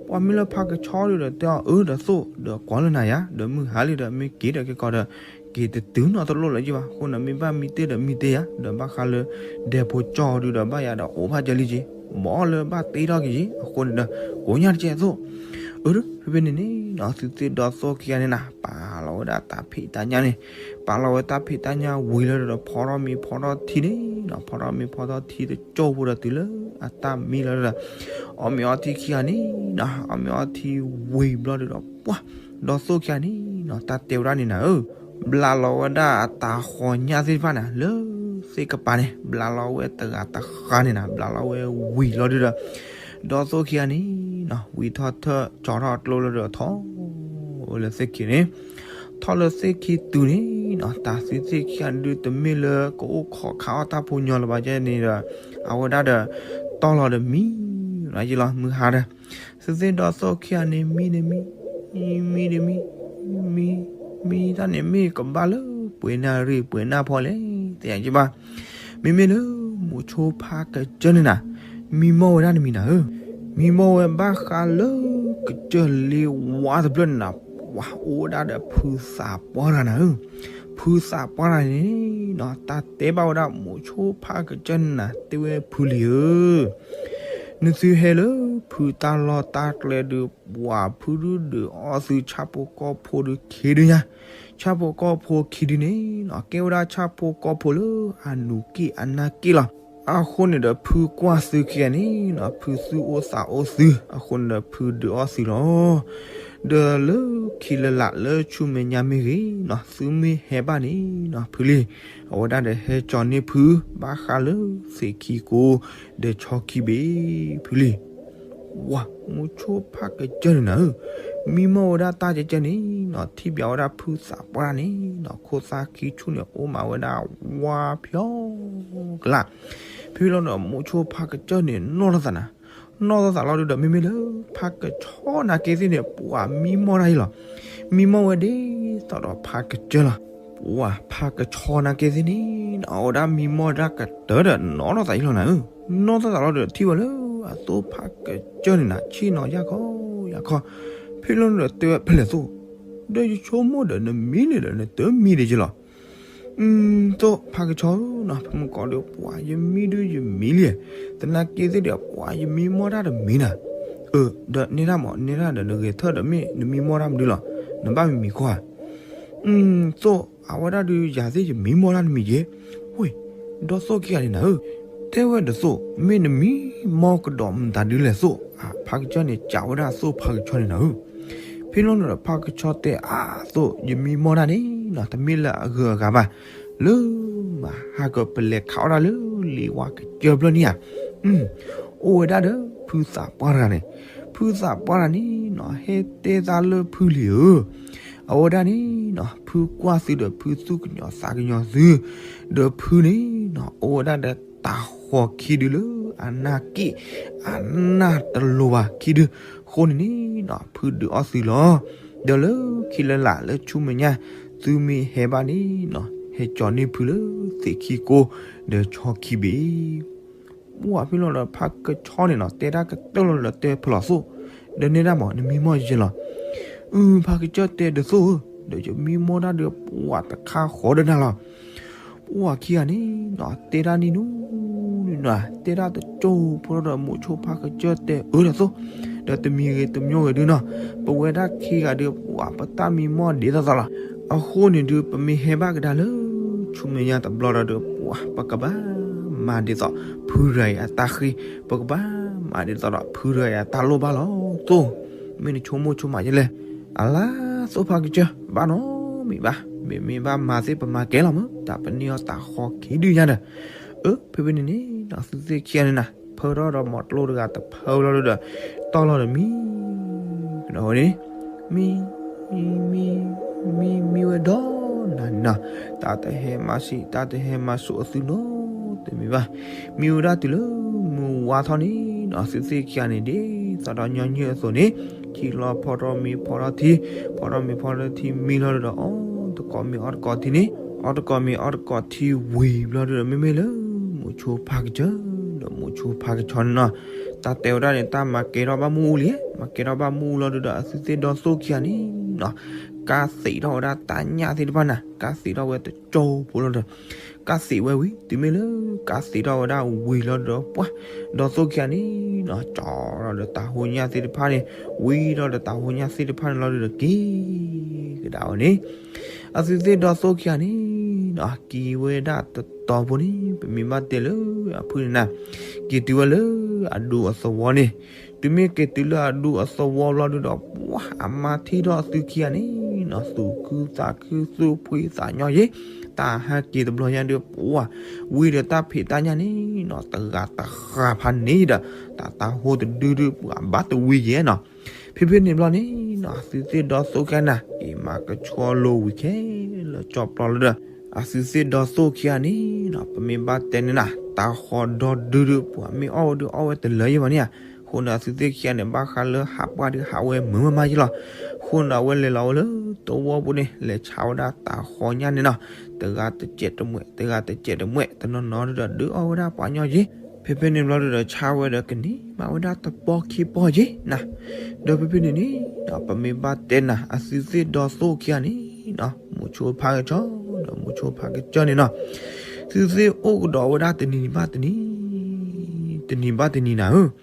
ပှၢ်မ့ၢ်လၢဖါကဆီဒီးတဲအီၤ အၢ ဒီးသိၣ် ဒီးကွၢ်လၢနၤယၤ ဒီးမုၢ်ဟါလံဒီး မ့ၢ်က့ၤဒီးက့ၤကီးဒီး က့ၤတတုၤနီတလိၣ်လၢၤယဘၣ်, အဃိန့ၣ် မ့ၢ်ဘၣ်မံတ့ၢ်ဒီးမံတ့ၢ်ယၤ, ဒီးဘၣ်ဃးလၢ ဒဲဖိကၠီဒုဒီး ဘၣ်ယၤဒီးအိၣ်ဖးကၢလံက့ၤ, ဘီလၢဘၣ်တ့ထီၣ်က့ၤယ့ၤ အဃိန့ၣ်ဒီး ကိးညါတကဲသိၣ်, အၢ ဖဲဖဲန့ၣ်န့ၣ်နီၤ သုသ့ၣ်ဒီးသိၣ်ခံဂၤန့ၣ်နၤ ပာ်လီၤဝဲဒၣ်တၢ်ဖံးတၢ်ညၣ်န့ၣ်, ပာ်လီၤဝဲတၢ်ဖံးတၢ်ညၣ်ဝံၤလီၤဒီး ဖီထီၣ်မ့ၤဖီထီၣ်ထံန့ၣ်နီၤ, ဖီထီၣ်မ့ၤဖီထီၣ်ထံတကၠိဖိဒီးတုၤလၢအတၢ်မံလီၤဒီး အီၣ်မ့ၤအီထံခံဂၤန့ၣ်နီၤ, အီၣ်မ့ၤအီထံဝံၤဘျီဒီး ပှၢ်ဒီးသိၣ်ခံဂၤန့ၣ်နီၤ တၢ်တဲဝဲဒၣ်န့ၣ်နၤဧၢ, ဘျးလီၤဝဲဒၣ်အတၤဃီၤညၣ်သ့ၣ်တဖၣ်န့ၣ် လၢသ့ၣ်ကပၤန့ၣ် ဘျးလီၤဝဲတဂၤတဃၣ်န့ၣ်နၤ, ဘျးလီၤဝဲဝံၤလီၤဒုဒီး ဒီးသိၣ်ခံဂၤန့ၣ်နီၤ ဝံၤထီၣ်ထၢၣ်ကၠီထီၣ်ကျိလီၤဒီးထီၣ်ဝဲလၢသ့ၣ်ခံန့ၣ်, ထီၣ်လၢသ့ၣ်ခံတုၤန့ၣ်နီၤ တၢ်သုသ့ၣ်ခံဂၤဒု တမ့ၢ်လၢကအိၣ်ခိးခးအီၣ်တၢ်ဖိညီလၢၤဘၣ်ကဲန့ၣ်ဒီး အဝဲဒၣ်ဒီး တီၢ်လီၤဒီးမံ ယလီၤမုၢ်ဟါဒီး သုသ့ၣ်ဒီးသိၣ်ခံဂၤန့ၣ် မံန့ၣ်မံ မံန့ၣ်မံ မံ မံတၢ်န့ၣ် မ့ၢ်ကဘၣ်လၢပှဲၤနၣ်ရံၣ်ပှဲၤနၣ်ဖီလဲၣ် သ့ၣ်ညါက့ၤဘၣ်, မ့မ့ၢ်လၢ မိၤဆိဖါကစၢၢ်န့ၣ်နၤ မံမီၢ်ဝဲဒၣ်တမံၤနၤဧၢ, မံမီၢ်ဝဲဘၣ်ဃးလၢ ကစၢၢ်လ့ဝါတဖျၢၣ်န့ၣ်နၤ, ပှၢ်အိၣ်ဝဲဒၣ်ဒီးဖုသးပှၢ်တဂၤနၤဧၢ, ဖုသးပှၢ်တဂၤန့ၣ်နီၤ တၢ်တဲဘၣ်ဝဲဒၣ် မိၤဆိဖါကစၢၢ်န့ၣ်နၤ တဲဝဲဖုလံၤဧၢ နသုဟဲလၢဖုတၢ်လီၢ်တၢ်ကျဲဒုး ပှၤဖုဒုဒုးအီၣ်သုဆၣ်ဖိကီၢ်ဖိဒုးခံဒုညါ, ဆၣ်ဖိကီၢ်ဖိခံဒုန့ၣ်နီၤ ကဲဝဲဒၣ်ဆၣ်ဖိကီၢ်ဖိလၢအနူၤက့ၣ်အနၢ်က့ၣ်လီၤ. အဃိန့ၣ်ဒီးဖုကွၢ်သုခံဂၤန့ၣ်နီၤ ဖုသူၣ်အိၣ်သးအိၣ်သု, အဃိန့ၣ်ဒီးဖုဒုးအီၣ်သုလီၤ. ဒီးလၢခံလၢလာ်လၢဆူမဲာ်ညါမ့ၢ်ဂ့ၤနီၤ သုမ့ၢ်ဟဲဘၣ်န့ၣ်နီၤ ဖုလံၤ အဝဲဒၣ်ဒီးဟဲကၠီန့ၢ်ဖု ဘၣ်ဃးလၢသ့ၣ်ခံကိ ဒီးဆီခံဘ့ၣ် ဖုလံၤ ဝၤ မိၤဆိဖါကစၢၢ်န့ၣ်နၤဧၢ, မံမီၢ်ဝဲဒၣ်တၢ်ကဲကဲန့ၣ်နီၤ ထံၣ်ဘၣ်ဝဲဒၣ်ဖုသးပှၢ်န့ၣ်နီၤ ခိၣ်သၣ်ခံဆူၣ်န့ၣ် အိၣ်မးဝဲဒၣ်ဝါဖျီကလာ်, ဖဲလီၤဒီးမိၤဆိဖါကစၢၢ်န့ၣ် နီၢ်ထီၣ်သးနၤ, နီၢ်ထီၣ်သးလီၤဒုဒီး မ့မ့ၢ်လၢ ဖါကဆီနာ်က့သ့ၣ်န့ၣ် ပှၤမံမီၢ်တၢ်အံၤလီၤ. မံမီၢ်ဝဲဒ်သိးဒီးဖါကစၢၢ်လီၤ. ပှၤဖါကဆီနာ်က့သ့ၣ်န့ၣ်နီၤ အဝဲဒၣ်မံမီၢ်ဒၣ်ကတၢၢ်ဒီး နီၢ်ထီၣ်သးအံၤလီၤနၤဧၢ, နီၢ်ထီၣ်သးလီၤဒီး ထံၣ်ဝဲလၢအသိၣ်ဖါကစၢၢ်န့ၣ်နၤ ဆ့ၣ်နီၤယၢ်ခီယၢ်ခီ, ဖဲလီၤဒီးတဲဝဲဖဲလဲၣ်သိၣ်, ဒီးယဆိကမိၣ်ဒီးနမံလံဒီး နတမံဒံးက့လီၤ. သိၣ်ဖါကဆီဧၢနီၤ ဖဲမုၢ်ကီၢ်ဒီး ပှၤယမံဒုးယမံလံ, သနာ်က့သ့ၣ်ဒီး ပှၤယမံမီၢ်တၢ်တမံနၤ, အၢ ဒီးနဲဒၣ်မး နဲဒၣ်ဒီးနဂဲၤထၢၣ်ဒီးမ့ၢ်နမံမီၢ်တၢ်မနုၤလီၤ, နဘၣ်မံမံၤခီဧါ. သိၣ် အဝဲဒၣ်ဒုးယၤသ့ၣ်ယမံမီၢ်တၢ်တမံၤက့, ဝ့ၢ် ဒီးသိၣ်ခံဂၤန့ၣ်နၤဧၢ, တဲဝဲဒီးသိၣ် မ့ၢ်နမံမီၢ်ကဒီးမတၤဒုလဲၣ်သိၣ်, ဖါကစၢၢ်န့ၣ် ကးဝဲဒၣ်သိၣ်ဖါကဆီန့ၣ်နၤဧၢ. ဖဲလီၤန့ၣ်ဒီးဖါကဆီတဲအသိၣ် ယမံမီၢ်တၢ်န့ၣ်နီၤ တမ့ၢ်လၢအဂုၤအဂၤဘၣ်, လၢမဟါကပလဲၤခးအီၣ်တၢ်လၢလ့ဝါကစၢၢ်ဖျၢၣ်န့ၣ်ဧါ. အိၣ်ဝဲဒၣ်ဒီးဖုသးပှၢ်တဂၤန့ၣ်, ဖုသးပှၢ်တဂၤန့ၣ်နီၤ ဟဲတဲသးလၢဖုလံၤဧၢ, အဝဲဒၣ်န့ၣ်နီၤ ဖုကွၢ်သုဒီးဖုသူၣ်ကညီၤသးကညီၤသု, ဒီးဖုန့ၣ်နီၤ အိၣ်ဝဲဒၣ်ဒီးတၤဃီၤခံဒုလၢအနၢ်က့ၣ် အနၢ်တလိၤဘၣ်ခံဒု, အဃိန့ၣ်န့ၣ်နီၤ ဖုဒုးအီၣ်သုလီၤ. ဒီးလၢခံလၢလာ်လၢဆူမဲာ်ညါ သုမ့ၢ်ဟဲဘၣ်န့ၣ်နီၤ ဟဲကၠီၤန့ၢ်ဖုလၢသ့ၣ်ခံကိ ဒီးဆီခံဘ့ၣ်. ပှၢ်ဖဲလီၤဒီးဖါကဆီန့ၣ်နီၤ တဲတၢ်ကတၢၢ်လီၤဒီးတဲဖဲလီၤသိၣ်, ဒီးနဲဒၣ်မး နမံမီၢ်ယဲလီၤ. အု ဖါကစၢၢ်တဲဒီးသိၣ်ဧၢ, ဒီးယမံမီၢ်တၢ်ဒီးပှၤတခါဃီဒီးနၤလီၤ. ပှၢ်ခံဂၤန့ၣ်နီၤ တဲတၢ်နံၤနူနံၤနၤ တဲတၢ်တကၠိဖိဒီးမိၤဆိဖါကစၢၢ်တဲအၢဒီးသိၣ်, ဒီးတမံၤဂ့ၤတမံၤဂ့ၤဒုနီၤ, ပဝဲဒၣ်ခံဂၤဒီးပှၤပတၢ်မံမီၢ်ဒ်သိးသိးလီၤ. အဃိန့ၣ်ဒုး ပမ့ၢ်ဟဲဘၣ်ကဒါလၢ ဆူမဲာ်ညါတဘျီဒီးဒုး ပှၤ ပကဘၣ်မၤဒ်သိး ဖုရၤအံၤအတၢ်ဃ့, ပကဘၣ်မၤဒ်သိးဒီးဖုရၤအံၤအတၢ်လိၣ်ဘၣ်လီၤသိး, မ့ၢ်နဆိကမိၣ်ဆိကမးယလဲၣ်. အလါ သိၣ်ဖါကစၢၢ် ဘၣ်နီတမံၤဘၣ်, မ့မ့ၢ်ဘၣ်မၤသ့ၣ်ပမၤကဲလီၤမး, တၢ်ပန့ၢ်အီၤတၢ်ဃီခံဒုညါဒီး, အၢ ဖဲဖဲန့ၣ်န့ၣ် သုသ့ၣ်ခံဂၤန့ၣ်နၤ ဖၢထီၣ်ဒီးမီၤကျိတဂၤတဖၢလီၤဒုးဒီး, တီၢ်လီၤဒီးမံ ကဒီးဝဲန့ၣ်, မံ မံ မံ မံဝဲဒီးနၤန့ၣ်နီၤ, တၢ်တဟဲမၤဆံး တၢ်တဟဲမၤစိးအသုနီတမံၤဘၣ်. မံဝဲဒၣ်တုၤလၢမုၢ်ဝါထီၣ်န့ၣ်နီၤ သုသ့ၣ်ခံဂၤန့ၣ် ဒ်သိးဒီးညီနုၢ်အသိးန့ၣ်, ထံလီၤဖီထီၣ်မ့ၤဖီထီၣ်ထံ, ဖီထီၣ်မ့ၤဖီထီၣ်ထံမံလီၤဒုးဒီး အီၣ်တကိးမ့ၤအီၣ်တကိးထံန့ၣ်, အီၣ်တကိးမ့ၤအီၣ်တကိးထံဝံၤဘျီဒုးဒီး မ့မ့ၢ်လၢ မိၤဆိဖါကစၢၢ် ဒီးမိၤဆိဖါကဆီန့ၣ်နီၤ, တၢ်တဲဝဲဒၣ်န့ၣ် တၢ်မၤကဲထီၣ်ဘၣ်မုၢ်အူလံ, မၤကဲထီၣ်ဘၣ်မုၢ်အူလီၤဒုးဒီး အသုသ့ၣ်ဒီသိၣ်ခံဂၤန့ၣ်နီၤ, ကါသံးထီၣ်ဝဲဒၣ်တၢ်ညၣ်သ့ၣ်တဖၣ်နၤ, ကါသံးထီၣ်ဝဲတကၠိဖိလီၤဒီး ကါသံးဝဲဝံၤ တုၤမ့ၢ်လၢကါသံးထီၣ်ဝဲဒၣ်ဝံၤလီၤဒုးဒီး ပှၢ် ဒီသိၣ်ခံဂၤန့ၣ်နီၤ ကၠီဒီးတၢ်ဟိညၣ်သ့ၣ်တဖၣ်န့ၣ်, ဝံၤဒီးတၢ်ဟိညၣ်သ့ၣ်တဖၣ်န့ၣ်လီၤဒုးဒီး က့ၤကဒါဝဲန့ၣ်, အသုသ့ၣ်ဒီသိၣ်ခံဂၤန့ၣ်နီၤ က့ၤဝဲဒၣ်တတီၤဖိန့ၣ် ပမ့ၢ်ဘၣ်တဲလၢအဖုန့ၣ်နၤ, က့ၤတုၤဝဲလၢအဒူအသဝီန့ၣ်, တုၤမ့ၢ်က့ၤတုၤလၢအဒူအသဝီလီၤဒုးဒီး ပှၢ် အမါထံၣ်ထီၣ်အသုခံဂၤန့ၣ်နီၤ သူၣ်ခုသးခု သူၣ်ဖှံသးညီယ့ၤ, တၢ်ဟဲက့ၤတဘျီညါဒုး ပှၢ် ဝံၤဒီးတၢ်ဖံးတၢ်ညၣ်န့ၣ်နီၤ တဂၤတဂၤဖးန့ၣ်ဒီး တၢ်တၢ်ဟိတဒုဒုး ပှၢ်ဘၣ်တဝံၤယဲနီၤ. ဖဲဖဲန့ၣ်ဘျီန့ၣ်နီၤ အသုသ့ၣ်ဒီသိၣ်ခံဂၤနၤ က့ၤမၤကဆှီလိဝံၤခဲလၢာ်ကၠီပျီလီၤဒီး အသုသ့ၣ်ဒီသိၣ်ခံဂၤန့ၣ်နီၤ ပမ့ၢ်ဘၣ်တဲန့ၣ်နၤ တၢ်ဃီဒီဒုဒုး ပှၢ်မ့ၢ်အီၣ်ဝဲဒုးအီၣ်ဝဲတလၢယဲဘၣ်န့ၣ်ဧါ, အဃိန့ၣ် အသုသ့ၣ်ခံဂၤန့ၣ် ဘၣ်ဃးလၢဟးပှၢ်ဒုးဟးဝဲမုာ်မးမးယ့လီၤ. အဃိန့ၣ် အဝဲလဲၤလီၤဝဲလၢသဝီပူၤန့ၣ် လဲၤဆါဝဲဒၣ်တၢ်ဃီညၣ်န့ၣ်နီၤ, တဂၤတစဲးတမှဲး တဂၤတစဲးတမှဲး တနီၤနီၤဒုးဒီး ဒုးအီၣ်ဝဲဒၣ်ပှၤညီယ့ၤ, ဖဲဖဲန့ၣ်ဘျီဒုးဒီး ဆါဝဲဒီးကနံၤမးဝဲဒၣ်တပီခံပီယ့ၤနၤ. ဒီးဖဲဖဲန့ၣ်န့ၣ်နီၤ ပမ့ၢ်ဘၣ်တဲနၤ အသုသ့ၣ်ဒီသိၣ်ခံဂၤန့ၣ်နီၤ မိၤဆိဖါကဆီ ဒီးမိၤဆိဖါကစၢၢ်န့ၣ်နီၤ သုသ့ၣ်အိၣ်ကဒီးဝဲဒၣ်တနံၤဘၣ်တနံၤ တနံၤဘၣ်တနံၤနၤဧၢ,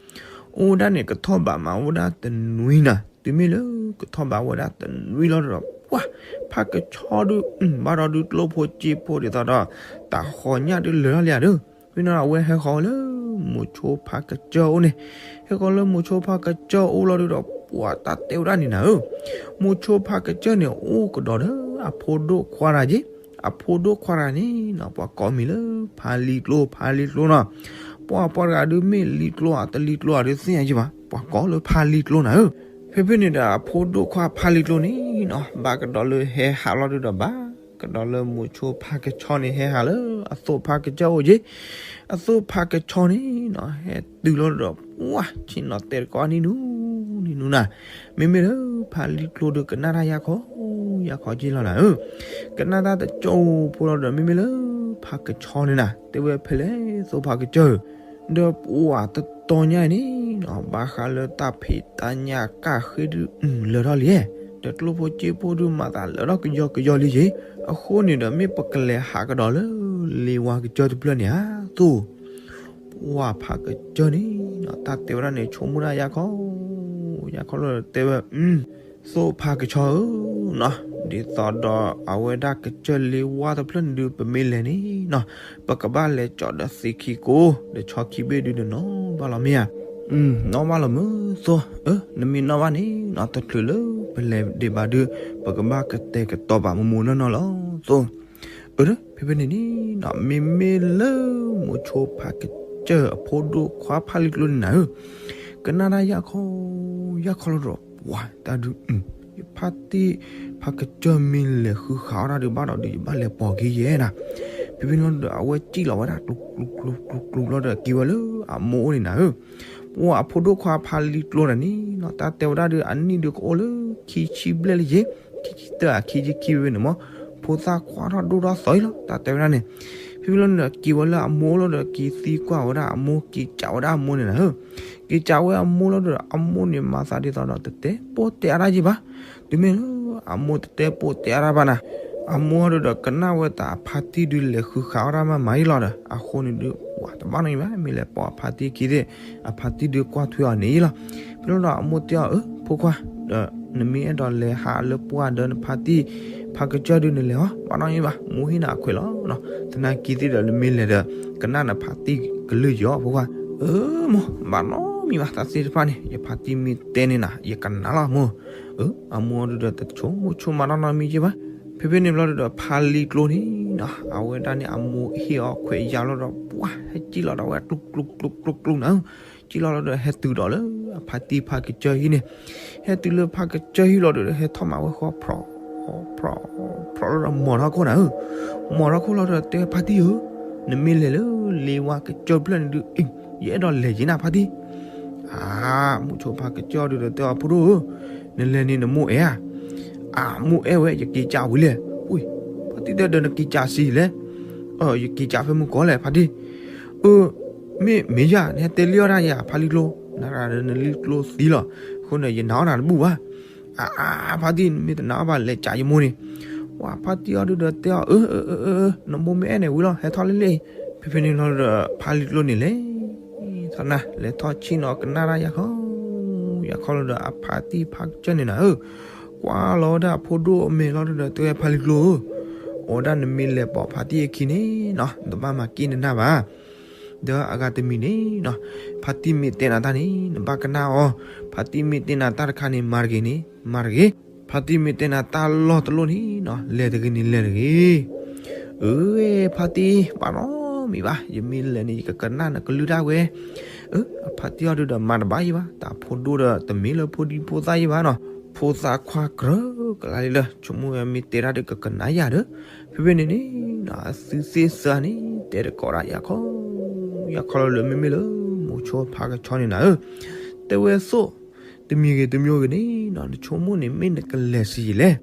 အိၣ်ဝဲဒၣ်န့ၣ် ကထီၣ်ဘးမးဝဲဒၣ်တနွံနၤ, တုၤမ့ၢ်လၢကထီၣ်ဘးဝဲဒၣ်တနွံလီၤဒီး ပှၢ် ဖါကဆီဒုး ဘၣ်ဒီးဒုးကျိၣ်ဖိစ့ဖိဒ်သိးဒီး တၢ်ဃီညၣ်ဒုးလၢာ်ထီၣ်လံဧါဒီး, ဖဲန့ၣ်အဝဲဟဲဃီၤဝဲလၢ မိၤဆိဖါကစၢၢ်အိၣ်န့ၣ်, ဟဲဃီၤလၢမိၤဆိဖါကစၢၢ်အိၣ်လီၤဒုးဒီး ပှၢ်တၢ်တဲဝဲဒၣ်န့ၣ်နၤဧၢ, မိၤဆိဖါကစၢၢ်န့ၣ် အိၣ်ကဒီးဒီးအဖိဒိၣ်ခွါတဂၤက့ၤ, အဖိဒိၣ်ခွါတဂၤန့ၣ်နီၤ ပှၤကိးမံၤလၢဖါလံကျိ ဖါလံကျိနီၤ, ပှၢ်ပှၤတဂၤဒုးမ့ၢ်လံကျိဧါ တလံကျိဧါဒုးသ့ၣ်ညါယ့ၤဘၣ် ပှၤကိးလၢဖါလံကျိနၤဧၢ, ဖဲဖဲန့ၣ်ဒီးအဖိဒိၣ်ခွါဖါလံကျိန့ၣ်နီၤ ဘၣ်ကဒီးလၢဟဲဟးလီၤဒုးဒီး ဘၣ်ကဒီးလၢမိၤဆိဖါကဆီန့ၣ် ဟဲဟးလၢအသိၣ်ဖါကစၢၢ်အိၣ်က့ၤ, အသိၣ်ဖါကဆီန့ၣ်နီၤ ဟဲတုၤလီၤဒုးဒီး ပှၢ် ဆ့ၣ်နီၤတဲာ်တကိးနံၤနူနံၤနူနၤ, မ့မ့ၢ်လၢဖါလံကျိဒုးကနၣ်တၢ်ယၢ်ခီ ယၢ်ခီက့ၤလီၤနၤဧၢ, ကနၣ်တၢ်တကၠိဖိလီၤဒီး မ့မ့ၢ်လၢဖါကဆီန့ၣ်နၤ တဲဝဲဖဲလဲၣ် သိၣ်ဖါကစၢၢ် ဒီးပှၤတတီၤညါအံၤန့ၣ်နီၤ ဘၣ်ဃးလၢတၢ်ဖံးတၢ်ညၣ်ကၣ်ဃ့ဒုး လၢာ်ထီၣ်လံ, ဒီးကျိၣ်ဖိစ့ဖိဒုးမၤသးလၢာ်ထီၣ်ကယီကယီလံယ့ၤ, အဃိန့ၣ်ဒီး မ့ၢ်ပကလဲၤဟးကဒီးလၢလ့ဝါကစၢၢ်တဖျၢၣ်န့ၣ်ဧါသိၣ်, ပှၢ်ဖါကစၢၢ်န့ၣ်နီၤ တၢ်တဲဝဲဒၣ်န့ၣ် ဆိကမိၣ်တၢ်ယၢ်ခီ ယၢ်ခီလီၤဒီးတဲဝဲ သိၣ်ဖါကဆီဧၢနီၤ, ဒ်သိးဒီးအဝဲဒၣ်ကစၢၢ်လ့ဝါတဖျၢၣ်န့ၣ်ဒုး ပမ့ၢ်လဲၤန့ၣ်နီၤ ပကဘၣ်လဲၤကၠီၣ်ဒီးသ့ခံကိ ဒီးဆီခံဘ့ၣ်ဒုးန့ၣ်နီၤဘၣ်လီၤမ့ၢ်ဧါ, နီၤဘၣ်လီၤမုၢ်သိၣ်, နမ့ၢ်နီၤဘၣ်န့ၣ်နီၤ တချုးလၢပလဲၤဒံးဘၣ်ဒုး ပကဘၣ်ကတဲာ်ကတီၤဘၣ်မူမူနီၢ်နီၢ်လီၤသိၣ် အၢ ဖဲဖဲန့ၣ်န့ၣ်နီၤ မ့မ့ၢ်လၢမိၤဆိဖါကစၢၢ်အဖိဒိၣ်ခွါဖါလံကျိန့ၣ်နၤဧၢ, ကနၣ်တၢ်ယၢ်ခီ ယၢ်ခီလီၤဒီး ပှၤတၢ်ဒုး ယဖါတံၢ်ဖါကစၢၢ်မ့ၢ်လဲၤဃုဃာ်အီၣ်တၢ်ဒုးဘၣ်ဒီးဒုး ယဘၣ်လဲၤပိာ်က့ၤယဲနၤ, ဖဲဖဲန့ၣ်လီၤဒီး အဝဲစံၣ်လီၤဝဲဒၣ် ကျူၤကျူၤကျူၤကျူၤလီၤဒီး က့ၤဝဲလၢအမိၢ်အိၣ်န့ၣ်နၤဧၢ ပှၤအဖိဒိၣ်ခွါဖါလံကျိန့ၣ်နီၤ တၢ်တဲဝဲဒၣ်ဒုး အနံၣ်ဒုးကအိၣ်လၢခံဆံဘျဲၣ်လံယ့ၤ, ခံဆံတၢအခံဆံခံဝဲန့ၣ်မး, ဖိသၣ်ခွါထီၣ်ဒိၣ်ထီၣ်သီအံၤလီၤ တၢ်တဲဝဲဒၣ်န့ၣ်, ဖဲဖဲလီၤန့ၣ်ဒီး က့ၤဝဲလၢအမိၢ်အိၣ်လီၤဒီး က့ၤသံကွၢ်ဝဲဒၣ်အမိၢ် က့ၤကးဝဲဒၣ်အမိၢ်န့ၣ်နၤဧၢ, က့ၤကးဝဲအမိၢ်လီၤဒီး အမိၢ်န့ၣ်မၤသးဒ်သိးဒီး တတဲပိာ်တဲအါတၢ်ယ့ၤဘၣ်, တုၤမ့ၢ်လၢအမိၢ်တတဲပိာ်တဲအါတၢ်ဘၣ်နၤ, အမိၢ်ဟီဒုးဒီး ကနၣ်ဝဲတၢ်အဖါတံၢ်ဒုးလဲၤဃုဃာ်အီၣ်တၢ်မးမးအံၤလီၤဒီး အဃိန့ၣ်ဒုး ပှၤတဘၣ်နီတမံၤဘၣ် မ့ၢ်လဲၤပိာ်အဖါတံၢ်ခံသ့ၣ်, အဖါတံၢ်ဒုးကွၢ်ထွဲအီၤန့ၣ်အံၤလီၤ, ဖဲလီၤဒီးအမိၢ်တဲအီၤ အၢ ဖိခွါ, ဒီးနမ့ၢ်အဲၣ်ဒိးလဲၤဟးလၢပှၢ်ဒီးနဖါတံၢ်, ဖါကစၢၢ်ဒုးနလဲၤအီၤ ဘၣ်နီတမံၤဘၣ်, မိၢ်ဟ့ၣ်နၤအခွဲးလီၤနီၤ. သနာ်က့သ့ၣ်ဒီး နမ့ၢ်လဲၤဒီး ကနၣ်နဖါတံၢ်ကလုၢ်ယီၤ ဖိခွါ. အၢ မိၢ် ဘၣ်နီတမံၤဘၣ်, တၢ်သ့ၣ်တဖၣ်န့ၣ် ယဖါတံၢ်မ့ၢ်တဲန့ၢ်နၤ ယကနၣ်လီၤမိၢ်. အၢ အမိၢ်ဒုးဒီး တဆိကမိၣ်ဆိကမးနီတမံၤက့ဘၣ်. ဖဲဖဲန့ၣ်ဘျီဒုးဒီး ဖါလံၤကျိန့ၣ်နီၤ အဝဲဒၣ်န့ၣ် အမိၢ်ဟ့ၣ်အီၤခွဲးယါလီၤဒီး ပှၢ် ဟဲစံၣ်လီၤဒီးဝဲ ကျူကျူကျူကျူကျူနၤ. စံၣ်လီၤလီၤဒီး ဟဲတုၤဒီးလၢအဖါတံၢ်ဖါကစၢၢ်ဟံၣ်န့ၣ်, ဟဲတုၤလၢဖါကစၢၢ်ဟံၣ်လီၤဒီး ဟဲထီၣ်မၤဝဲဃီ ဖျီ ဖျီ ဖျီလီၤဒီး မီၤထီၣ်ခိၣ်နၤဧၢ. မီၤထီၣ်ခိၣ်လီၤဒီး တဲဖါတံၢ်ဧၢ, နမ့ၢ်လဲၤလၢလ့ဝါကစၢၢ်ဖျၢၣ်န့ၣ်ဒုး ယအဲၣ်ဒိးလဲၤယံၤနၤဖါတံၢ်. အါ မုဆိဖါကစၢၢ်ဒုးဒီး တဲအီၤ ဖိဒိၣ်ဧၢ, နလဲၤန့ၣ်နမိၢ်အဲၣ်ဧါ. အမိၢ်အဲၣ်ဝဲ ယက့ၤကးဝံၤလဲၣ်. အ ဖါတံၢ်တဲဒီး နက့ၤကးဆံးလဲၣ်. အ ယက့ၤကးဖဲမုၢ်ကီၢ်လဲၣ် ဖါတံၢ်. အ မ့ၢ်မ့ၢ်ယၤ နဟဲတဲလံအီၣ်ဒၣ်ယၤ ဖါလံၤကျိ, နရၤဒီးနလံၤကျိသံလီၤ. အဃိန့ၣ် ယနာ်အီၣ်နၤတဘူၣ်ဘၣ်. အါ ဖါတံၢ် နမ့ၢ်တနာ်အီၣ်ဘၣ် လဲၤကးယမိၢ်န့ၣ်. ဝဲဖါတံၢ်အီၤဒုးဒီး တဲအီၤ အၢ အၢ အၢ အၢ နမိၢ်မ့ၢ်အဲၣ်န့ၣ်ဝံၤလီၤ ဟဲထီၣ်လံလံ. ဖဲဖဲန့ၣ်လီၤဒီး ဖါလံၤကျိန့ၣ်လဲၤ ထီၣ်နၤ လဲၤထီၣ်ဆံၣ်နီၤကနၣ်တၢ်ယၤခီ ယၤခီလီၤဒီး အဖါတံၢ်ဖါကစၢၢ်န့ၣ်နၤဧၢ, ကွၢ်လီၤဝဲဒၣ်အဖိဒိၣ်အမဲာ်လီၤဒုးဒီး တဲဝဲ ဖါလံၤကျိဧၢ, အဝဲဒၣ်နမ့ၢ်လဲၤပိာ်ဖါတံၢ်အခံန့ၣ်နီၤ နတဘၣ်မၤက့ၣ်နနၢ်ဘၣ်. ဒီးအဂၤတမံၤန့ၣ်နီၤ ဖါတံၢ်မ့ၢ်တဲနၤတၢ်န့ၣ် နဘၣ်ကနၣ်အီၤ, ဖါတံၢ်မ့ၢ်တဲနၤတၢ်တခါန့ၣ် မၤတဂ့ၤန့ၣ် မၤတဂ့ၤ. ဖါတံၢ်မ့ၢ်တဲနၤတၢ်လီၢ်တလီၢ်န့ၣ်နီၤ လဲၤတဂ့ၤန့ၣ် လဲၤတဂ့ၤ. အၢ ဖါတံၢ် ဘၣ်နီတမံၤဘၣ်, ယမ့ၢ်လဲၤန့ၣ် ယကကနၣ်နကလုၢ်ဒၣ်ဝဲ. အၢ အဖါတံၢ်အီၤဒုးဒီး မၤတဘၣ်ယံၤဘၣ်, တၢ်ဖိဒိၣ်ဒီး တမ့ၢ်လၢဖိဒံဖိသၣ်ယံၤဘၣ်နီၤ, ဖိသၣ်ခွါကြၢးကလါလံလၢ ဆိကမိၣ်ဝဲမ့ၢ်တဲတၢ်ဒီး ကကနၣ်ယၤဒီး. ဖဲဖဲန့ၣ်န့ၣ်နီၤ အသုသ့ၣ်စၢန့ၣ် တဲတကိးဒၣ်ယၤခီ ယၤခီလီၤလၢ မ့မ့ၢ်လၢ မိၤဆိဖါကဆီန့ၣ်နၤဧၢ, တဲဝဲသိၣ် တမံၤဂ့ၤတမံၤဂ့ၤန့ၣ်နီၤ နဆိကမိၣ်န့ၣ် မ့ၢ်နကလဲၤဆံးယံၤလဲၣ်.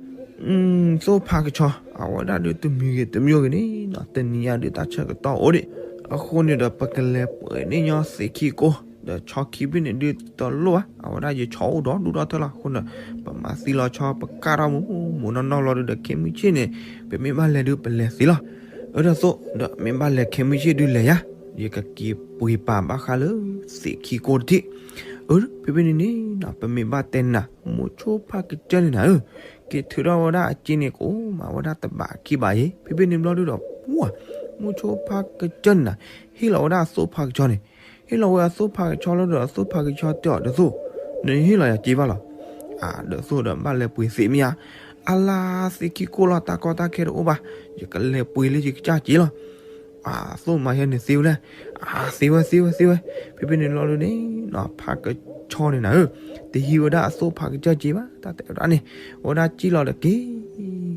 သိၣ်ဖါကဆီ အဝဲဒၣ်ဒုး တမံၤဂ့ၤတမံၤဂ့ၤန့ၣ်နီၤ တနံၤညါဒုး တၢ်ဆၢကတီၢ်အိၣ်ဒံး, အဃိန့ၣ်ဒီး ပကလဲၤပှဲၤန့ၢ်ညီသ့ၣ်ခံကိၢ် ဒီးဆီခံဘ့ၣ်န့ၣ်ဒုးတလိၣ်ဘၣ်, အဝဲဒၣ်ယဆီအိၣ်ဒီးဒူၣ်ဒီထၢလီၤ. အဃိန့ၣ် ပမၤသံလီၤဆီ ပကၢ်ထီၣ်မူမူနီၢ်နီၢ်လီၤဒုးဒီး ခဲမုၢ်ဆ့ၣ်န့ၣ် ပမ့ၢ်ဘၣ်လဲၤဒုး ပလဲၤသ့လီၤ. အၢ ဒီးသိၣ် ဒီးမ့ၢ်ဘၣ်လဲၤခဲမုၢ်ဆ့ၣ်ဒုးလဲၤယၤ, ယကက့ၤပှ့ၤပာ်ဘၣ်ဃးလၢ သ့ၣ်ခံကိၢ်တထံၣ်. အၢ ဖဲဖဲန့ၣ်န့ၣ်နီၤ ပမ့ၢ်ဘၣ်တဲနၤ မိၤဆိဖါကစၢၢ်န့ၣ်နၤဧၢ, က့ၤထုးထီၣ်ဝဲဒၣ်အစ့န့ၣ် ကအိၣ်မးဝဲဒၣ်တဘးခံဘးယံၤ. ဖဲဖဲန့ၣ်ဘျီဒုးဒီး ပှၢ် မိၤဆိဖါကစၢၢ်န့ၣ်နၤ ဟ့ၣ်လီၤဝဲဒၣ်အသိၣ်ဖါကဆီန့ၣ်, ဟ့ၣ်လီၤဝဲအသိၣ်ဖါကဆီလီၤဒီး အသိၣ်ဖါကဆီတဲအီၤ ဒီးသိၣ် နဟ့ၣ်လီၤယၤစ့ဘၣ်လီၤ. အၢ ဒီးသိၣ်ဒီး ဘၣ်လဲၤပှ့ၤသ့ၣ်မ့ၢ်ဧါ. အလါ သ့ၣ်ခံကိၢ်လီၤ တၢ်ကီတၢ်ခဲတအိၣ်ဘၣ်, ယကလဲၤပှ့ၤလၢယကစၢ်စ့လီၤ. အၢ သိၣ်မၤယဲန့ၣ်သ့ဝဲလဲၣ်. အၢ သ့ဝဲသ့ဝဲသ့ဝဲ. ဖဲဖဲန့ၣ်လီၤဒုးန့ၣ်နီၤ ဖါကဆီန့ၣ်နၤဧၢ, တဟံးဝဲဒၣ်အသိၣ်ဖါကစၢၢ်စ့ဘၣ်, တၢ်တဲဝဲဒၣ်န့ၣ် အဝဲဒၣ်စံၣ်လီၤဒီး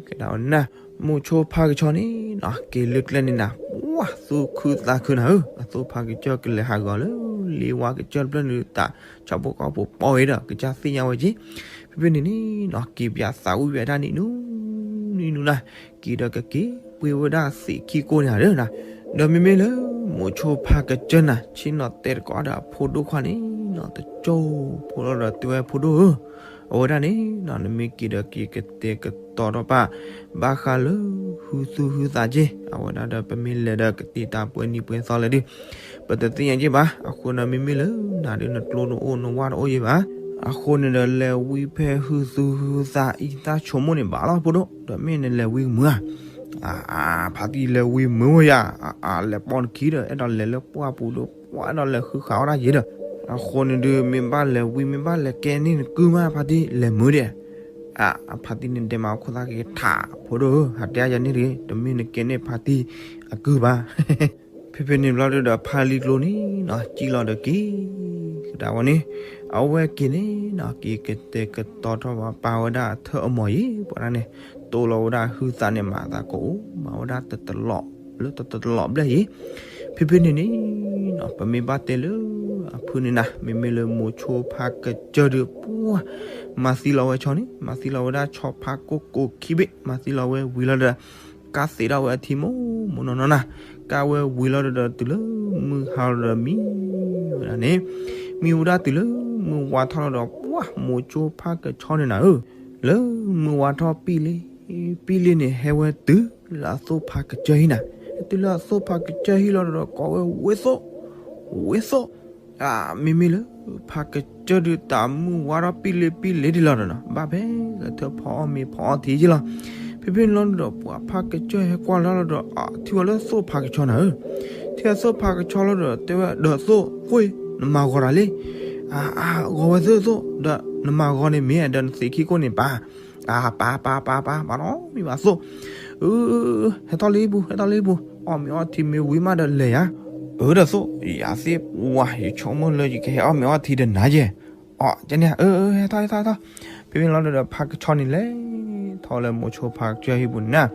က့ၤ ကဒါဝဲနၤ မိၤဆိဖါကဆီန့ၣ်နီၤ က့ၤလၢကျဲန့ၣ်နၤ ပှၢ် သူၣ်ခုသးခုနၤဧၢ, အသိၣ်ဖါကစၢၢ်ကလဲၤဟးဂီၤလၢ လ့ဝါကစၢၢ်တဖျၢၣ်န့ၣ် တၢ်ဆၣ်ဖိကီၢ်ဖိပီၢ်ဝဲဒီး ကစၢ်သ့ၣ်ညါဝဲက့ၤ. ဖဲဖဲန့ၣ်န့ၣ်နီၤ က့ၤပၠးသးဝံၣ်ပၠးတၢ်နံၣ်နူနံၣ်နူနၤ က့ၤဒီးကက့ၤပှ့ၤဝဲဒၣ်သ့ၣ်ခံကိၢ်န့ၣ်ဧါဒီးနၤ. ဒီးမ့မ့ၢ်လၢ မိၤဆိဖါကစၢၢ်နၤ ဆ့ၣ်နီၤတဲတကိးဒီးအဖိဒိၣ်ခွါန့ၣ်နီၤ တကၠိဖိလီၤဒီး တဲဝဲဖိဒိၣ်ဧၢ, အဝဲဒၣ်န့ၣ်နီၤ နမ့ၢ်က့ၤဒီးက့ၤကတဲာ်ကတီၤထီၣ်ပာ် ဘၣ်ဃးလၢ ဟုသူၣ်ဟုသးက့ၤ အဝဲဒၣ်ဒီး ပမ့ၢ်လဲၤဒီးကတ့တၢ်ပှဲၤနံၤပှဲၤသီလဲၣ်ဒုး ပတသ့ၣ်ညါက့ၤဘၣ်. အဃိန့ၣ် မ့မ့ၢ်လၢနၤဒုး နကျိနအိၣ်နဝါတအိၣ်ယံၤဘၣ်. အဃိန့ၣ်ဒီး လဲၤဝံဖဲဟုသူၣ်ဟုသးအံၤ တၢ်ဆိကမိၣ်န့ၣ်ဘၣ်လီၤဖိဒိၣ်, ဒီးမ့ၢ်နလဲၤဝံမုာ်ဧါ. အၢ ဖါတံၢ် လဲၤဝံမုာ်ဝဲယၤ, အၢ လဲၤပိာ်နခံဒီး အဲၣ်ဒိးလဲၤလၢပှၢ်ပူၤဒီး ပှၢ်အဲၣ်ဒိးလဲၤဃုဃာ်အီၣ်တၢ်ယံၤဒီး, အဃိန့ၣ်ဒုး မ့ၢ်ဘၣ်လဲၤဝံ မ့ၢ်ဘၣ်လဲၤကဲန့ၢ်နကုၢ်မး ဖါတံၢ် လဲၤမုာ်ဒံး. အၢ ဖါတံၢ်န့ၣ် ဒဲးမၤအခိၣ်သၣ်က့ၤထး ဖိဒိၣ်ဧၢ, ဟးတဲယၤန့ၣ်တဂ့ၤ, တမ့ၢ်နကဲန့ၢ်ဖါတံၢ်အကုၢ်ဘၣ်. ဖဲဖဲန့ၣ်ဘျီဒုးဒီး ဖါလံၤကျိန့ၣ်နီၤ စံၣ်လီၤဒီးက့ၤ ကဒါဝဲန့ၣ်, အဝဲက့ၤန့ၣ်နီၤ က့ၤကတဲာ်ကတီၤထီၣ်ပာ်ဝဲဒၣ်အထၢၣ်အမီၤယံၤ ပှၤဒၣ်န့ၣ်, တိၢ်လီၤဝဲဒၣ်ဟုသးန့ၣ် မၤသးကအိၣ်မၤဝဲဒၣ်တလီၢ် လၢတတလီၢ်ဘျဲၣ်ယံၤ. ဖဲဖဲန့ၣ်န့ၣ်နီၤ ပမ့ၢ်ဘၣ်တဲလၢအဖုန့ၣ်နၤ မ့မ့ၢ်လၢမိၤဆိဖါကစၢၢ်ဒုး ပှၢ် မၤသံလီၤဝဲဆီန့ၣ် မၤသံလီၤဝဲဒၣ်ဆီဖါကိၢ်ကိးခံဘ့ၣ် မၤသံလီၤဝဲဝံၤလီၤဒီး ကၢ်သ့ၣ်ထီၣ်ဝဲအထံမိၢ်မိၢ်နီၢ်နီၢ်နၤ, ကၢ်ဝဲဝံၤလီၤဒီး တုၤလၢမုၢ်ဟါလီၤဒီးမံဝဲဒၣ်န့ၣ်, မံဝဲဒၣ်တုၤလၢမုၢ်ဝါထီၣ်လီၤဒီး ပှၢ် မိၤဆိဖါကဆီန့ၣ်နၤဧၢ, လၢမုၢ်ဝါထီၣ်ပံၣ်လ့ ပံၣ်လ့န့ၣ် ဟဲဝဲတုၤလၢအသိၣ်ဖါကစၢၢ်ဟံၣ်နၤ, ဟဲတုၤလၢအသိၣ်ဖါကစၢၢ်ဟံၣ်လီၤဒီး ကိးဝဲဝ့သိၣ် ဝ့သိၣ် အၢ မ့မ့ၢ်လၢ ဖါကစၢၢ်ဒုးတၢ်မုၢ်ဝါထီၣ်ပံၣ်လ့ပံၣ်လ့ဒ်လီၤဒီးနီၤ ဘၣ်ဖဲကထၢၣ်ဖီအီၣ်မ့ၤဖီအီၣ်ထံယ့လီၤ. ဖဲ ဖဲဖဲန့ၣ်လီၤဒီး ပှၤဖးကစၢၢ်ဟဲကွၢ်လီၤလီၤဒီး အထံၣ်ဝဲလၢသိၣ်ဖးကဆီနၤဧၢ, ထံၣ်ဝဲသိၣ်ဖးကဆီလီၤဒီး တဲဝဲဒီးသိၣ် ဃိ နမၤဂီၤတၢ်လံ, အဂီၤဝဲသိၣ်သိၣ် ဒီးနမၤဂီၤန့ၣ်မ့ၢ်ဒီးနသ့ၣ်ခံကိၢ်န့ၣ်ပၢ်, အပၢ်ပၢ်ပၢ်ပၢ် ပၢ်နီတမံၤဘၣ်သိၣ်, အ ဟဲထီၣ်လၢဟံၣ်ပူၤ ဟဲထီၣ်လၢဟံၣ်ပူၤ အီၣ်မ့ၤအီထံမ့ၢ်ဝံၤမးဒီးလဲၤယၤ, အၢဒီးသိၣ် ယၤသ့ၣ်ဝါ ယဆိကမိၣ်လၢယကဟဲအီၣ်မ့ၤအီထံဒီးနၤယဲၢ်, အကန့ၣ် အ ဟဲထီၣ်ဟဲထီၣ်ဟဲထီၣ်, ဖဲဖဲန့ၣ်လီၤဒီး ဖးကဆီန့ၣ်လဲၤ ထီၣ်လၢမိၤဆိဖးကစၢၢ်ဟံၣ်ပူၤန့ၣ်နၤ,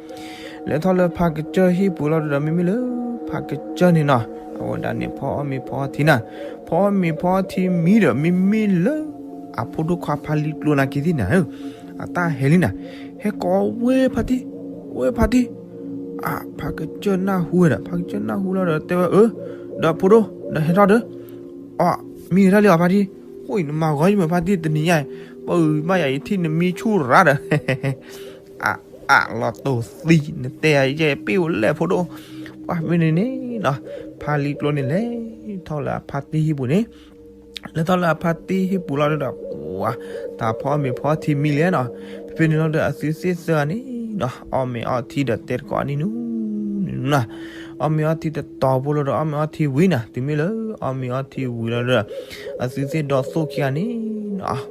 လဲၤထီၣ်လၢဖးကစၢၢ်ဟံၣ်ပူၤလီၤဒီး မ့မ့ၢ်လၢ ဖးကစၢၢ်န့ၣ်နီၤ အဝဲဒၣ်န့ၣ် ဖီအီၣ်မ့ၤဖီအီထံနၤ, ဖီအီၣ်မ့ၤဖီအီထံမံဒီး မ့မ့ၢ်လၢ အဖိဒိၣ်ခွါဖးလံကျိနၤက့ၤသ့ၣ်နၤဧၢ, အတၢ်ဟဲလံနၤ, ဟဲကိးဝဲဖါတံၢ်, ဝဲဖါတံၢ်, အဖးကစၢၢ်နၢ်ဟူဝဲဒီး ဖးကစၢၢ်နၢ်ဟူလီၤဒီးတဲဝဲအၢ, ဒီးဖိဒိၣ် ဒီးဟဲထီၣ်ဒီး, အီ မံဟဲထီၣ်လံအီၤဖါတံၢ်, ဃိ နမၤဂီၤယမ့ၢ်ဖါတံၢ်တနံၤညါ, ပအုၣ်မးယၤယထံၣ်နမံဆူၣ်ရၤဒီး အလီၤတိၢ်သံ နတဲယၤယဲၢ်ပ့ၢ်အိၣ်လဲၣ်ဖိဒိၣ်, ပှၤမ့ၢ်န့ၣ်န့ၣ်နီၤ, ဖးလံကျိန့ၣ်လဲၤထီၣ်လၢအဖါတံၢ်ဟံၣ်ပူၤန့ၣ်, လဲၤထီၣ်လၢအဖါတံၢ်ဟံၣ်ပူၤလီၤဒီး ပှၤ တၢ်ဖီအီၣ်မ့ၤဖီအီထံမံလဲၣ်နီၤ, ဖဲဖဲန့ၣ်လီၤဒီး အသုသ့ၣ်သၢဂၤန့ၣ်နီၤ အီၣ်မ့ၤအီထံဒီးတဲတကိးန့ၣ်နူၤ နူၤနူၤနီၤ, အီၣ်မ့ၤအီထံတတီၤဖိလီၤဒီး အီၣ်မ့ၤအီထံဝံၤနၤ တုၤမ့ၢ်လၢ အီၣ်မ့ၤအီထံဝံၤလီၤဒီး အသုသ့ၣ်ဒီသိၣ်ခံဂၤန့ၣ်နီၤ ဝံထီၣ်ထၢၣ်ဝံထီၣ်မီ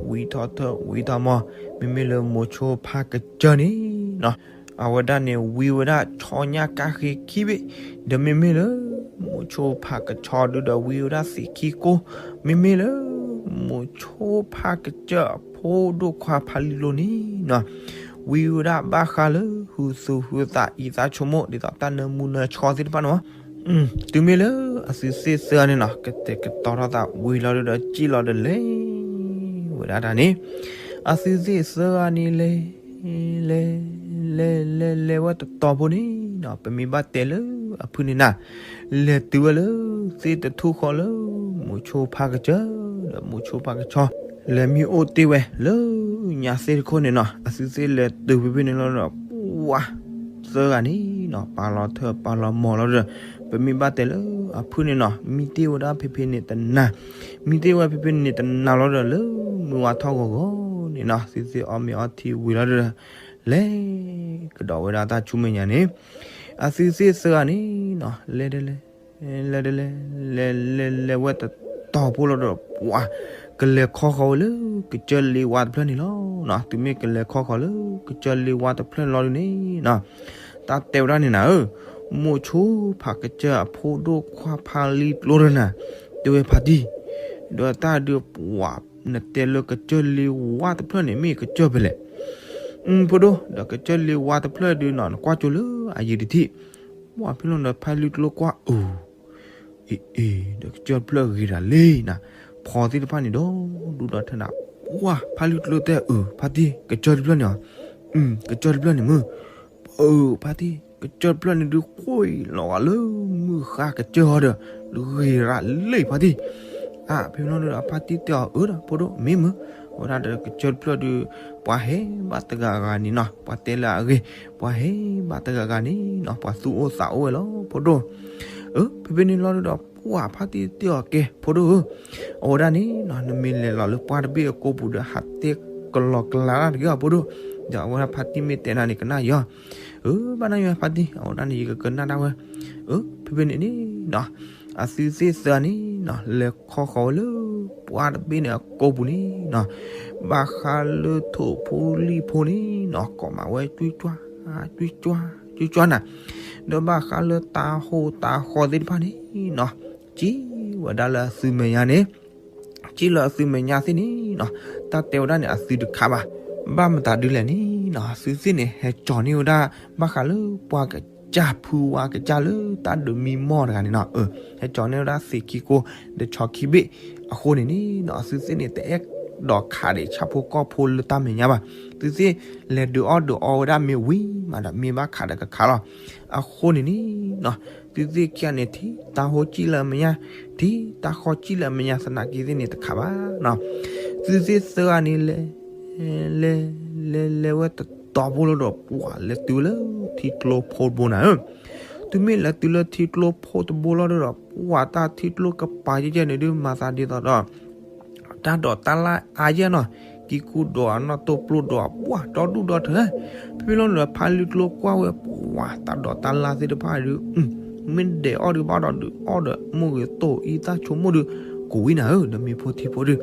ၤ, မ့မ့ၢ်လၢမိၤဆိဖးကစၢၢ်န့ၣ်နီၤ အဝဲဒၣ်န့ၣ်ဝံဝဲဒၣ်ဆီညၣ်ကါဃ့ခံဘ့ၣ်, ဒီးမ့မ့ၢ်လၢ မိၤဆိဖးကဆီဒုဒီးဝံဝဲဒၣ်သ့ၣ်ခံကိၢ်, မ့မ့ၢ်လၢ မိၤဆိဖးကစၢၢ်အဖိဒိၣ်ခွါဖးလံကျိန့ၣ်နီၤ ဝံဝဲဒၣ်ဘၣ်ဃးလၢ ဟုသူၣ်ဟုသးအံသးဆိကမိၣ် ဒ်သိးတၢ်နၢမူနၢဆှီသ့ၣ်တဖၣ်န့ၣ်မီၤ, တုၤမ့ၢ်လၢအသုသ့ၣ်သၢဂၤန့ၣ်နီၤ ကတဲာ်ကတီၤထီၣ်သးဝံၤလီၤဒီး စံၣ်လီၤဒီးလဲၤ ဝဲဒၣ်တၢ်န့ၣ်, အသုသ့ၣ်သၢဂၤန့ၣ်လဲၤ လဲၤ လဲၤ လဲၤ လဲၤဝဲတတီၤဖိန့ၣ်နီၤ ပမ့ၢ်ဘၣ်တဲလၢအဖုၣ်န့ၣ်နၤ, လဲၤတုၤဝဲလၢ သ့ၣ်တထူၣ်ဃီလၢ မိၤဆိဖးကစၢၢ် ဒီးမိၤဆိဖးကဆီ လဲၤမံအိၣ်တ့ၢ်ဝဲလၢညါသ့ၣ်တခိၣ်န့ၣ်နီၤ အသုသ့ၣ်လဲၤတုၤဖဲဖဲန့ၣ်လီၤဒီး ပှၤ သၢဂၤန့ၣ်နီၤ ပာ်လီၤထၢၣ်ပာ်လီၤမီၤလီၤဒီး ပမ့ၢ်ဘၣ်တဲလၢအဖုၣ်န့ၣ်နီၤ မံတ့ၢ်ဝဲဒၣ်ဖဲဖဲန့ၣ်တနၤ, မံတ့ၢ်ဝဲဖဲဖဲန့ၣ်တနၤလီၤဒီး လၢမုၢ်ဝါထီၣ်ဂီၤဂီၤန့ၣ်နီၤ သုသ့ၣ်အီၣ်မ့ၤအီထံဝံၤလီၤဒီး လဲၤ ကဒီးဝဲဒၣ်တၢ်ဆူမဲာ်ညါန့ၣ်, အသုသ့ၣ်သၢဂၤန့ၣ်နီၤ လဲၤဒ်လဲၣ် လဲၤဒ်လဲၣ် လဲၤလဲၤလဲၤဝဲတတီၤဖိလီၤဒီး ပှၤ ကလဲၤခီဃီၤဝဲလၢကစၢၢ်လ့ဝါတဖျၢၣ်န့ၣ်လီၤ. တုၤမ့ၢ်ကလဲၤခီဃီၤလၢကစၢၢ်လ့ဝါတဖျၢၣ်လီၤဒုန့ၣ်နီၤ, တၢ်တဲဝဲဒၣ်န့ၣ်နၤဧၢ, မိၤဆိဖးကစၢၢ်အဖိဒိၣ်ခွါဖးလံကျိတနၤ, တဲဝဲဖါတံၢ်, ဒီးတၢ်ဒုးပှၤ နတဲလၢကစၢၢ်လ့ဝါတဖျၢၣ်န့ၣ် မ့ၢ်ကစၢၢ်ဖဲလဲၣ်. ဖိဒိၣ် ဒီးကစၢၢ်လ့ဝါတဖျၢၣ်ဒုနီၤ နကွၢ်ကၠိလၢအယံၤတထံၣ်, ပှၤဖဲလီၤဒီးဖးလံကျိကွၢ်အုး အ့ အ့ ဒီးကစၢၢ်တဖျၢၣ်ဂ့ၤဒၣ်လံနၤ, ဖီသ့ၣ်တဖၣ်န့ၣ်ဒီးဒူၣ်ဒီးထၢနၤ, ပှၤဖးလံကျိတဲအုး ဖါတံၢ် ကစၢၢ်တဖျၢၣ်န့ၣ်အီၤ, ကစၢၢ်တဖျၢၣ်န့ၣ်မုၢ်, အုး ဖါတံၢ် ကစၢၢ်တဖျၢၣ်န့ၣ်ဒုး ဃိလီၤဂာ်လၢမုၢ်ဃါကစၢၢ်အီၤဒီး ဂ့ၤဒၣ်လံဖါတံၢ် အဖဲလီၤဒီးအဖါတံၢ်တဲအီၤအုးဒီး ဖိဒိၣ်မ့ၢ်မုၢ်, အဝဲဒၣ်ဒီးကစၢၢ်တဖျၢၣ်ဒုး ပှၤဟဲဘၣ်တဂၤဂၤန့ၣ်နီၤ, ပှၤတဲလၢအဂ့ၢ် ပှၤဟဲဘၣ်တဂၤဂၤန့ၣ်နီၤ ပှၤသူၣ်အိၣ်သးအိၣ်ဝဲလီၤ ဖိဒိၣ်. အၢ ဖဲဖဲန့ၣ်လီၤဒီး ပှၤဖါတံၢ်တဲအီၤကဲ ဖိဒိၣ်ဧၢ, အဝဲဒၣ်န့ၣ်နီၤ နမ့ၢ်လဲၤလီၤလၢပှၢ်တဘ့ၣ်အကိာ်ပူၤဒီး ဟးတဲကလီၤကလးတၢ်တဂ့ၤအီၤ ဖိဒိၣ်, ဒီးအဝဲဒၣ်ဖါတံၢ်မ့ၢ်တဲနၤန့ၣ် ကနၣ်ယီၤ, အၢ ဘၣ်နၢ်ယီၤဖါတံၢ် အဝဲဒၣ်န့ၣ် ယကကနၣ်ဒၣ်ဝဲ, အၢ ဖဲဖဲန့ၣ်န့ၣ်နီၤ အသုသ့ၣ်သၢဂၤန့ၣ်နီၤ လဲၤခီဃီၤဝဲလၢပှၢ်တဘ့ၣ်န့ၣ်အကိာ်ပူၤန့ၣ်နီၤ, ဘၣ်ဃးလၢထိၣ်ဖိလံၣ်ဖိန့ၣ်နီၤ ကိးမးဝဲ ကွံကွၢ် ကွံကွၢ် ကွံကွၢ်နၤ, ဒီးဘၣ်ဃးလၢတၢ်ဟိတၢ်ဃီသ့ၣ်တဖၣ်န့ၣ်နီၤ ကံဝဲဒၣ်လၢအသုမဲာ်ညါန့ၣ် ကံလၢအသုမဲာ်ညါသ့ၣ်န့ၣ်နီၤ တၢ်တဲဝဲဒၣ်န့ၣ် အသုတခါဘၣ်. ဘၣ်မတၤဒုလဲၣ်န့ၣ်နီၤ အသုသ့ၣ်န့ၣ် ဟဲကၠီၤန့ၢ်ဝဲဒၣ် ဘၣ်ဃးလၢပှၤကစၢ်ဖုဝါကစၢ်လၢတၢ်ဒုးမံမီၢ်တဂၤန့ၣ်နီၤ, အၢ ဟဲကၠီၤန့ၢ်ဝဲဒၣ်သ့ၣ်ခံကိၢ် ဒီးဆီခံဘ့ၣ်အဃိန့ၣ်န့ၣ်နီၤ အသုသ့ၣ်န့ၣ် တအဲၣ်ဒိးခးဒံးဆၣ်ဖိကီၢ်ဖိလၢတၢ်မဲာ်ညါဘၣ်. သုသ့ၣ်လဲၤဒုးအီၣ်ဒုးအီဝဲဒၣ်မ့ၢ်ဝံၤမးဒီး မ့ၢ်ဘၣ်ခးဒီးကခးလီၤ. အဃိန့ၣ်န့ၣ်နီၤ သုသ့ၣ်ခံဂၤန့ၣ် ထံတၢ်ဟိကံၣ်လၢအမဲာ်ညါ, ထံတၢ်ဃီကံၣ်လၢအမဲာ်ညါသနာ်က့သ့ၣ်န့ၣ်တခါဘၣ်နီၤ. သုသ့ၣ်သၢဂၤန့ၣ်လဲၤ လဲၤ လဲၤ လဲၤဝဲတတီၤဖိလီၤဒီး ပှၤလဲၤတုၤဝဲလၢထံကျိဖိတဘိနၤဧၢ, တုၤမ့ၢ်လဲၤတုၤလၢထံကျိဖိတဘိလီၤဒီး ပှၤတၢ်ထံကျိကပၤယဲၢ်ယဲၢ်န့ၣ်ဒုး မၤသးဒ်သိးဒီး တၢ်ဒိးတၢ်လၢ်အါယဲၢ်နီၤ, က့ၤကူၣ်ဒီး နီၢ်တိၢ်ပျိၢ်ဒီး ပှၢ်ဒီဒူၣ်ဒီထၢ ဖဲဖဲလီၤဒီး ဖါလံကျိကွၢ်ဝဲ ပှၢ်တၢ်ဒိးတၢ်လၢ်သ့ၣ်တဖၣ်ဒုး မ့ၢ်ဒဲးအီၣ်ဒုးဘၣ်ဒီးဒုး အီၣ်ဒီးမိၢ်ဂ့ၤတိၢ်အံသၣ်ဆိကမိၣ်ဒုး ကဝံနၤဧၢ ဒီးမ့ၢ်ဖိထံဖိဒုး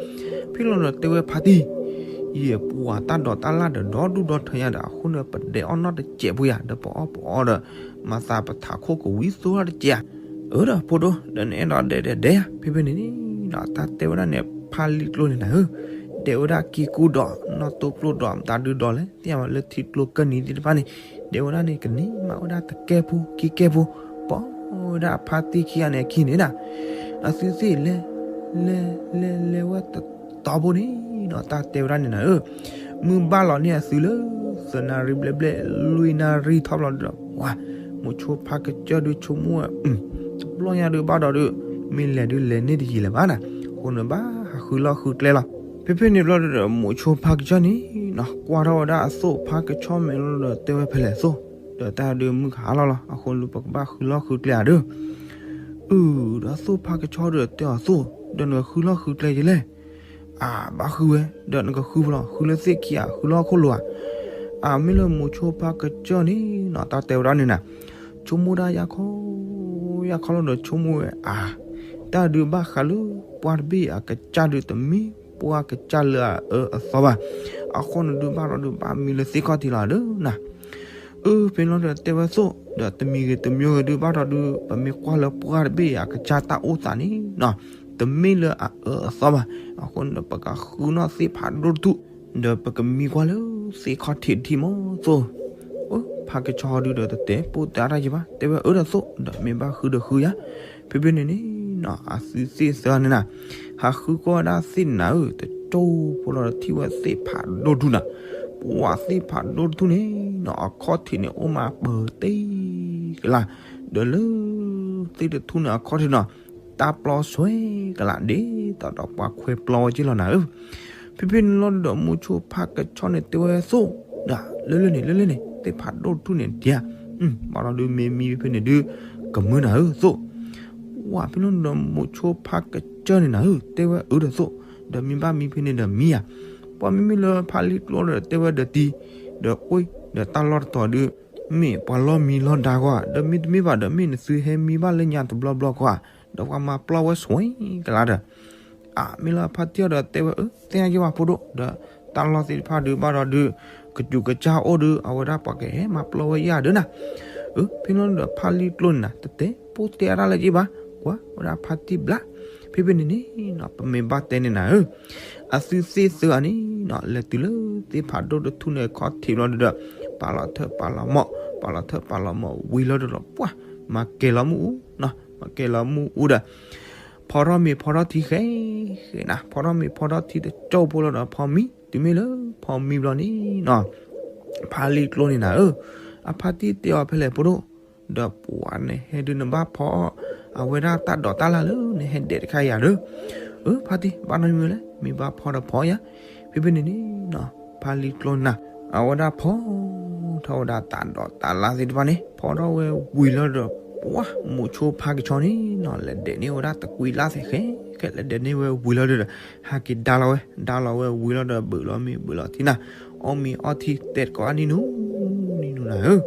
ဖဲလီၤဒီးတဲဝဲဖါတံၢ် ယဲပှၢ်တၢ်ဒိးတၢ်လၢ်ဒီးဒီဒူၣ်ဒီထၢယၤဒီး အဃိန့ၣ် ပဒဲးအီၣ်နီၢ်တစဲးဖိယၤ ဒီးပအီၣ်ပအီဒီး မၤသးပထးခိၣ်ကဝံသိၣ်ထီၣ်တစဲးဧါ အၢဒီးဖိဒိၣ် ဒီးနအဲၣ်ဒိးဒဲးဒဲးဒဲးဧါ ဖဲဖဲန့ၣ်န့ၣ် တၢ်တဲဝဲဒၣ်န့ၣ် ဖါလံကျိန့ၣ်နၤဧၢ ဒဲးဝဲဒၣ်က့ၤကူၣ်ဒီး နီၢ်တိၢ်ပျိၢ်ဒီး မတၤဒုးဒီးလဲၣ် သ့ၣ်ညါဘၣ်လၢထံကျိကၢၢ်နံၤသ့ၣ်တဖၣ်န့ၣ် ဒဲးဝဲဒၣ်န့ၣ် ကန့ၢ်မးဝဲဒၣ်တကဲၢ်ဖိ ခံကဲၢ်ဖိ ပီဝဲဒၣ်အဖါတံၢ်ခံဂၤန့ၣ်အခံန့ၣ်ဒၣ် အသုသ့ၣ်လဲၤ လဲၤ လဲၤ လဲၤဝဲတတီၤဖိန့ၣ်ဒီး တၢ်တဲဝဲဒၣ်န့ၣ်နၤဧၢ မုၢ်ဘၣ်လီၤန့ၢ်အသုလၢ သၢနၣ်ရံၣ်ဘျဲၣ်ဘျဲၣ် လွံၢ်နၣ်ရံၣ်ထီၣ်ဘျီဒီး ပှၢ် မိၤဆိဖါကစၢၢ်ဒုးဆိကမိၣ်ဝဲ တဘျီညါဒုးဘၣ်ဒီးဒုး မ့ၢ်လဲၤဒုးလဲၤန့ၢ်တယံာ်လၢၤဘၣ်နၤ အဃိန့ၣ်ဘၣ်ဟးဃုလီၢ်ဃုကျဲလီၤ ဖဲဖဲန့ၣ်ဘျီဒီး မိၤဆိဖါကစၢၢ်န့ၣ်နီၤ ကွၢ်ထီၣ်ဝဲဒၣ်အသိၣ်ဖါကဆီမဲာ်လီၤဒီး တဲဝဲဖဲလဲၣ်သိၣ် ဒီးတၢ်ဒုးမုၢ်ကဟါလီၤလီၤ အဃိလၢပကဘၣ်ဃုလီၢ်ဃုကျဲဧါဒုး အု ဒီးသိၣ်ဖါကဆီဒုးတဲအီၤသိၣ် ဒီးနကဃုလီၢ်ဃုကျဲယလဲၣ် အၢ ဘၣ်ဃုဝဲ ဒီးနကဃုဖဲလဲၣ် ဃုလၢသ့ၣ်ခံဧါ ဃုလၢဟီၣ်ခိၣ်လိၤဧါ အၢ မ့ၢ်လၢမိၤဆိဖါကစၢၢ်န့ၣ်နီၤ တၢ်တဲဝဲဒၣ်န့ၣ်နၤ ဆိကမိၣ်ဒၣ်ယါခီ ယါခီလီၤဒီးဆိကမိၣ်ဝဲ အၢ တၢ်ဒုးဘၣ်ဃးလၢပှၢ်တဘ့ၣ်အကစၢ်ဒုးတမ့ၢ် ပှၢ်ကစၢ်လၢအအၢအသီဘၣ် အဃိန့ၣ်ဒုးဘၣ်ဒီးဒုးဘၣ်မံလၢသ့ၣ်ခီၣ်ထံးလီၤဒုးနၤ အၢ ဖဲလီၤဒီးတဲဝဲသိၣ် ဒီးတမံၤဂ့ၤတမံၤဂ့ၤဒုးဘၣ်ဒီးဒုး ပမ့ၢ်ကွၢ်လၢပှၢ်တဘ့ၣ်အကစၢ်တၢ်အိၣ်သးန့ၣ်နီၤ တမ့ၢ်လၢအအၢအသီဘၣ် အဃိန့ၣ်ဒီးပကဃုနီၣ်သ့ၣ်ဖးဒိၣ်တထူၣ် ဒီးပကမံကွၢ်လၢသ့ၣ်ခီၣ်ထံးတထံၣ်မးသိၣ် ဖါကဆီဒုးဒီးတတဲပိၢ်တဲအါတၢ်ယံၤဘၣ် တဲဝဲအၢဒီးသိၣ် ဒီးမ့ၢ်ဘၣ်ဃုဒီးဃုယါ ဖဲဖဲန့ၣ်န့ၣ်နီၤ အသုသ့ၣ်သၢန့ၣ်နၤ ဟးဃုကွၢ်ဝဲဒၣ်သ့ၣ်နၤဧၢ တကၠိဖိလီၤဒီးထံၣ်ဝဲသ့ၣ်ဖးဒိၣ်တထူၣ်နၤ ပှၢ်သ့ၣ်ဖးဒိၣ်တထူၣ်န့ၣ်နီၤ အခီၣ်ထံးန့ၣ်အိၣ်မးပၢၤတ့ၢ်ကလး ဒီးလၢ သ့ၣ်တထူၣ်န့ၣ်အခီၣ်ထံးနီၤ တၢ်ပျီဆွဲကလးဒ်သိးဒီးပှၤခွဲပျီဝဲက့လီၤနၤဧၢ ဖဲဖဲန့ၣ်လီၤဒီးမိၤဆိဖါကဆီန့ၣ်တဲဝဲသိၣ် ဒီးလၢလၢန့ၣ် လၢလၢန့ၣ် သ့ၣ်ဖးဒိၣ်တထူၣ်န့ၣ်ဒံးဧါ ဘၣ်ဒီးဒုးမ့ၢ်မံဖဲဖဲန့ၣ်ဒုး ကမုာ်နၤဧၢသိၣ် ပှၢ်ဖဲလီၤဒီးမိၤဆိဖါကစၢၢ်န့ၣ်နၤဧၢ တဲဝဲအၢဒီးသိၣ် ဒီးမ့ၢ်ဘၣ်မံဖဲန့ၣ်ဒီးမံဧါ ပှၢ်မ့မ့ၢ်လၢဖါလံကျိဒီးတဲဝဲဒီးတံၤ ဒီးကွ့ ဒီးတၢ်လီၢ်တတီၤဒုး မ့ၢ်ပှၤလီၢ်မံလီၢ်ဒါကွၢ် ဒီးမ့တမ့ၢ်ဘၣ်ဒီးမ့ၢ်နသုဟဲမံဘၣ်လၢညါတဘျီဘျီကွၢ် ဒီးပှၤမၤပျီဝဲဆွဲကလးဒီး အၢ မ့ၢ်လၢဖါတံၢ်အီၤဒီးတဲဝဲအၢ သ့ၣ်ညါက့ၤဝဲဖိဒိၣ် ဒီးတၢ်လီၢ်သ့ၣ်တဖၣ်ဒုးဘၣ်ဒီးဒုး ကစူးကစၢ်အိၣ်ဒုး အဝဲဒၣ်ပှၤကဟဲမၤပျီဝဲယၤဒုးနၤ အၢ ဖဲလီၤဒီးဖါလံကျိန့ၣ်နၤ တတဲပိၢ်တဲအါတၢ်လၢက့ဘၣ် ကွၢ်ဝဲဒၣ်ဖါတံၢ်ဘျါ ဖဲဖဲန့ၣ်န့ၣ်နီၤ ပမ့ၢ်ဘၣ်တဲန့ၣ်နၤဧၢ အသုသ့ၣ်သၢဂၤန့ၣ်နီၤ လဲၤတုၤလၢသ့ၣ်ဖးဒိၣ်တထူၣ်န့ၣ်ခီၣ်ထံးဘျီဒီး ပာ်လီၤထၢၣ်ပာ်လီၤမီၢ် ပာ်လီၤထၢၣ်ပာ်လီၤမီၢ်ဝံၤလီၤဒီး ပှၢ် မၤကဲၤလီၤမုၢ်အူနီၤ မၤကဲၤလီၤမုၢ်အူဒီး ဖီထီၣ်မ့ၤဖီထီၣ်ထံဃဲ ဃဲနၤ ဖီထီၣ်မ့ၤဖီထီၣ်ထံတကၠိဖိလီၤဒီးဖီမံ တုၤမ့ၢ်လၢဖီမံဘျီန့ၣ်နီၤ ဖါလံကျိန့ၣ်နၤဧၢ အဖါတံၢ်တဲအီၤဖဲလဲၣ်ဖိဒိၣ် ဒီးပှၢ်နဟဲဒုးနဘၣ်ဖီ အဝဲဒၣ်တၢ်ဒိးတၢ်လၢ်လၢနဟဲဒဲးတခါယၤဒီး အၢ ဖါတံၢ် ဘၣ်နီတမံၤဝဲလဲၣ် မ့ၢ်ဘၣ်ဖီဒီးဖီယၤ ဖဲဖဲန့ၣ်န့ၣ်နီၤ ဖါလံကျိနၤ အဝဲဒၣ်ဖီထီၣ်ဝဲဒၣ်တၢ်ဒိးတၢ်လၢ်သ့ၣ်တဖၣ်န့ၣ် ဖီထီၣ်ဝဲဝံၤလီၤဒီး ပှၢ် မိၤဆိဖါကဆီန့ၣ်နီၤ လဲၤဒဲးန့ၢ်ဝဲဒၣ်တကွံလၢ်သ့ၣ်ဃဲ ဃဲလဲၤဒဲးန့ၢ်ဝဲဝံၤလီၤဒီး ဟးက့ၤဒါလီၤဝဲ ဒါလီၤဝဲဝံၤလီၤဒီး ဘုးလီၤမ့ၤဘုးလီၤထံနၤ အီၣ်မ့ၤအီထံတဲတကိးအါနံၣ်နူ နံၣ်နူနၤဧၢ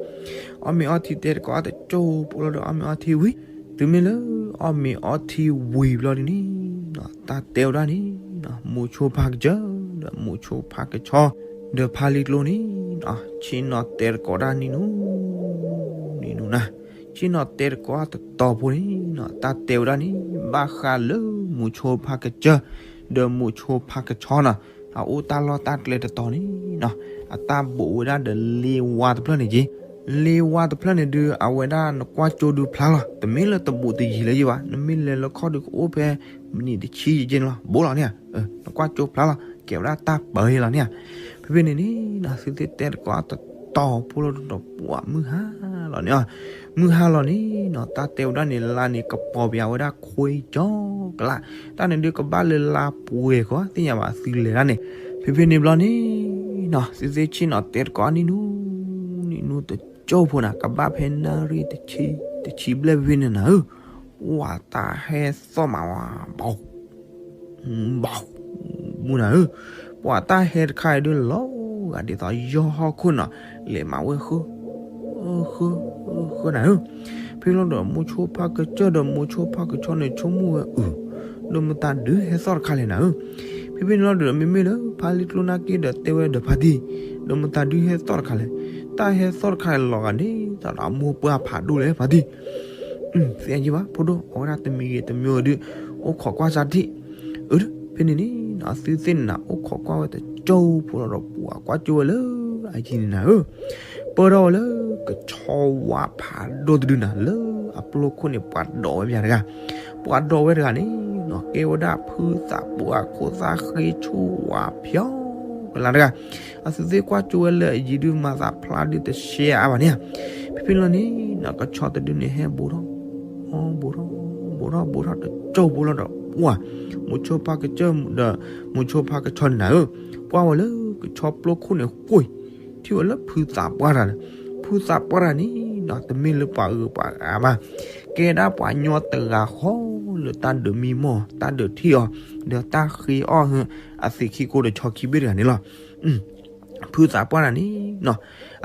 အီၣ်မ့ၤအီထံတဲတကိးအါတကၠိဖိလီၤဒီး အီၣ်မ့ၤအီထံဝံၤ တုၤမ့ၢ်လၢအီၣ်မ့ၤအီထံဝံၤဘျီဒ်န့ၣ်နီၤ တၢ်တဲဝဲဒၣ်န့ၣ်နီၤ မိၤဆိဖါကစၢၢ် ဒီးမိၤဆိဖါကဆီ ဒီးဖါလံကျိန့ၣ်နီၤ ဆ့ၣ်နီၤတဲတကိးဒၣ်နံၣ်နူ နံၣ်နူနၤ ဆ့ၣ်နီၤတဲတကိးအါတတီၤဖိန့ၣ်နီၤ တၢ်တဲဝဲဒၣ်န့ၣ် ဘၣ်ဃးလၢမိၤဆိဖါကစၢၢ် ဒီးမိၤဆိဖါကဆီနီၤ အအိၣ်တၢ်လီၢ်တၢ်ကျဲတတီၤန့ၣ်နီၤ အတၢ်ဘိးဝဲဒၣ်ဒီးလ့ဝါတဖျၢၣ်န့ၣ်က့ လ့ဝါတဖျၢၣ်န့ၣ်ဒုး အဝဲဒၣ်နကွၢ်ကၠိဒုးဖျါလီၤ တမ့ၢ်လၢတဘူးတယံၤလၢၤဘၣ် နမ့ၢ်လဲၤလၢခီၣ်ဒုးကအိၣ်ဖဲ မံးနံးတဆံယဲၢ်န့ၣ်လီၤ ဘိးလီၤန့ၣ်ဧါ နကွၢ်ကၠိဖျါလီၤ ကဲဝဲဒၣ်တၢ်ပၢၤယဲၢ်လီၤန့ၣ်ဧါ ဖဲဖဲန့ၣ်န့ၣ်နီၤ သုသ့ၣ်တဲတကိးအါတတီၤဖိလီၤဒီး ပှၢ်မုၢ်ဟါလီၤန့ၣ်ဧါ မုၢ်ဟါလီၤန့ၣ်နီၤ တၢ်တဲဝဲဒၣ်န့ၣ် လါန့ၣ် ကပီၤပယၤဝဲဒၣ်ခွ့ကၠီကလး တၢ်န့ၣ်ဒုးကဘၣ်လၢလါပှဲၤကီး သ့ၣ်ညါဘၣ်သုလဲၤဒၣ်န့ၣ် ဖဲဖဲန့ၣ်ဘျီန့ၣ်နီၤ သုသ့ၣ်ဆ့ၣ်နီၤတဲတကိးအါနံၣ်နူ နံၣ်နူတကၠိဖိနၤ ကဘၣ်ဖဲနၣ်ရံၣ်တဆံ တဆံဘျဲၣ်ဖဲဖဲန့ၣ်နၤဧၢ ပှၢ်တၢ်ဟဲသီၣ်မးဝဲ ဘီ ဘီ မုၢ်နၤဧၢ ပှၤတၢ်ဟဲတခါအံၤဒုးလီၤဂာ်ဒ်သိးယီၢ်ဟီၣ်ခိၣ်နီၤ, လဲၤမၤဝဲဃု ဃု ဃုနၤဧၢ. ဖဲလီၤဒီး မိၤဆိဖါကစၢၢ်ဒီးမိၤဆိဖါကဆီန့ၣ် ဆိကမိၣ်ဝဲအု, ဒီးမတၤဒုးဟဲသီၣ်တခါလဲၣ်နၤဧၢ. ဖဲဖဲန့ၣ်လီၤဒီး မ့မ့ၢ်လၢဖါလံကျိနာ်က့ဒီးတဲဝဲဒီးဖါတံၢ်, ဒီးမတၤဒုးဟဲသီၣ်တခါလဲၣ်, တၢ်ဟဲသီၣ်တခါလဲၣ်လီၤဂာ်ဒ်သိးဒီးအမိၢ်ပှၢ်ဖးဒိၣ်လဲၣ်ဖါတံၢ်. သ့ၣ်ညါဘၣ်ဖိဒိၣ် အဝဲဒၣ်တမံၤဂ့ၤတမံၤဂ့ၤဒုး အိၣ်ခိးကွၢ်စၢ်ထံၣ်. အၢ ဖဲန့ၣ်န့ၣ်နီၤ အသုသ့ၣ်န့ၣ်နၤ အိၣ်ခိးကွၢ်ဝဲတကၠိဖိလီၤဒီး ပှၤကွၢ်ကၠိဝဲလၢအယံၤန့ၣ်နၤဧၢ, ပၢၢ်ထီၣ်ဝဲလၢကဆီဝါဖးဒိၣ်တဒုနၤ လၢအပျိခိၣ်န့ၣ် ပှၤဒိးဝဲပၠးတဂၤ, ပှၤဒိးဝဲတဂၤန့ၣ်နီၤ ကဲဝဲဒၣ်ဖုသးပှၢ်ခိၣ်သၣ်ဃ့ဆူၣ်ဝါဖျီကလါတဂၤ. အသုသ့ၣ်ကွၢ်ကၠိဝဲလၢအယံၤဒုးမၤသးဖျါဒုးတရှဲအါဘၣ်န့ၣ်ဧါ. ဖဲဖဲလီၤန့ၣ်နီၤ ကဆီတဒုန့ၣ်ဟဲဘူးထီၣ် ဘူးထီၣ် ဘူးထီၣ် ဘူးထီၣ်တကၠိဖိလီၤဒီး ပှၤ မိၤဆိဖါကစၢၢ်ဒီး မိၤဆိဖါကဆီန့ၣ်နၤဧၢ, ပှၤဝဲလၢကဆီပျိခိၣ်န့ၣ်ဃိ ထံၣ်ဝဲလၢဖုသးပှၢ်တဂၤဒီး ဖုသးပှၢ်တဂၤန့ၣ်နီၤ တမ့ၢ်လၢပှၤဂုၤပှၤဂၤဘၣ်, ကဲဒၣ်ပှၤညီတဂၤဃီလၢတၢ်ဒုးမံမီၢ် တၢ်ဒုးထံၣ်အီၤ ဒီးတၢ်ဃ့အီၣ်အသံးခံကိဒီးဆီခံဘ့ၣ်တဂၤန့ၣ်လီၤ. ဖုသးပှၢ်တဂၤန့ၣ်နီၤ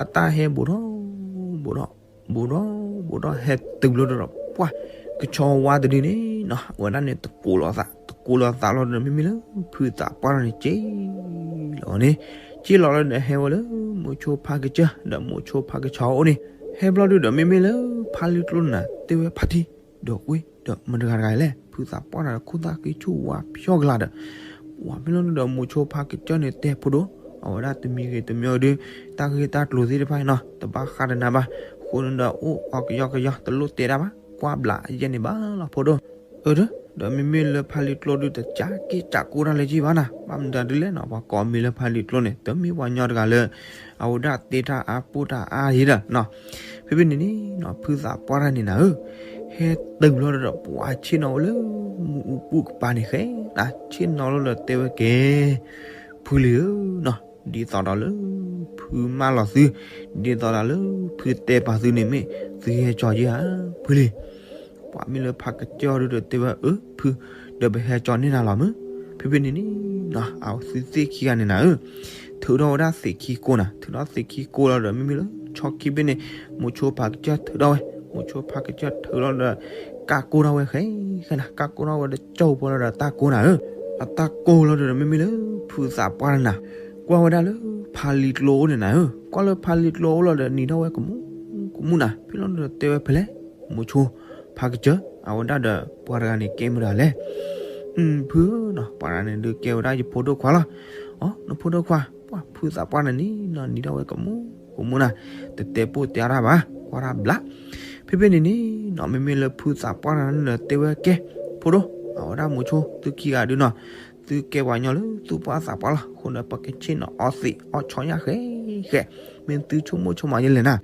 အတၢ်ဟဲဘူးထီၣ် ဘူးထီၣ် ဘူးထီၣ် ဘူးထီၣ် ဟဲတုၤလီၤဒီး ပှၤ ကဆီဝါတဒုန့ၣ်နီၤ အဝဲဒၣ်န့ၣ်တကိးလီၤသး တကိးလီၤသးလီၤဒီး မ့မ့ၢ်လၢဖုသးပှၢ်တဂၤန့ၣ် က့ၤလီၤန့ၣ် က့ၤလီၤလီၤဒီး ဟဲဝဲလၢမိၤဆိဖါကစၢၢ်ဒီးမိၤဆိဖါကဆီအအိၣ်န့ၣ်, ဟဲဘျီဒုဒီး မ့မ့ၢ်လၢဖါလံကျိန့ၣ်နၤ တဲဝဲဖါတံၢ် ဒီးကွ့ ဒီးမတၤတဂၤတဂၤလဲၣ်, ဖုသးပှၢ်တဂၤဒီးခိၣ်သၣ်ဃ့ဆူၣ်ဝါဖျီကလါဒီး ပှၤဖဲလီၤဒုဒီးမိၤဆိဖါကစၢၢ်န့ၣ်တဲဖိဒိၣ် အဝဲဒၣ်တမံၤဂ့ၤတမံၤဂ့ၤဒုး တၢ်ဂ့ၢ်တၢ်ကျိၤသ့ၣ်တဖၣ်နီၤ တဘၣ်ဃးဒီးနၤဘၣ်, အဃိန့ၣ်ဒီး အိၣ်အီၤကယီကယီ တလိၣ်တဲတၢ်ဘၣ်, ကွၢ်ဘျးယဲၢ်န့ၣ်ဘၣ်လီၤဖိဒိၣ်. အၢ ဒီးမ့မ့ၢ်လၢဖါလံကျိဒုး တကးက့ၤကးကိၢ်တၢ်လၢက့ၤဘၣ်နၤ, ဘၣ်မတၤဒုးလဲၣ်နီၤ ပှၤကိးမံၤလၢဖါလံကျိန့ၣ် တမ့ၢ်ပှၤညီတဂၤလၢ အဝဲဒၣ်တဲတၢ်အါပိၢ်တၢ်အါယဲၢ်ဒီးနီၤ. ဖဲဖဲန့ၣ်န့ၣ်နီၤ ဖုသးပှၢ်တဂၤန့ၣ်နၤဧၢ, ဟဲတုၤလီၤဒီး ပှၤဆ့ၣ်နီၤဝဲလၢမူအူပူၤကပၤန့ၣ်ဃဲ, ဆ့ၣ်နီၤလီၤဒီးတဲဝဲကဲ ဖုလံၤဧၢနီၤ, ဒ်သိးဒီးလၢ ဖုမၢလီၤသု, ဒ်သိးဒီးလၢ ဖုတဲပာ်သုန့ၣ်မ့ၢ် သုဟဲကၠီယဲဧါ ဖုလံၤ. ပှၤမ့ၢ်လၢဖါကစၢၢ်ဒုဒီးတဲဝဲ အၢ ဖု, ဒီးပဟဲကၠီန့ၢ်နၤလီၤမုၢ်. ဖဲဖဲန့ၣ်န့ၣ်နီၤ အသုသ့ၣ်ခံဂၤန့ၣ်နၤဧၢ, ထုးထီၣ်ဝဲဒၣ်သံးခံကိန့ၣ်, ထုးထီၣ်သံးခံကိလီၤဒီး မ့မ့ၢ်လၢဆီခံဘ့ၣ်န့ၣ် မိၤဆိဖါကစၢၢ်ထုးထီၣ်ဝဲ, မိၤဆိဖါကစၢၢ်ထုးလီၤဒီး ကးကိၢ်ထီၣ်ဝဲဃဲဃဲနၤ, ကးကိၢ်ထီၣ်ဝဲဒီးကၠိဖိလီၤဒီးတၢ်ကိၢ်နၤဧၢ, အတၢ်ကိၢ်လီၤဒီး မ့မ့ၢ်လၢဖုသးပှၢ်တဂၤန့ၣ်နၤ ကွၢ်ဝဲဒၣ်လၢဖါလံကျိအအိၣ်န့ၣ်နၤဧၢ, ကွၢ်လၢဖါလံကျိအအိၣ်လီၤဒီး နံၤထီၣ်ဝဲကမူၣ်ကမူၣ်နၤ, ဖဲလီၤဒီးတဲဝဲဖဲလဲၣ်, မိၤဆိဖါကစၢၢ် အဝဲဒၣ်ဒီးပှၤတဂၤန့ၣ်ကဲမတၤတဂၤလဲၣ်. ဖုဧၢနီၤ ပှၤတဂၤန့ၣ်ဒုးကဲဝဲဒၣ်ယဖိဒိၣ်ခွါလီၤ. အိ နဖိဒိၣ်ခွါ, ပှၤဖုသးပှၢ်တဂၤန့ၣ်နီၤ နံၤထီၣ်ဝဲကမူၣ်ကမူၣ်နၤ, တတဲပိၢ်တဲတၢ်ဘၣ်, ကွၢ်တၢ်ဘျး. ဖဲဖဲန့ၣ်န့ၣ်နီၤ မ့မ့ၢ်လၢဖုသးပှၢ်တဂၤန့ၣ်ဒီးတဲဝဲကဲ ဖိဒိၣ်, အဝဲဒၣ်မိၤဆိ သုခံဂၤဒုနီၤ သုကဲပှၤညီလၢသူၣ်ပှၢ်သးပှၢ်လီၤ, အဃိန့ၣ် ပကဆ့ၣ်နီၤအီသံးအီဆီညါဃဲဃဲ, မ့ၢ်သုဆိကမိၣ်ဆိကမးယဲလဲၣ်နၤ.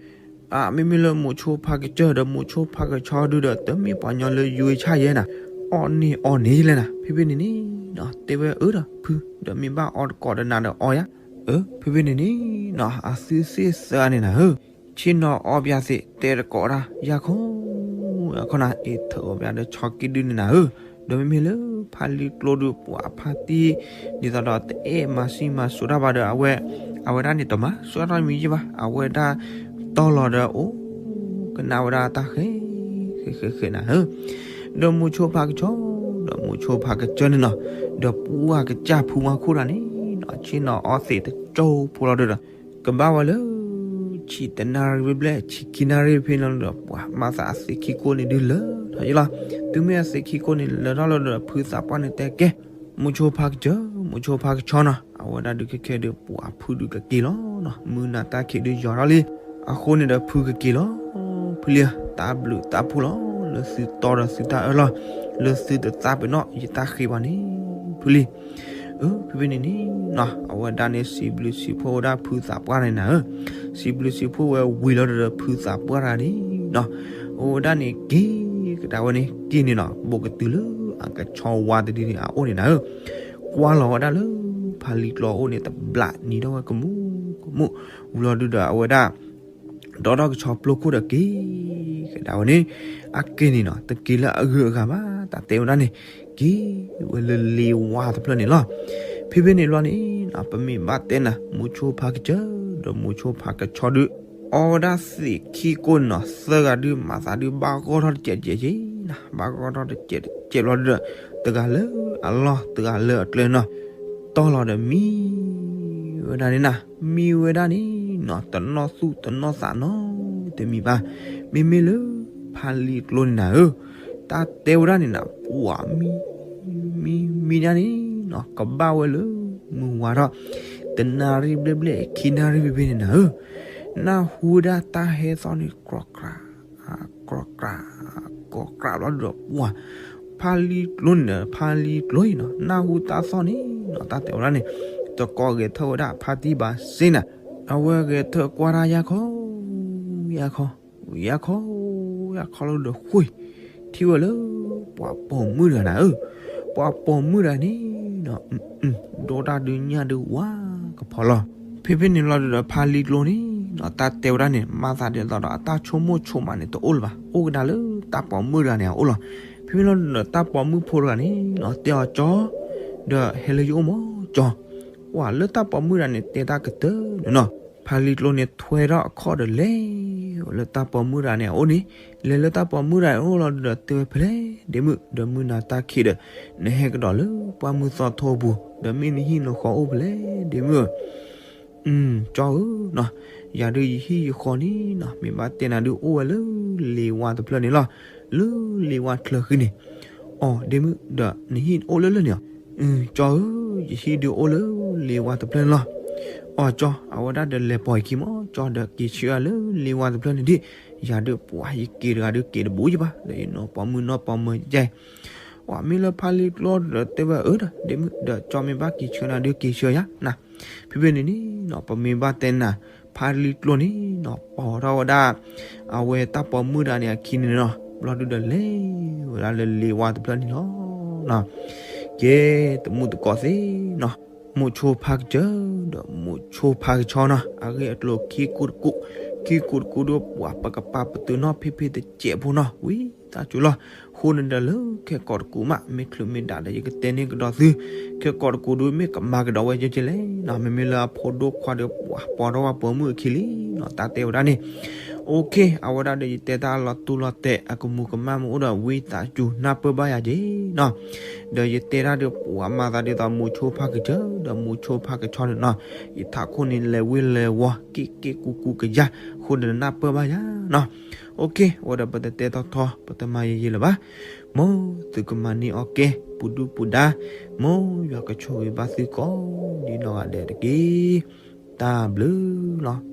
အ မ့မ့ၢ်လၢမိၤဆိဖါကစၢၢ်ဒီးမိၤဆိဖါကဆီဒုဒီး တမ့ၢ်ပှၤညီလၢယွ့ဆၣ်ယဲနၤ, အီၣ်န့ၢ်အီန့ၣ်ယဲလဲၣ်နၤ. ဖဲဖဲန့ၣ်န့ၣ်နီၤ တဲဝဲအၢဒီးဖု, ဒီးမ့ၢ်ဘၣ်အီတကိးဒီးနၤဒီးအီယါ. အၢ ဖဲဖဲန့ၣ်န့ၣ်နီၤ အသုသ့ၣ်သၢဂၤန့ၣ်နၤဧၢ ဆ့ၣ်နီၤအီပၠးသံး တဲတကိးတၢ် ယၤခီ ယၤခီနၤ အ့ၣ်ထုးအီပၠးဒီးဆီက့ဒုန့ၣ်နၤဧၢ, ဒီးမ့မ့ၢ်လၢဖါလံကျိဒုး ပှၤဖါတံၢ် ဒ်သိးဒီးတအဲၣ်မၤဆံးမၤစိးတၢ်ဘၣ်ဒီး အဝဲ အဝဲဒၣ်န့ၣ်တမၤစိးတၢ်မံၤယဲဘၣ်, အဝဲဒၣ်တီလီၤဒီး အိၣ်ကနၣ်ဝဲဒၣ်တၢ်ဃဲ ဃဲဃဲဃဲနၤဧၢ, ဒီးမိၤဆိဖါကဆီ ဒီးမိၤဆိဖါကစၢၢ်န့ၣ်နီၤ, ဒီးပှၤကစၢ်ဖုမၤခိၣ်တဂၤန့ၣ်နီၤ ဆ့ၣ်နီၤအီသံးတကၠိဖိလီၤဒီး ကဘၣ်ဝဲလၢ ဆံးတနၣ်ရံၣ်ဘျဲၣ်ဘျဲၣ် ဆံခံနၣ်ရံၣ်ဖဲန့ၣ်လီၤဒီး ပှၤမၤသးအသံးခံကိၢ်န့ၣ်ဒုးလၢထီၣ်ယဲလီၤ. တုၤမ့ၢ်အသံးခံကိၢ်န့ၣ်လၢထီၣ်လီၤဒီး ဖုသးပှၢ်န့ၣ်တဲကဲ မိၤဆိဖါကစၢၢ် မိၤဆိဖါကဆီနီၤ အဝဲဒၣ်ဒုးခဲခဲဒုး ပှၤဖုဒုးကက့ၤလီၤနီၤ, မုၢ်နၤတၢ်ခံးဒုးယီၤထီၣ်လံ. အဃိန့ၣ်ဒီးဖုကက့ၤလီၤ ဖုလံဧၢ, တၢ်ဘျုးတၢ်ဖှိၣ်လီၤ လၢသုတီဒီးသုတၢ်အၢၣ်လီၤ, လၢသုတသးပ့ၤနီၣ်ယတၢ်ဃ့ဘၣ်န့ၣ် ဖုလံ. အၢ ဖဲဖဲန့ၣ်န့ၣ်နီၤ အဝဲဒၣ်န့ၣ် စံးဘျုးစံးဖှိၣ်ဝဲဒၣ်ဖုသးပှၢ်န့ၣ်နၤဧၢ, စံးဘျုးစံးဖှိၣ်ဝဲဝံၤလီၤဒီးဖုသးပှၢ်တဂၤန့ၣ်နီၤ, အဝဲဒၣ်န့ၣ်က့ၤကဒါဝဲန့ၣ် က့ၤန့ၣ်နီၤ ဘူးကတုၤလၢအကဆီဝါတဒုန့ၣ်အအိၣ်န့ၣ်နၤဧၢ, ကွၢ်လီၤဝဲဒၣ်လၢ ဖါလံကျိအအိၣ်န့ၣ် တဘျးနံၤထီၣ်ဝဲကမူၣ်ကမူၣ်, ဝံၤလီၤဒုဒီးအဝဲဒၣ် ဒီးထီၣ်ကဆီပျိခိၣ်ဒီးက့ၤကဒါဝဲန့ၣ်, အက့ၤန့ၣ်နီၤ တက့ၤလၢအဂုၤအဂၤဘၣ် တၢ်တဲဝဲဒၣ်န့ၣ် က့ၤဝဲလၢလ့ဝါတဖျၢၣ်န့ၣ်လီၤ. ဖဲဖဲန့ၣ်လီၤန့ၣ်နီၤ ပမ့ၢ်ဘၣ်တဲနၤ မူဆိဖါကစၢၢ် ဒီးမူဆိဖါကဆီဒုး အီဝဲဒၣ်သ့ၣ်ခံကိးနီၤ သၢဂၤဒုး မၤသးဒုးဘၣ်ဂီၢ်ထီၣ်တစဲးတစဲးက့နီၤ ဘၣ်ဂီၢ်ထီၣ်တစဲးတစဲးဘျီဒုး တဂၤလၢအလီၢ် တဂၤလၢအကျဲနီၤ တီၢ်လီၤဒီးမံဝဲဒၣ်န့ၣ်နၤ မံဝဲဒၣ်န့ၣ်နီၤ တနီၢ်သူၣ်တနီၢ်သးနီတမံၤဘၣ်. မ့မ့ၢ်လၢဖါလံကျိန့ၣ်နၤဧၢ, တၢ်တဲဝဲဒၣ်န့ၣ်နၤ ပှၤမံ မံ မံဒၣ်န့ၣ်နီၤ ကဘၣ်ဝဲလၢမုၢ်ဝါထီၣ် တနၣ်ရံၣ်ဘျဲၣ်ဘျဲၣ် ခံနၣ်ရံၣ်ဖဲဖဲန့ၣ်နၤဧၢ, နၢ်ဟူဝဲဒၣ်တၢ်ဟဲသီၣ်န့ၣ် ကြီကြး ကြီကြး ကြီကြးဘျီဒီး ပှၤ ဖါလံကျိန့ၣ်ဒီး ဖါလံကျိအံၤနီၤ နၢ်ဟူတၢ်သီၣ်န့ၣ်နီၤ တၢ်တဲဝဲဒၣ်န့ၣ် တကိးဂဲၤထၢၣ်ဝဲဒၣ်ဖါတံၢ်ဘၣ်စ့နၤ, အဝဲဂဲၤထၢၣ်ကွၢ်တၢ်ယၢ်ခီ ယၢ်ခီ ယၢ်ခီ ယၢ်ခီလၢဒီးဃ့ၢ် ထံၣ်ဝဲလၢ ပှၤပိာ်မုၣ်တဂၤနၤဧၢ, ပှၤပိာ်မုၣ်တဂၤန့ၣ်နီၤ ဒိၣ်တၢ်ဒုးညၣ်ဒုးဝါကဖီလီၤ. ဖဲဖဲန့ၣ်လီၤဒုးဒီးဖါလံကျိန့ၣ်နီၤ တၢ်တဲဝဲဒၣ်န့ၣ် မၤသးဒ်သိးဒီးအတၢ်ဆိကမိၣ်ဆိကမးန့ၣ် တအိၣ်လၢၤဘၣ်, အိၣ်ကဒါလၢတၢ်ပိာ်မုၣ်တဂၤန့ၣ်အအိၣ်လီၤ. ဖဲဖဲလီၤဒုးဒီးတၢ်ပိာ်မုၣ်ဖိတဂၤန့ၣ်နီၤ တဲအီၤကၠီ ဒီးဟဲလၢယအိၣ်မးကၠီ, ပှၤလၢတၢ်ပိာ်မုၣ်တဂၤန့ၣ် တဲတၢ်ကတၢၢ်န့ၣ်နီၤ ဖါလံကျိန့ၣ်ထွဲထီၣ်အခီၣ်ဒီးလဲၤဝဲလၢတၢ်ပိာ်မုၣ်တဂၤန့ၣ်အအိၣ်န့ၣ်, လဲၤလၢတၢ်ပိာ်မုၣ်တဂၤန့ၣ်အအိၣ်လီၤဒုးဒီးတဲဝဲဖဲလဲၣ် ဒ့မုၣ် ဒီးမုၢ်နၤတၢ်ခံးဒီး နဟဲကဒီးလၢပှၢ်မုၢ်သီထိပူၤ ဒီးမ့ၢ်နဟံၣ်နဃီအိၣ်ဖဲလဲၣ် ဒ့မုၣ်ဧၢ ကၠီဧၢနီၤ, ယၤဒုးယဟံၣ်ယဃီန့ၣ်နီၤ မ့ၢ်ဘၣ်တဲနၤဒုးအိၣ်ဝဲလၢလ့ဝါတဖျၢၣ်န့ၣ်လီၤ. လၢလ့ဝါချၢဃံန့ၣ်, အီၤဒ့မုၣ်ဒီးနဟံၣ်အိၣ်လၢလၢန့ၣ်ဧါ, ကၠီဧၢ ယဟံၣ်ဒုးအိၣ်လၢလ့ဝါတဖျၢၣ်န့ၣ်လီၤ. အီၤကၠီ အဝဲဒၣ်ဒီးလဲၤပိာ်ယခံမး ကၠီဒီးက့ၤဆှၢလၢလ့ဝါတဖျၢၣ်န့ၣ်ဒံး, ယၤဒုးပှၤယက့ၤတဂၤဒုးက့ၤတဘူးယဘၣ် ဒီးယနီၢ်ပိာ်မုၣ်နီၢ်ပိာ်မၢၤယဲ ဝဲမ့ၢ်လၢဖါလံကျိဒီးတဲဝဲအၢဒီး ဒ့မုၣ် ဒီးကၠီမ့ၢ်ဘၣ်က့ၤဆှၢနၤဒုးက့ၤဆှၢယၤနၤ, ဖဲဖဲန့ၣ်န့ၣ်နီၤ ပမ့ၢ်ဘၣ်တဲနၤ ဖါလံကျိန့ၣ်နီၤ ပိာ်ထီၣ်ဝဲဒၣ် အဝဲတၢ်ပိာ်မုၣ်တဂၤန့ၣ်အခံန့ၣ်နီၤ ဘျီဒုးဒီးလဲၤဝဲဒၣ်လၢလ့ဝါတဖျၢၣ်န့ၣ်လီၤ. ကဲ တမူတကိးသ့ၣ်နီၤ မူဆိဖါကစၢၢ် ဒီးမူဆိဖါကဆီနီၤ အဂ့ၢ်အကျိၤခံကူတကူ, ခံကူတကူဒုးပှၤပကပာ်ပတုာ်နီၣ်ဖ့ဖ့တစဲးဖိနီၤ ဝံသးစူၤလီၤ. အဃိန့ၣ်ဒီးလၢခဲကိာ်တကူမး မ့ၢ်ချုးမ့ၢ်ဒၣ်ဒီးယကတဲန့ၢ်ကဒီးသု, ခဲကိာ်တကူဒုးမ့ၢ်ကမၤကဒီးဝဲကဲကဲလဲၣ်နီၤ မ့မ့ၢ်လၢအဖိဒိၣ်ခွါဒီးပှၤပိာ်ထီၣ်ဝဲပိာ်မုၣ်အခံလံနီၤ တၢ်တဲဝဲဒၣ်န့ၣ် OK အဝဲဒၣ်ဒီးယတဲတၢ်လီၤတူၢ်လီၤတဲာ် အကမူးကမၣ်မ့ၢ်အိၣ်ဒီးဝံသးစူၤနၢ်ပၢၢ်ဘၣ်ယၤက့ၤနီၤ, ဒီးယတဲတၢ်ဒီးပှၤမၤသးဒ်သိးမူဆိဖါကစၢၢ် ဒီးမူဆိဖါကဆီန့ၣ်နီၤ, ယထးခိၣ်န့ၣ်လဲၤဝ့ၤလဲၤဝီၤ က့ၣ်က့ၣ်ကူကူကယၤ အဃိဒီးနၢ်ပၢၢ်ဘၣ်ယၤနီၤ, OK အဝဲဒီးပတတဲထီထီ ပတမၤယံာ်ယံာ်လၢၤဘၣ်, မ်သုကမၤန့ၢ်အီၣ်ကဲ ပူၤဒုၣ်ပူၤဒါ, မ်ယွၤကဆိၣ်ဂ့ၤဘၣ်သုကိးဒ်နီၢ်ဂၤဒဲးတက့ၢ်. တၢ်ဘျုးလီၤ.